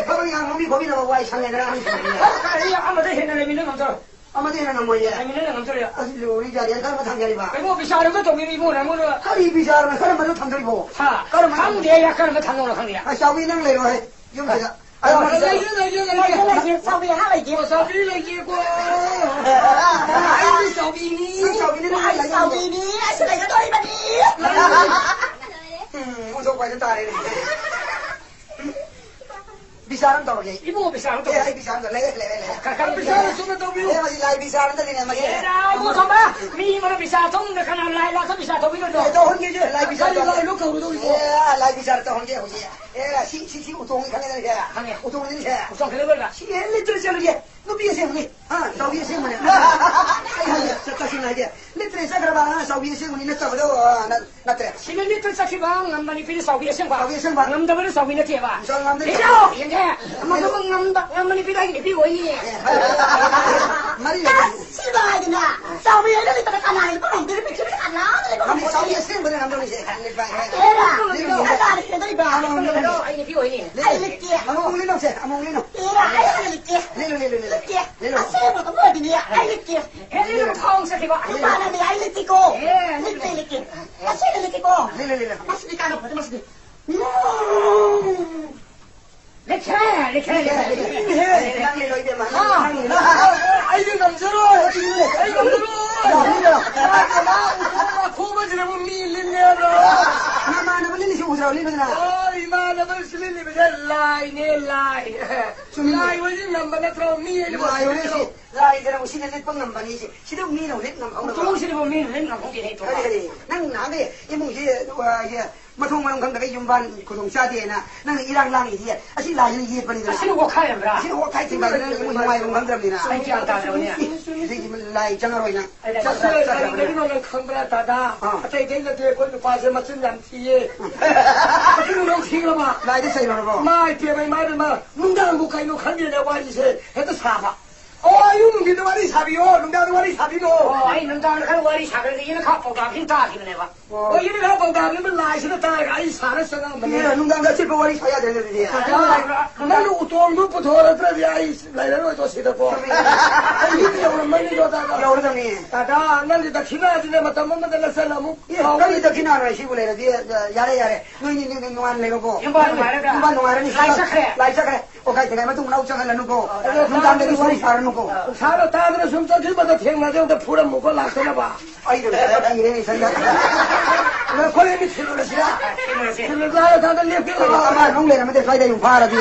ꯊꯕꯛ ꯏꯪꯈꯥꯡ ꯂꯣꯝꯕꯤ ꯈꯣꯠꯄꯤꯅꯕ ꯋꯥꯏ ꯁꯪꯉꯦꯗꯅ ꯑꯅꯤ ꯁꯨꯔꯦꯗꯅ꯫ ꯀꯔꯤ ꯑꯃꯗ ꯍꯦꯟꯅ ꯂꯩꯃꯤꯟꯅ ꯉꯝꯗꯣꯏ? ꯑꯃꯗ ꯍꯦꯟꯅ ꯉꯝꯃꯣꯏꯌꯦ꯫ ꯂꯩꯃꯤꯟꯅ ꯉꯝꯗꯣꯏ? ꯑꯁ, ꯂꯣꯏꯔꯦ, ꯌꯥꯔꯦ, ꯀꯔꯝꯕ ꯊꯝꯒꯦ ꯍꯥꯏꯔꯤꯕ? ꯀꯩꯅꯣ, ꯕꯤꯆꯥꯔ ꯑꯝꯇ ꯇꯧꯕꯤꯔꯣ ꯏꯕꯨꯡꯉꯣ, ꯅꯪꯉꯣꯟꯗ꯫ ꯀꯔꯤ ꯕꯤꯆꯥꯔꯅꯣ? ꯀꯔꯝꯕꯅꯣ ꯊꯝꯗꯣꯔꯤꯕꯣ? ꯍꯥ? ꯀꯔꯝꯕꯅꯣ? ꯈꯪꯗꯦ, ꯌꯥ, ꯀꯔꯝꯕ ꯊꯝꯗꯧꯅꯣ ꯈꯪꯗꯦ꯫ ꯑꯁ, ꯆꯥꯎꯕꯤ, ꯅꯪ ꯂꯩꯔꯣ ꯍꯦ꯫ ꯌꯨꯝꯁꯤꯗ꯫ ꯑꯩ ꯑꯃꯨꯛ ꯂꯩꯒꯦ, ꯂꯩꯒꯦ, ꯂꯩꯒꯦ꯫ ꯂꯩꯒꯦ, ꯂꯩꯒꯦ, ꯆꯥꯎꯕꯤ ꯉꯥꯏꯍꯥꯛ ꯂꯩꯒꯦ꯫ ꯑꯣ, ꯆꯥꯎꯕꯤ ꯂꯩꯒꯦꯀꯣ꯫ ꯑꯩꯗꯤ ꯆꯥꯎꯕꯤꯅꯤ꯫ ꯅꯪ ꯆꯥꯎꯕꯤꯅꯤ, ꯅꯪ ꯑꯩ ꯂꯩꯒꯦ꯫ ꯆꯥꯎꯕꯤꯅꯤ, ꯑꯩꯁꯨ ꯂꯩꯒꯗꯧꯔꯤꯕꯅꯤ꯫ ꯎꯝ, ꯑꯣꯟꯊꯣꯛꯄ ꯍꯥꯏꯗꯣ ꯇꯥꯔꯦꯅꯦ꯫ ꯕꯤꯆꯥꯔ ꯑꯃ ꯇꯧꯔꯒꯦ꯫ ꯏꯕꯨꯡꯉꯣ, ꯕꯤꯆꯥꯔ ꯑꯃ ꯑꯦ, ꯇꯧꯔꯒꯦ꯫ ꯑꯩ ꯕꯤꯆꯥꯔ ꯑꯃ ꯇꯧ-, ꯂꯩꯔꯦ, ꯂꯩꯔꯦ, ꯂꯩꯔꯦ꯫ ꯀ-, ꯀꯔꯤ ꯕꯤꯆꯥꯔ ꯕꯤꯆꯥꯔ? ꯑꯆꯨꯝꯕ ꯇꯧꯕꯤꯌꯨ꯫ ꯑꯦ, ꯃꯁꯤ ꯂꯥꯏ ꯕꯤꯆꯥꯔ ꯑꯝꯇꯅꯤꯅꯦ, ꯃꯁꯤ꯫ ꯑꯦꯔꯥ, ꯏꯕꯨꯡꯉꯣ ꯊꯣꯝꯕ, ꯃꯤ ꯑꯃꯅ ꯕꯤꯆꯥꯔ ꯊꯣꯡꯗ ꯀꯅꯥ ꯂꯥꯏ ꯂꯥꯛꯇ ꯕꯤꯆꯥꯔ ꯇꯧꯕꯤꯗꯣꯏꯅꯣ? ꯑꯦ, ꯇꯧꯍꯟꯒꯦꯁꯦ, ꯂꯥꯏ ꯕꯤꯆꯥꯔ ꯀꯔꯤ ꯇꯧꯍꯟꯒꯦ꯫ ꯂꯥꯏꯅꯣ ꯀꯧꯔꯨꯗꯧꯔꯤꯁꯦ? ꯑꯦ, ꯂꯥꯏ ꯕꯤꯆꯥꯔ ꯇꯧꯍꯟꯒꯦ ꯍꯧꯖꯤꯛ꯫ ꯑꯦ, ꯁꯤ, ꯁꯤ, ꯁꯤ ꯎꯇꯣꯡꯅꯤ ꯈꯪꯉꯦꯗꯅ ꯁꯦ? ꯈꯪꯉꯦ꯫ ꯎꯇꯣꯡꯅꯤꯅꯦ ꯁꯦ꯫ ꯎꯇꯣꯡ ꯀꯩꯗꯧꯗꯣꯏꯕ? ꯁꯤ ꯍꯦꯛ ꯂꯤꯠꯇ꯭ꯔ ꯆꯠꯂꯒꯦ꯫ ꯅꯨꯄꯤ ꯑꯁꯦꯡꯕꯅꯤ꯫ ꯑ, ꯆꯥꯎꯕꯤ ꯑꯁꯦꯡꯕꯅꯦ꯫ ꯑꯩ ꯍꯥꯏꯒꯦ, ꯆꯠ-, ꯇꯁꯦꯡꯅ ꯍꯥꯏꯒꯦ꯫ ꯂꯤꯠꯇ꯭ꯔꯦ ꯆꯠꯈ꯭ꯔꯕ ꯑꯉꯥꯡ ꯆꯥꯎꯕꯤ ꯑꯁꯦꯡꯕꯅꯤ ꯅꯠꯇꯕꯗꯣ, ꯑ, ꯅ-, ꯅꯠꯇ꯭ꯔꯦ꯫ ꯁꯤꯅ ꯂꯤꯠꯇ꯭ꯔ ꯆꯠꯈꯤꯕ ꯉꯝꯕ ꯅꯨꯄꯤꯗꯤ ꯆꯥꯎꯕꯤ ꯑꯁꯦꯡꯕ꯫ ꯆꯥꯎꯕꯤ ꯑꯁꯦꯡꯕ꯫ ꯉꯝꯗꯕꯅ ꯆꯥꯎꯕꯤ ꯅꯠꯇꯦꯕ꯫ ꯆꯥꯎ ꯉꯝꯗ-, ꯂꯤꯠꯂꯣ, ꯌꯦꯡꯒꯦ꯫ ꯉꯝꯗꯕ ꯉꯝꯕ, ꯉꯝꯕ ꯅꯨꯄꯤꯗꯣ ꯑꯩꯒꯤ ꯅꯨꯄꯤ ꯑꯣꯏꯅꯤ꯫ ꯑꯦ, ꯃꯔꯤ ꯂꯩꯕ꯫ ꯁꯤꯕ ꯍꯥꯏꯗꯅ, ꯆꯥꯎꯕꯤ ꯍꯥꯏꯅ ꯂꯩꯇꯅ ꯀꯅꯥ ꯂꯩꯕ ꯉꯝꯗꯣꯏꯅꯣ? ꯄ꯭ꯔꯤꯊꯤꯕꯤꯗ ꯀꯅꯥ ꯂꯩꯕ ꯉꯝꯃꯤ? ꯉꯝꯗꯣꯏꯅꯣ? ꯆꯥꯎꯕꯤ ꯑꯁꯦꯡꯕꯅ ꯉꯝꯗꯧꯔꯤꯁꯦ꯫ ꯂꯤꯠꯄ ꯍꯥꯏ꯫ ꯑꯦꯔꯥ, ꯂꯤꯠꯄ ꯍꯥꯏ꯫ ꯀꯅꯥꯅ ꯍꯦꯟꯗꯣꯔꯤꯕ? ꯑꯃꯃꯝ ꯂꯤꯠꯂꯣ꯫ ꯑꯩ ꯅꯨꯄꯤ ꯑꯣꯏꯅꯤ꯫ ꯂꯤꯠꯂꯣ꯫ ꯑꯩ ꯂꯤꯠꯀꯦ꯫ ꯑꯃꯃꯝ ꯂꯤꯠꯂꯣꯁꯦ, ꯑꯃꯃꯝ ꯂꯤꯠꯂꯣ꯫ ꯑꯦꯔꯥ, ꯑꯩ ꯍꯥꯟꯅ ꯂꯤꯠꯀꯦ꯫ ꯂꯤꯠꯂꯣ, ꯂꯤꯠꯂꯣ, ꯂꯤꯠꯂꯣ꯫ ꯂꯤꯠꯀꯦ꯫ ꯂꯤꯠꯂꯣ꯫ ꯑꯁꯦꯡꯕꯗꯣ ꯑꯣꯏꯗꯤꯅꯦ, ꯑꯩ ꯂꯤꯠꯀꯦ꯫ ꯍꯦ, ꯂꯤꯠꯂꯣ, ꯊꯥꯎ ꯁꯦ ꯂꯤꯠꯂꯣ꯫ ꯏꯃꯥꯟꯅꯕꯤ, ꯑꯩ ꯂꯤꯠꯀꯦꯀꯣ꯫ ꯑꯦ, ꯂꯤꯠꯂꯦ, ꯂꯤꯠꯀꯦ꯫ ꯑꯁꯦꯡꯕ ꯂꯤꯠꯀꯦꯀꯣ꯫ ꯂꯤꯠꯂꯣ, ꯂꯤꯠꯂꯣ꯫ ꯑꯁ, ꯂꯤꯠ ꯀꯥꯟꯅ ꯐꯗꯦ, ꯃꯁꯤꯗꯤ꯫ ꯎꯝ꯫ ꯂꯤꯠꯈ꯭ꯔꯦ, ꯂꯤꯠꯈ꯭ꯔꯦ, ꯂꯤꯠꯈ꯭ꯔꯦ꯫ ꯅꯪ ꯂꯤꯠꯂꯣ, ꯏꯕꯦꯝꯃ꯫ ꯑꯥ꯫ ꯅꯪ ꯂꯤꯠꯂꯣ꯫ ꯑꯩꯗꯤ ꯉꯝꯖꯔꯣꯏ꯫ ꯑꯩ ꯉꯝꯖꯔꯣꯏ꯫ ꯌꯥꯅꯤꯗ꯫ ꯃꯥ, ꯃꯥ, ꯎꯈꯣꯡ ꯑꯈꯣꯡꯕꯁꯤꯗꯕꯨ ꯃꯤ ꯂꯤꯠꯅꯦꯕ꯭ꯔꯣ? ꯅꯃꯥꯟꯅꯕ ꯂꯤꯠꯂꯤꯁꯤ ꯎꯗ꯭ꯔꯣ, ꯂꯤꯠꯂꯨꯗꯅ꯫ ꯑꯣ, ꯏꯃꯥꯟꯅꯕ ꯂꯤꯠꯂꯤꯕꯁꯦ ꯂꯥꯏꯅꯦ, ꯂꯥꯏ꯫ ꯂꯥꯏ ꯍꯣꯏꯗꯤ ꯉꯝꯕ ꯅꯠꯇ꯭ꯔꯣ? ꯃꯤ ꯍꯥꯏꯗꯤ ꯂꯥꯏ ꯍꯣꯏꯅ ꯁꯤ, ꯂꯥꯏꯗꯅ ꯁꯤꯗ ꯂꯤꯠꯄ ꯉꯝꯕꯅꯤ꯫ ꯁꯤ, ꯁꯤꯗ ꯃꯤꯅ ꯂꯤꯠ ꯉꯝꯍꯧꯅꯕ꯫ ꯎꯇꯣꯡꯁꯤꯗꯕꯨ ꯃꯤꯅ ꯂꯤꯠ ꯉꯝꯍꯧꯗꯦꯅꯦ, ꯏꯇꯣꯝ꯫ ꯀꯔꯤ, ꯀꯔꯤ? ꯅꯪ ꯅꯍꯥꯟꯒꯩ ꯏꯃꯨꯡꯁꯤ, ꯋꯥ, ꯃꯊꯣꯡ ꯃꯔꯝ ꯈꯪꯗꯕ ꯌꯨꯝꯕꯥꯟ ꯈꯨꯗꯣꯡ ꯆꯥꯗꯦꯅ ꯅꯪꯅ ꯏꯔꯥꯡ ꯂꯥꯡꯉꯤꯗꯤ, ꯑꯁꯤ ꯂꯥꯏꯁꯤꯅ ꯌꯦꯠꯄꯅꯤꯗꯅ꯫ ꯑꯁꯤꯅ ꯋꯥꯈꯥꯏꯔꯝꯕ꯭ꯔꯥ? ꯑꯁꯤꯅ ꯋꯥꯈꯥꯏ ꯊꯤꯡꯒꯥꯏꯗꯅ ꯅꯪ ꯏꯃꯨꯡ ꯅꯨꯡꯉꯥꯏꯕ ꯈꯪꯗ꯭ꯔꯕꯅꯤꯅ꯫ ꯑꯩ ꯒ꯭ꯌꯥꯟ ꯇꯥꯗ꯭ꯔꯕꯅꯦ꯫ ꯁꯤꯗꯒꯤ ꯂꯥꯏ ꯆꯪꯉꯔꯣꯏ ꯅꯪ꯫ ꯑꯩꯅ ꯆꯠ-, ꯆꯠ-, ꯆꯠꯈ꯭ꯔꯕꯅꯦ꯫ ꯀꯔꯤꯒꯤꯅꯣ ꯅꯪ ꯈꯪꯕ꯭ꯔꯥ, ꯗꯥꯗꯥ? ꯑꯥ꯫ ꯑꯇꯩ ꯑꯇꯩ ꯅꯠꯇꯦ, ꯑꯩꯈꯣꯏ ꯅꯨꯄꯥꯁꯦ ꯃꯆꯤꯟ ꯌꯥꯝ ꯊꯤꯌꯦ꯫ ꯃꯆꯤꯟ ꯅꯨꯡ ꯊꯤꯈ꯭ꯔꯕ? ꯂꯥꯏꯗ ꯆꯩꯔꯨꯔꯕꯣ? ꯏꯃꯥ ꯏꯄꯦꯝꯃ, ꯏꯃꯥ ꯏꯄꯦꯝꯃ, ꯅꯨꯡꯗꯥꯡꯕꯨ ꯀꯩꯅꯣ ꯈꯪꯗꯦꯅꯦ, ꯋꯥꯔꯤꯁꯦ ꯍꯦꯛꯇ ꯁꯥꯕ꯫ ꯑꯣ, ꯑꯌꯨꯛ ꯅꯨꯡꯊꯤꯟꯗ ꯋꯥꯔꯤ ꯁꯥꯕꯤꯌꯣ, ꯅꯨꯡꯗꯥꯡꯗ ꯋꯥꯔꯤ ꯁꯥꯕꯤꯅꯣ꯫ ꯑꯣ, ꯑꯩ ꯅꯨꯡꯗꯥꯡꯗ ꯈꯔ ꯋꯥꯔꯤ ꯁꯥꯈ꯭ꯔꯗꯤ ꯏꯅ ꯈꯥ ꯄꯥꯎꯇꯥꯛ ꯈꯤꯇꯪ ꯇꯥꯈꯤꯕꯅꯦꯕ꯫ ꯑꯣ꯫ ꯑꯣ, ꯏꯅ ꯈꯥ ꯄꯥꯎꯇꯥꯛ ꯈꯤꯇꯪ ꯂꯥꯏꯁꯤꯅ ꯇꯥꯔꯒ ꯑꯩ ꯁꯥꯔ ꯆꯪꯉꯛꯑꯝꯕꯅꯦ꯫ ꯏꯅ ꯅꯨꯡꯗꯥꯡꯗ ꯑꯆꯤꯛꯄ ꯋꯥꯔꯤ ꯁꯥ ꯌꯥꯗ꯭ꯔꯦ ꯑꯗꯨꯗꯤ꯫ ꯗꯥꯗꯥ, ꯅꯪꯅ ꯎꯇꯣꯡꯗꯨ ꯄꯨꯊꯣꯔꯛꯇ꯭ꯔꯗꯤ ꯑꯩ ꯂꯩꯔꯔꯣꯏꯗꯣ ꯁꯤꯗꯀꯣ꯫ ꯆꯨꯝꯃꯤ꯫ ꯑꯩ ꯌꯨꯝ ꯌꯧꯔꯝꯃꯅꯤꯗꯣ, ꯗꯥꯗꯥ꯫ ꯌꯧꯔꯗꯕꯅꯤ꯫ ꯗꯥꯗꯥ, ꯅꯪꯒꯤ ꯗꯈꯤꯅꯥꯁꯤꯅ ꯃꯇꯝ ꯑꯃꯗ ꯅꯆꯟ ꯑꯃꯨꯛ ꯑꯦ, ꯀꯥꯎꯔꯦ꯫ ꯀꯔꯤ ꯗꯈꯤꯅꯥꯅꯣ ꯁꯤꯕꯨ ꯂꯩꯔꯗꯤ? ꯌꯥꯔꯦ, ꯌꯥꯔꯦ꯫ ꯅꯣꯏꯅꯤ, ꯅꯣꯏꯅꯤ ꯅꯨꯡꯉꯥꯏꯅ ꯂꯩꯔꯣꯀꯣ꯫ ꯌꯨꯝꯕꯥꯟ ꯅꯨꯡꯉꯥꯏꯔꯒ ꯌꯨꯝꯕꯥꯟ ꯅꯨꯡꯉꯥꯏꯔꯅꯤ꯫ ꯂꯥꯏ ꯆꯠꯈ꯭ꯔꯦ꯫ ꯂꯥꯏ ꯆꯠꯈ꯭ꯔꯦ꯫ ꯑꯣ, ꯀꯥꯏ ꯇꯉꯥꯏ ꯃꯇꯨꯡ ꯃꯅꯥꯎ ꯆꯪꯍꯜꯂꯅꯨꯀꯣ꯫ ꯑꯗꯣ ꯅꯨꯡꯗꯥꯡꯗꯗꯤ ꯇꯥꯗꯅ ꯋꯥꯔꯤ ꯁꯥꯔꯅꯨꯀꯣ꯫ ꯁꯥꯔ ꯇꯥꯗꯅ ꯁꯨꯝ ꯆꯠꯈꯤꯕꯗ ꯊꯦꯡꯅꯗꯦ, ꯑꯝꯇ ꯐꯨꯔꯝꯃꯨꯀꯣ, ꯂꯥꯛꯇꯅꯕ꯫ ꯑꯩꯗꯣ ꯍꯦꯛꯇ ꯀꯤꯔꯦꯅꯦ, ꯏꯁꯩꯗ꯫ ꯑꯗꯣ ꯑꯩꯈꯣꯏ ꯑꯅꯤ ꯊꯤꯜꯂꯨꯔꯁꯤꯔꯥ? ꯊꯤꯜꯂꯨꯔꯁꯤ꯫ ꯊꯤꯜꯂꯨꯔꯁꯤ ꯍꯥꯏꯔ ꯀꯥꯟꯗ ꯂꯦꯞꯀꯦ ꯂꯥꯛꯑꯣ꯫ ꯑꯃ ꯅꯨꯡ ꯂꯩꯔꯝꯃꯗꯤ ꯁ꯭ꯋꯥꯏꯗ ꯑꯩ ꯐꯥꯔꯗꯤ꯫